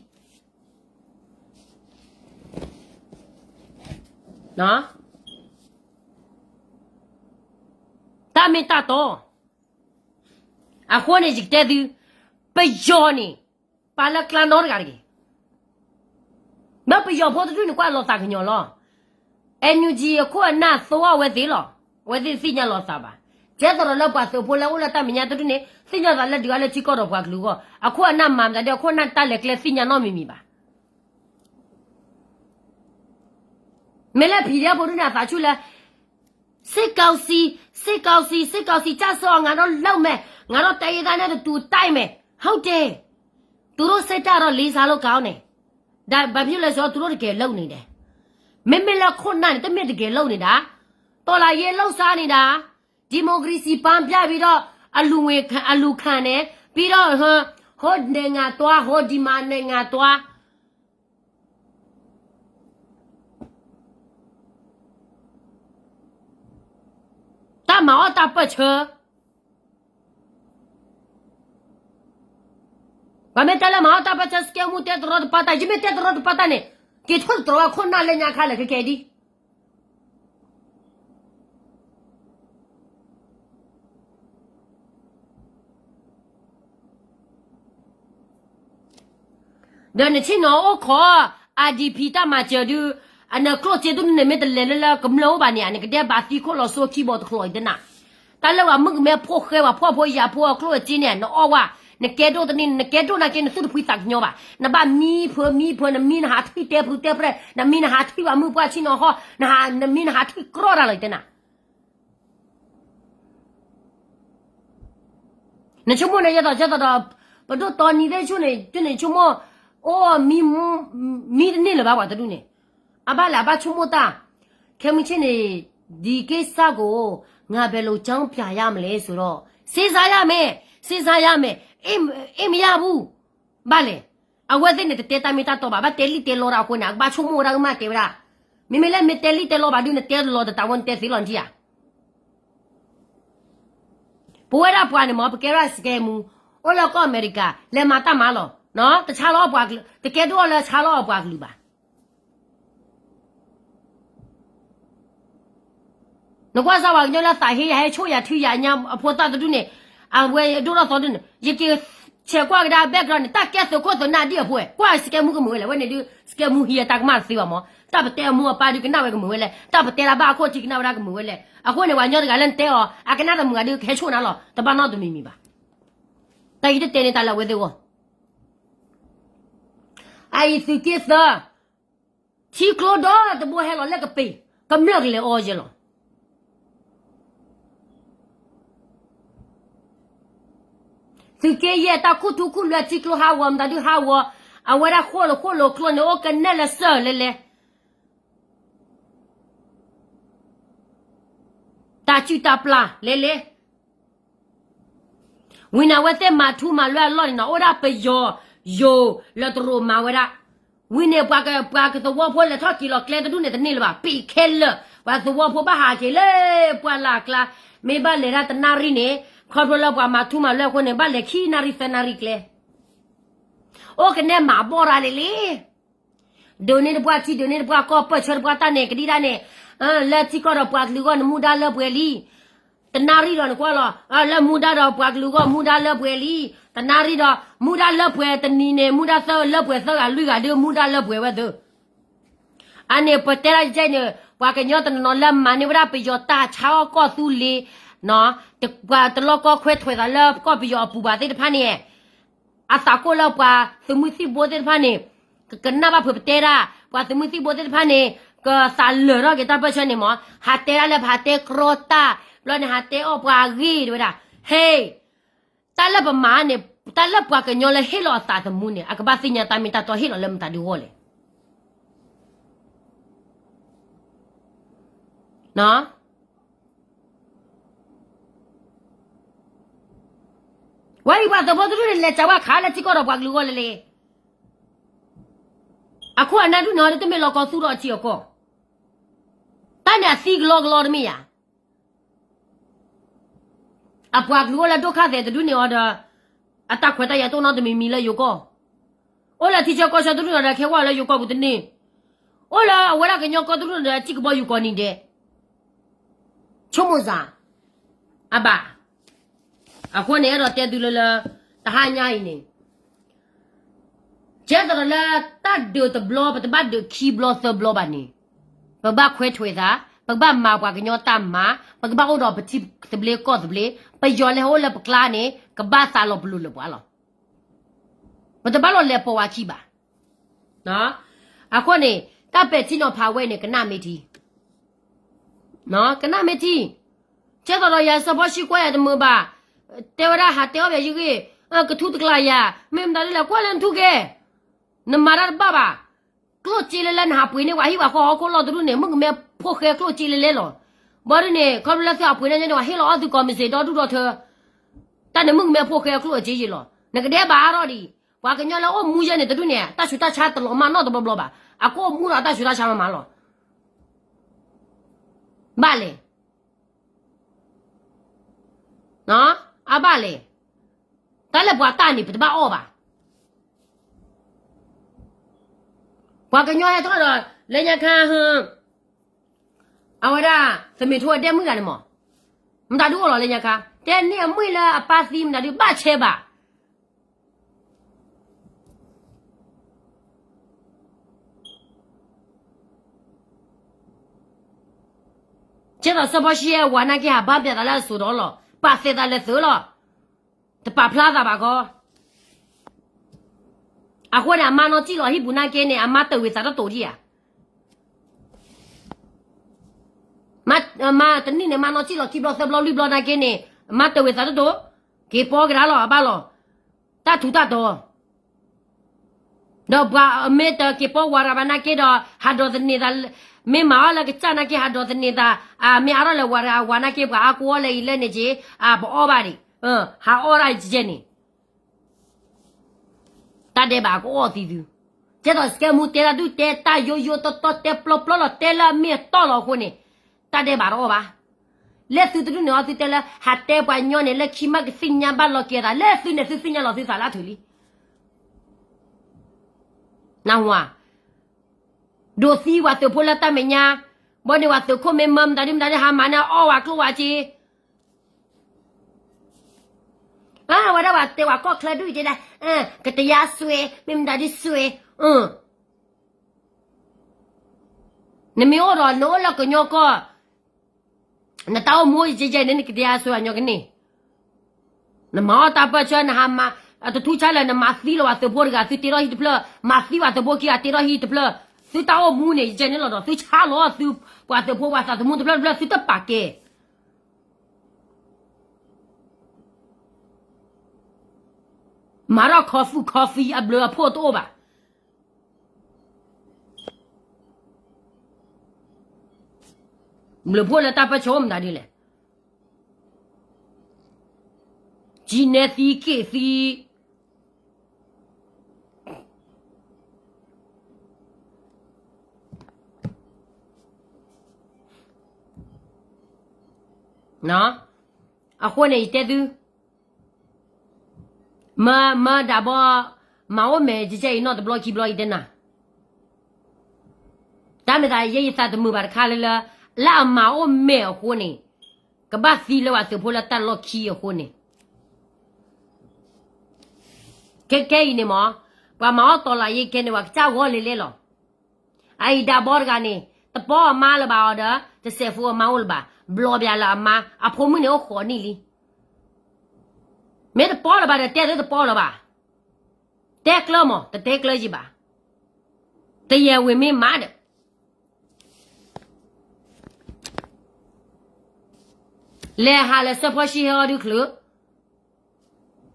တၢ်မ့ၢ်တၢ်တီ, အဃိန့ၣ် ယကတဲသု, ပယီၤန့ၣ် ပာ်လၢကျါနီတဂၤတဂ့ၤ. မ့ၢ်ပယီၤဖိတဒူၣ်န့ၣ် ကွၢ်လီၤသးကညီၤလီၤ. အ NUG အခိၣ်အနၢ်သိအီၣ်ဝဲသ့လီၤ. အဝဲသ့ၣ်တသ့ၣ်ညါလီၤသးဘၣ်. ကဲသိးဒီးလၢပှၤသုးဖိလၢအိၣ်လၢတၢ်မဲာ်ညါတဒူၣ်န့ၣ် သ့ၣ်ညါသးလၢဒုးဂၤလၢထံကီၢ်ဒီးပှၤကလုာ်အဂီၢ်, အခိၣ်အနၢ်မၤမတၤဒီး အခိၣ်အနၢ်တၢ်လဲၤကျဲသ့ၣ်ညါနီတမံၤမံၤဘၣ်. မ့ၢ်လၢ PDF ဖိဒူၣ်န့ၣ် အသးဆူၣ်လၢ စစ်ကောင်စီ, စစ်ကောင်စီ, စစ်ကောင်စီ ကျဆုံး, ငါတို့လုပ်မယ်, ငါတို့တိုင်းရင်းသားနဲ့တူတူတိုက်မယ်, ဟုတ်တယ်, သူတို့စိတ်ဓာတ်တော့ လေးစားလို့ကောင်းတယ်, ဒါဘာဖြစ်လဲဆိုတော့ သူတို့တကယ်လုပ်နေတယ်, မ့မ့ၢ်လၢခိၣ်နၢ်န့ၣ် တမ့ၢ်တကယ်လုပ်နေတာ, တော်လှန်ရေးလုပ်စားနေတာ, ဒီမိုကရေစီ ပန်းပြပြီးတော့ အလူငွေခံ, အလူခံတယ်, ပြီးတော့ ဟို, ဟိုနိုင်ငံသွား, ဟိုဒီမှာနိုင်ငံသွား တၢ်မၤအီၣ်တၢ်ပၢၢ်ဆၢ, ပှၤမ့ၢ်တဲလၢမၤအီၣ်တၢ်ပၢၢ်ဆၢ စကဲမူတဲတရီတပါတၢ်, ယမ့ၢ်တဲတရီတပါတၢ်န့ၣ် က့ၤထိၣ်သတြီၤဝဲခိၣ်နၢ်လၢညါခါလၢာ်ခဲကဲဒ် ဒီးနဆ့ၣ်နီၤအိၣ်ခိး IDP တၢ်မၤစၢၤဒုး, အနကျိၣ်စ့ဒုးန့ၣ်မ့ၢ်တလဲၤလၢလၢကမျၢၢ်အိၣ်ဘၣ်န့ၣ် နကဒဲးဘးသံခိၣ်လီၤစိခံဘီတချီအံၤတနၤ, တၢ်လၢပှၤမုၣ်ကမဲဖိဃဲပှၤဖှီၣ်ဖိယာ်ဖိအကျိၣ်အစ့န့ၣ် နအီၣ်ဝဲ, နကဲဒိၣ်တန့ၢ် နကဲဒိၣ်နာ်က့ နသူၣ်တဖှံသးကညီၤဘၣ်, နဘၣ်မံဖၢမံဖၢ နမံနဟးထံၣ်တဲဖုတဲဖရဲၣ် နမံနဟးထံၣ်ပှၤမုၣ်ပှၢ်ဆ့ၣ်နီၤဟီၣ်, နမံနဟးထံၣ်ကြီတၢ်လီၤအံၤတနၤ နဆိကမိၣ်န့ၣ် ယဲသိးယဲသိးဒီး ပဒိၣ်တီနံၤသ့ၣ်ဆိၣ်န့ၣ် တုၤန့ၣ်ဆိကမိၣ် အိၣ်မံ မံတန့ၢ်လၢၤဘၣ်ပှၤတဒူၣ်န့ၣ်, အဘၣ်လဲၣ်အဘၣ်ဆိကမိၣ်တၢ်, ခဲမုၢ်ဆ့ၣ်န့ၣ် ဒီကိစ္စကို ငါဘယ်လိုကြောင်းပြန်ရမလဲဆိုတော့ စဉ်းစားရမယ်, စဉ်းစားရမယ်, အိမ်မရဘူး, ဘၣ်လဲၣ်, အဝဲသ့ၣ်န့ၣ် တတဲတၢ်မ့ၢ်တၢ်တီဘၣ်, ဘၣ်တဲလံၣ်တဲလီတၢ်အဃိန့ၣ် အကဘၣ်ဆိကမိၣ်ဝဲဒၣ်ကမၣ်တဲဝဲဒၣ်, မ့မ့ၢ်လၢမ့ၢ်တဲလံၣ်တဲလီဘၣ်ဒုး နတဲလီၤတတၢ်ဝဲ နတဲသ့လီၤနထံၣ်ဧါ. ပဝဲဒၣ်ပှၤန့ၣ်မ့ၢ် ပကဲဝဲဒၣ်စကဲမူ, အိၣ်လၢကီၢ်အမဲရကၤ လဲၤမၤတၢ်မၤလီၤ, တဆါလီၤအပှၤကလုာ်, တကဲဒိၣ်အီၤလၢဆါလီၤအပှၤကလုာ်ဘၣ်. နကွၢ်စၢ်ပှၤကညီလၢသးဟ့ယၤ ဟဲဆိၣ်ယၤထုယၤညါအဖိသၣ်တဒူၣ်န့ၣ်, အဝဲဒိၣ်ထီၣ်သီဒူၣ်န့ၣ် ယက့ၤဆဲးကွၢ်ကဒါ background န့ၣ် တၢ်ကဲသုးခိၣ်သုးနၢ်ဒ်အဖိဝဲ, ကွၢ်စကဲမူကမုာ်ဝဲလဲၣ်, ဝဲန့ၣ်ဒုး စကဲမူဟံးအတၢ်ကမၣ်တသ့ဘၣ်မ့ၢ်, တၢ်ပတဲအမိၢ်အပၢ်ဒုးကနၣ်ဝဲကမုာ်ဝဲလဲၣ်, တၢ်ပတဲလၢဘၣ်အခိၣ်ထံးကနၣ်ဝဲကမုာ်ဝဲလဲၣ်, အဃိန့ၣ် ပှၤကညီတဂၤလၢနတဲအီၤ အကနၣ်တမုာ်ဂၤဒုး ကဟဲဆိၣ်နၤလီၤ, တဘၣ်နီတမံၤမံၤဘၣ်. တၢ်အံၤတတဲန့ၢ်တၢ်လၢအဝဲသ့ၣ်အဂီၢ်, အအံၤသုးက့သၢ ထံကျိဒီတဘိဟဲလီၤလၢကပ့ၤ, ကမျၢၢ်ကလဲၤအီယဲလီၤ. သုးက့ယဲၢ်တၢ်ခူၣ်ထူခူၣ်လွဲထံကျိဟးဂီၤ မတၤဒုးဟးဂီၤ, အဝဲဒၣ်ဃိၣ်လိာ်ဃိၣ်လိာ်ကျိန့ၣ် အိၣ်ကနဲၣ်လၢစၢၢ်လဲၤလဲၤ တၢ်စုၣ်တၢ်ပျၢ်လဲၤလဲၤ ဝံၤန့ၣ် အဝဲသ့ၣ်မၤထူမၤလွဲအလီၢ်န့ၣ်နီၤ အိၣ်ဒၣ်ပယီၤယိၤလၢတရိးမၤဝဲဒၣ်. ဝံၤန့ၣ် ပှၤက ပှၤကသဝီဖိလဲၤထီၣ်က့ၤလီၤကျဲတဒူၣ်န့ၣ်တန့ၢ်လၢၤဘၣ် ပံာ်ခဲလၢာ်, ပှၤသဝီဖိဘၣ်ဟးက့ၤလၢပှၢ်လၢ်အကျါ, မ့ၢ်ဘၣ်လဲၤဒၣ်တနၣ်ရံၣ်န့ၣ် ခီဖျိလၢပှၤမၤထူမၤလွဲအဃိန့ၣ် ဘၣ်လဲၤခံနၣ်ရံၣ်သၢနၣ်ရံၣ်ကျဲ အိၣ်ကနဲၣ်မၤဘီၣ်ရၤလံလံ ဒုးန့ၢ်တပှၢ်ထံ ဒုးန့ၢ်တပှၢ်ကီၢ် ပၢၢ်ဆၢတပှၢ်တၢ်န့ၣ် ကဒံဒၣ်န့ၣ်, လၢထံကီၢ်ဒီးပှၤကလုာ်အဂီၢ် နမူဒါလၢပှဲၤလံ. တနၣ်ရံၣ်ဒီးနကွၢ်လီၤ, လၢမူဒါဒီးပှၤကလုာ်အဂီၢ် မူဒါလၢပှဲၤလံ. တနၣ်ရံၣ်ဒီး မူဒါလၢပှဲၤတနံၤန့ၣ် မူဒါသၢလၢပှဲၤသၢဂၤလွံၢ်ဂၤဒီး မူဒါလၢပှဲၤဝဲသ့ၣ် အန့ၣ် ပတဲဒၣ်ယဲန့ၣ် ပှၤကညီတနီၤနီၤလၢမၤန့ၢ်ဝဲဒၣ်ပယီၤတၢ်ဆါအီၣ်ကီၢ်သူလ့ၤ, ပှၤတလီၢ်ကီၢ်ခွဲးထွဲးသးလၢကီၢ်ပယီၤအပူၤဘၣ်သ့ၣ်တဖၣ်န့ၣ် အသးကိၢ်လၢပှၤသုးမုၢ်သံၣ်ဘိသ့ၣ်တဖၣ်န့ၣ် ကကနၣ်ဘၣ်ဖုးပတဲဒၣ်, ပှၤသုးမုၢ်သံၣ်ဘိသ့ၣ်တဖၣ်န့ၣ် ကသးလၢာ်ထီၣ်က့ၤတၢ်ပၢၢ်ဆၢန့ၣ်မး, ဟးတဲဒၣ်လၢပဟးတဲကြီတၢ်, ဘျီန့ၣ်ဟးတဲအီၣ်ပှၤအဂ့ၢ်တဝဲဒၣ်, ဟ့ၣ် တၢ်လၢပမၤန့ၣ် တၢ်လၢပှၤကညီလၢဟ့ၣ်လီၤအသးသမူန့ၣ် အကဘၣ်သ့ၣ်ညါတၢ်မ့ၢ်တၢ်တီဟ့ၣ်လီၤလၢမတၤဒုအဂီၢ်လဲၣ်. ဝဲအံၤပှၤသုးဖိတဒူၣ်န့ၣ် လဲၤစးဝဲခးလၢထံကီၢ်ဒီးပှၤကလုာ်အဂီၢ်လဲၣ်လဲၣ်. အခိၣ်အနၢ်ဒုၣ်န့ၣ် တမ့ၢ်လီၤကီသူၣ်ထီၣ်အထံအကီၢ်, တၢ်န့ၣ်အသံကလီကလီတမ့ၢ်ဧါ. အပှၤကလုာ်အိၣ်လၢဒိၣ်ခါသဲးတဒူၣ်န့ၣ်အီၤဒီး အတၢ်ခွဲးတၢ်ယာ်တအိၣ်နီတမံၤမံၤလၢယိၤကီၢ်, အိၣ်လၢထံဆၢကီၢ်ဆၢတဒူၣ်န့ၣ်ဒီး ခဲဝဲလၢယိၤကီၢ်ပူၤတန့ၢ်, အိၣ်လၢအဝဲဒၣ်ကညီကီၢ်တဒူၣ်န့ၣ်ဒီး ထံကဘီယူၤကိးနံၤဒဲး ဆိကမိၣ်စ့ၢ် အဘၣ်. အဃိန့ၣ် အဲၣ်ဒိးတဲသုလၢလၢ တဟါညါအံၤန့ၣ် ကဲသိးဒီးလၢတၢ်ဒုးတဘျီ ပတဘၣ်ဒုးခံဘျီသၢဘျီဘၣ်န့ၣ်, ပဘၣ်ခွဲးထွဲးသး, ပကဘၣ်မၤပှၤကညီတၢ်မၤ, ပကဘၣ်အိၣ်ဒီးပထံသဘျ့ကီၢ်သဘျ့, ပယီၤလဲၤအိၣ်လၢပကျါန့ၣ် ကဘၣ်သးလီၤပလိာ်လၢပှၤလီၤ. ပတဘၣ်လီၤလဲၤပိာ်ဝဲခံဘၣ်. အဃိန့ၣ် တၢ်ပဲာ်ထံနီၤဖးဝဲန့ၣ် ကနၣ်မ့ၢ်ထံ ကနၣ်မ့ၢ်ထံ, ကဲသိးဒီးယၤစီၤဘီရှံကွၢ်ယၤတမုာ်ဘၣ်, တဲဝဲဒၣ်ဟးတဲအီၣ်ဘၣ်ယဂ့ၢ်, ကထူတကျးယၤ, မ့ၢ်မတၤဒ်လဲၣ် ကွၢ်လၢနထူကဲ, နမၤတၢ်တဘၣ်ဘၣ်, ကျိၣ်စ့လဲလဲနဟးပှ့ၤန့ၢ်ပှၤဟံၣ်ပှၤဃီဟီၣ်ခိၣ်လီၢ်တဒူၣ်န့ၣ် မုၣ်ကမဲဖိၣ်ဃဲကျိၣ်စ့လဲလဲလီၤ. ဘၣ်ဒ်န့ၣ် ခီဖျိလၢသုဟးပှ့ၤန့ၢ်န့ၣ် ပှၤဟ့ၣ်လီၤအီၣ်သုကိးမံၤစ့ၢ်ဒီဒူၣ်ဒီထၢ တၢ်န့ၣ်မုၣ်ကမဲဖိၣ်ဃဲအကျိၣ်အစ့ယံာ်လီၤ. နကဒဲးဘးအါထီၣ်ဒံး, ပှၤကညီလၢအိၣ်မူယဲန့ၣ်တဒူၣ်န့ၣ် တၢ်ဆူးတၢ်ဆါတလီၤမၢ်နီတဘျီဘျီဘၣ်. အကအိၣ်မူဒီးတၢ်ဆူးတၢ်ဆါမးမးလီၤ. ဘၣ်လဲၣ်. အဘၣ်လဲၣ်. တၢ်လၢပှၤတၢ်န့ၣ် ပတဘၣ်အီၣ်ဘၣ်. ပှၤကညီဟဲထီၣ်ဒီး လၢညါခါ အဝဲဒၣ် သမ့ၢ်ထိအဒဲမုၣ်ဂၤန့ၣ်မး, မတၤဒုအိၣ်လီၤလၢညါခါ, တဲန့ၢ်အမုၢ်လၢအပၢ်သံမတၤဒုဘၣ်ဆဲးဘၣ်. ကဲသိးစီၤဘီရှံဝၤနာ်က့ ဟးဘါပၠးသးလၢအစိၤဒီးလီၤ, ပာ်သဲးသးလၢသုးလီၤ, တပာ်ဖျါသးဘၣ်ကီ. အဃိန့ၣ် အမါနီၢ်စံၣ်လီၤဟံၣ်ပူၤနာ်က့န့ၣ် အမါတၢၢ်ဝံၤသးတတိာ်ဒံးဧါ. မါတနံၣ်န့ၣ် မါနီၢ်စံၣ်လီၤခံဘျီသၢဘျီလွံၢ်ဘျီနာ်က့န့ၣ် အမါတၢၢ်ဝံၤသးတတိာ်, က့ၤပီကဒါလီၤ အဘၣ်လီၤ. တၢ်ထူးတၢ်တီၤ ဒီးပှၤအမ့ၢ်တက့ၤပီဝၤရၤဘၣ်နာ်က့ဒီး ဟးဒိးသန့ၤသး, မ့ၢ်မၤအီၣ်လၢကစၢ်နာ်က့ ဟးဒိးသန့ၤသး, မ့ၢ်အါထီၣ်လၢဝၤရၤဝၤနာ်က့ ပှၤအါကိးအီၣ်လၢအံၤလဲၣ်န့ၣ်က့, ပအီၣ်ဘၣ်ဒံး, ဟးအီၣ်ဒၣ်ယဲန့ၣ် တၢ်ဒဲးဘးကအီၣ်သံသု, ကဲသိးစကဲမူတဲတၢ်ဒုၣ်တဲတၢ်ယိယိတီတီတဲပျီပျီလီၤ တဲလၢအမ့ၢ်အတီလီၤအဃိန့ၣ်, တၢ်ဒဲးဘးတအီၣ်ဘၣ်. လၢသုတဒုၣ်န့ၣ်အီၤသုတဲလၢ ဟးတဲပှၤညီန့ၣ် လၢခံမးကသ့ၣ်ညါဘၣ်လီၤက့ၤသး လၢသုန့ၣ်သုသ့ၣ်ညါလီၤသုသးလၢအထုးလံ. နၢ်ဟူဧါ, ဒိးသံပှၤသုးဖိလၢတၢ်မဲာ်ညါ, ဘၣ်န့ၣ်ပှၤသုးခိၣ်မ့ၢ်မၢမတၤဒ်မတၤဒ်ဟးမၤန့ၢ်အီၣ်ဝဲကျိၣ်ဝဲစ့ အဝဲဒၣ်ပှၤတဲပှၤကီၢ်ချၢဒုၣ်အံၤတဲဒၣ်, ကတယါစွဲ, မ့ၢ်မတၤဒ်စွဲ, နမ့ၢ်အိၣ်ဒီးနအိၣ်လၢကညီကီၢ်, နတၢ်အိၣ်မူယဲယဲန့ၣ် နကတယါစွဲအညီကန့ၢ်, နမၤအီၣ်တၢ်ပၢၢ်ဆၢ နဟးမၤ, တထူးဆါလၢနမၤသံလီၤပှၤသုးဖိတဂၤ သုတ့ထီၣ်ဟံၣ်တဖျၢၣ်, မၤသံပှၤသုးဖိခံဂၤတ့ထီၣ်ဟံၣ်တဖျၢၣ်, သုတၢ်အိၣ်မူန့ၣ် ယကဲန့ၣ်လီၤဒီး သုဆါလီၤသု ပှၤသုးဖိပှၤသးသမူတဖျၢၣ်တဖျၢၣ် သုတပာ်ကဲ မၤထီၣ် coffee coffee အဘျုးအဖှိၣ်တအိၣ်ဘၣ်. ဘျုးဖှိၣ်လၢတၢ်ပၢဆှၢအိၣ်မတၤဒ်လဲၣ်. ကံနဲသံက့ၣ်သံ အဃိန့ၣ် ယတဲသု, မၢမၢဒၣ်ဘီ, မၤအိၣ်မဲာ်ကကဲအံၤနီၢ်တဘျီခံဘျီအံၤတဲနၤ, တၢ်မ့ၢ်သးယဲယသးတမုာ်ဘၣ်တခါလၢလၢ, လၢအမၤအိၣ်မဲာ်အဃိန့ၣ်, ကဘၣ်သံလၢပှၤသုးဖိလၢတၢ်လီၢ်ခံအဃိန့ၣ် ခဲခဲအံၤန့ၣ်မး, ပှၤမၤအီၣ်တီၤလၢယဲခဲန့ၣ် ပှၤကစၢ်ဂီၤလံၤလဲၣ်လီၤ. အအံၤဒၣ်ဘီတဂၤန့ၣ် တပီအမါလၢၤဘၣ်အီၤဒီး တစဲးဖိအမါအိၣ်လၢၤဘၣ်, ဘျီဘၣ်လၢအမါ, အဖိမုၣ်န့ၣ်အိၣ်ဃိးနံၣ်လံ. မ့ၢ်တပီလၢၤဘၣ်ဒီး တဲသုတပီလၢၤဘၣ်. တဲကျၢၤမး, တတဲကျၢၤယံၤဘၣ်. တယဲၢ်ဝ့ၤမ့ၢ်မးဒီး လဲၤဟးလၢစဲးဖီၣ်ဆံဟဲအီၤဒုးချုး,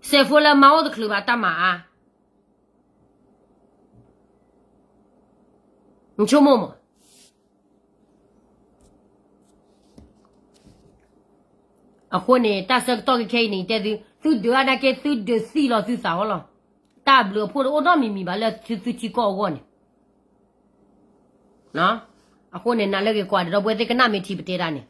စဲးဖိလၢမါအိၣ်တချုးဘၣ်တၢ်မၤအါ, နဆိကမိၣ်မး. အဃိန့ၣ် တၢ်ဆၢကတီၢ်ခဲခဲအံၤန့ၣ် ယတဲသု, သုဒုးအါနာ်က့ သုဒုးသံလီၤသုသးအီၤလီၤ. တၢ်ဘျုးအဖှိၣ်တအိၣ်နီတမံၤမံၤဘၣ်လၢသုထံကီၢ်အဂီၢ်န့ၣ် အဃိန့ၣ် နၤလၢဂ့ၤကွၢ်ဒီး ဒီပုၢ်ဝဲၢ်သ့ၣ်ကနၣ်မ့ၢ်ထံၣ်ပတဲတၢ်န့ၣ်,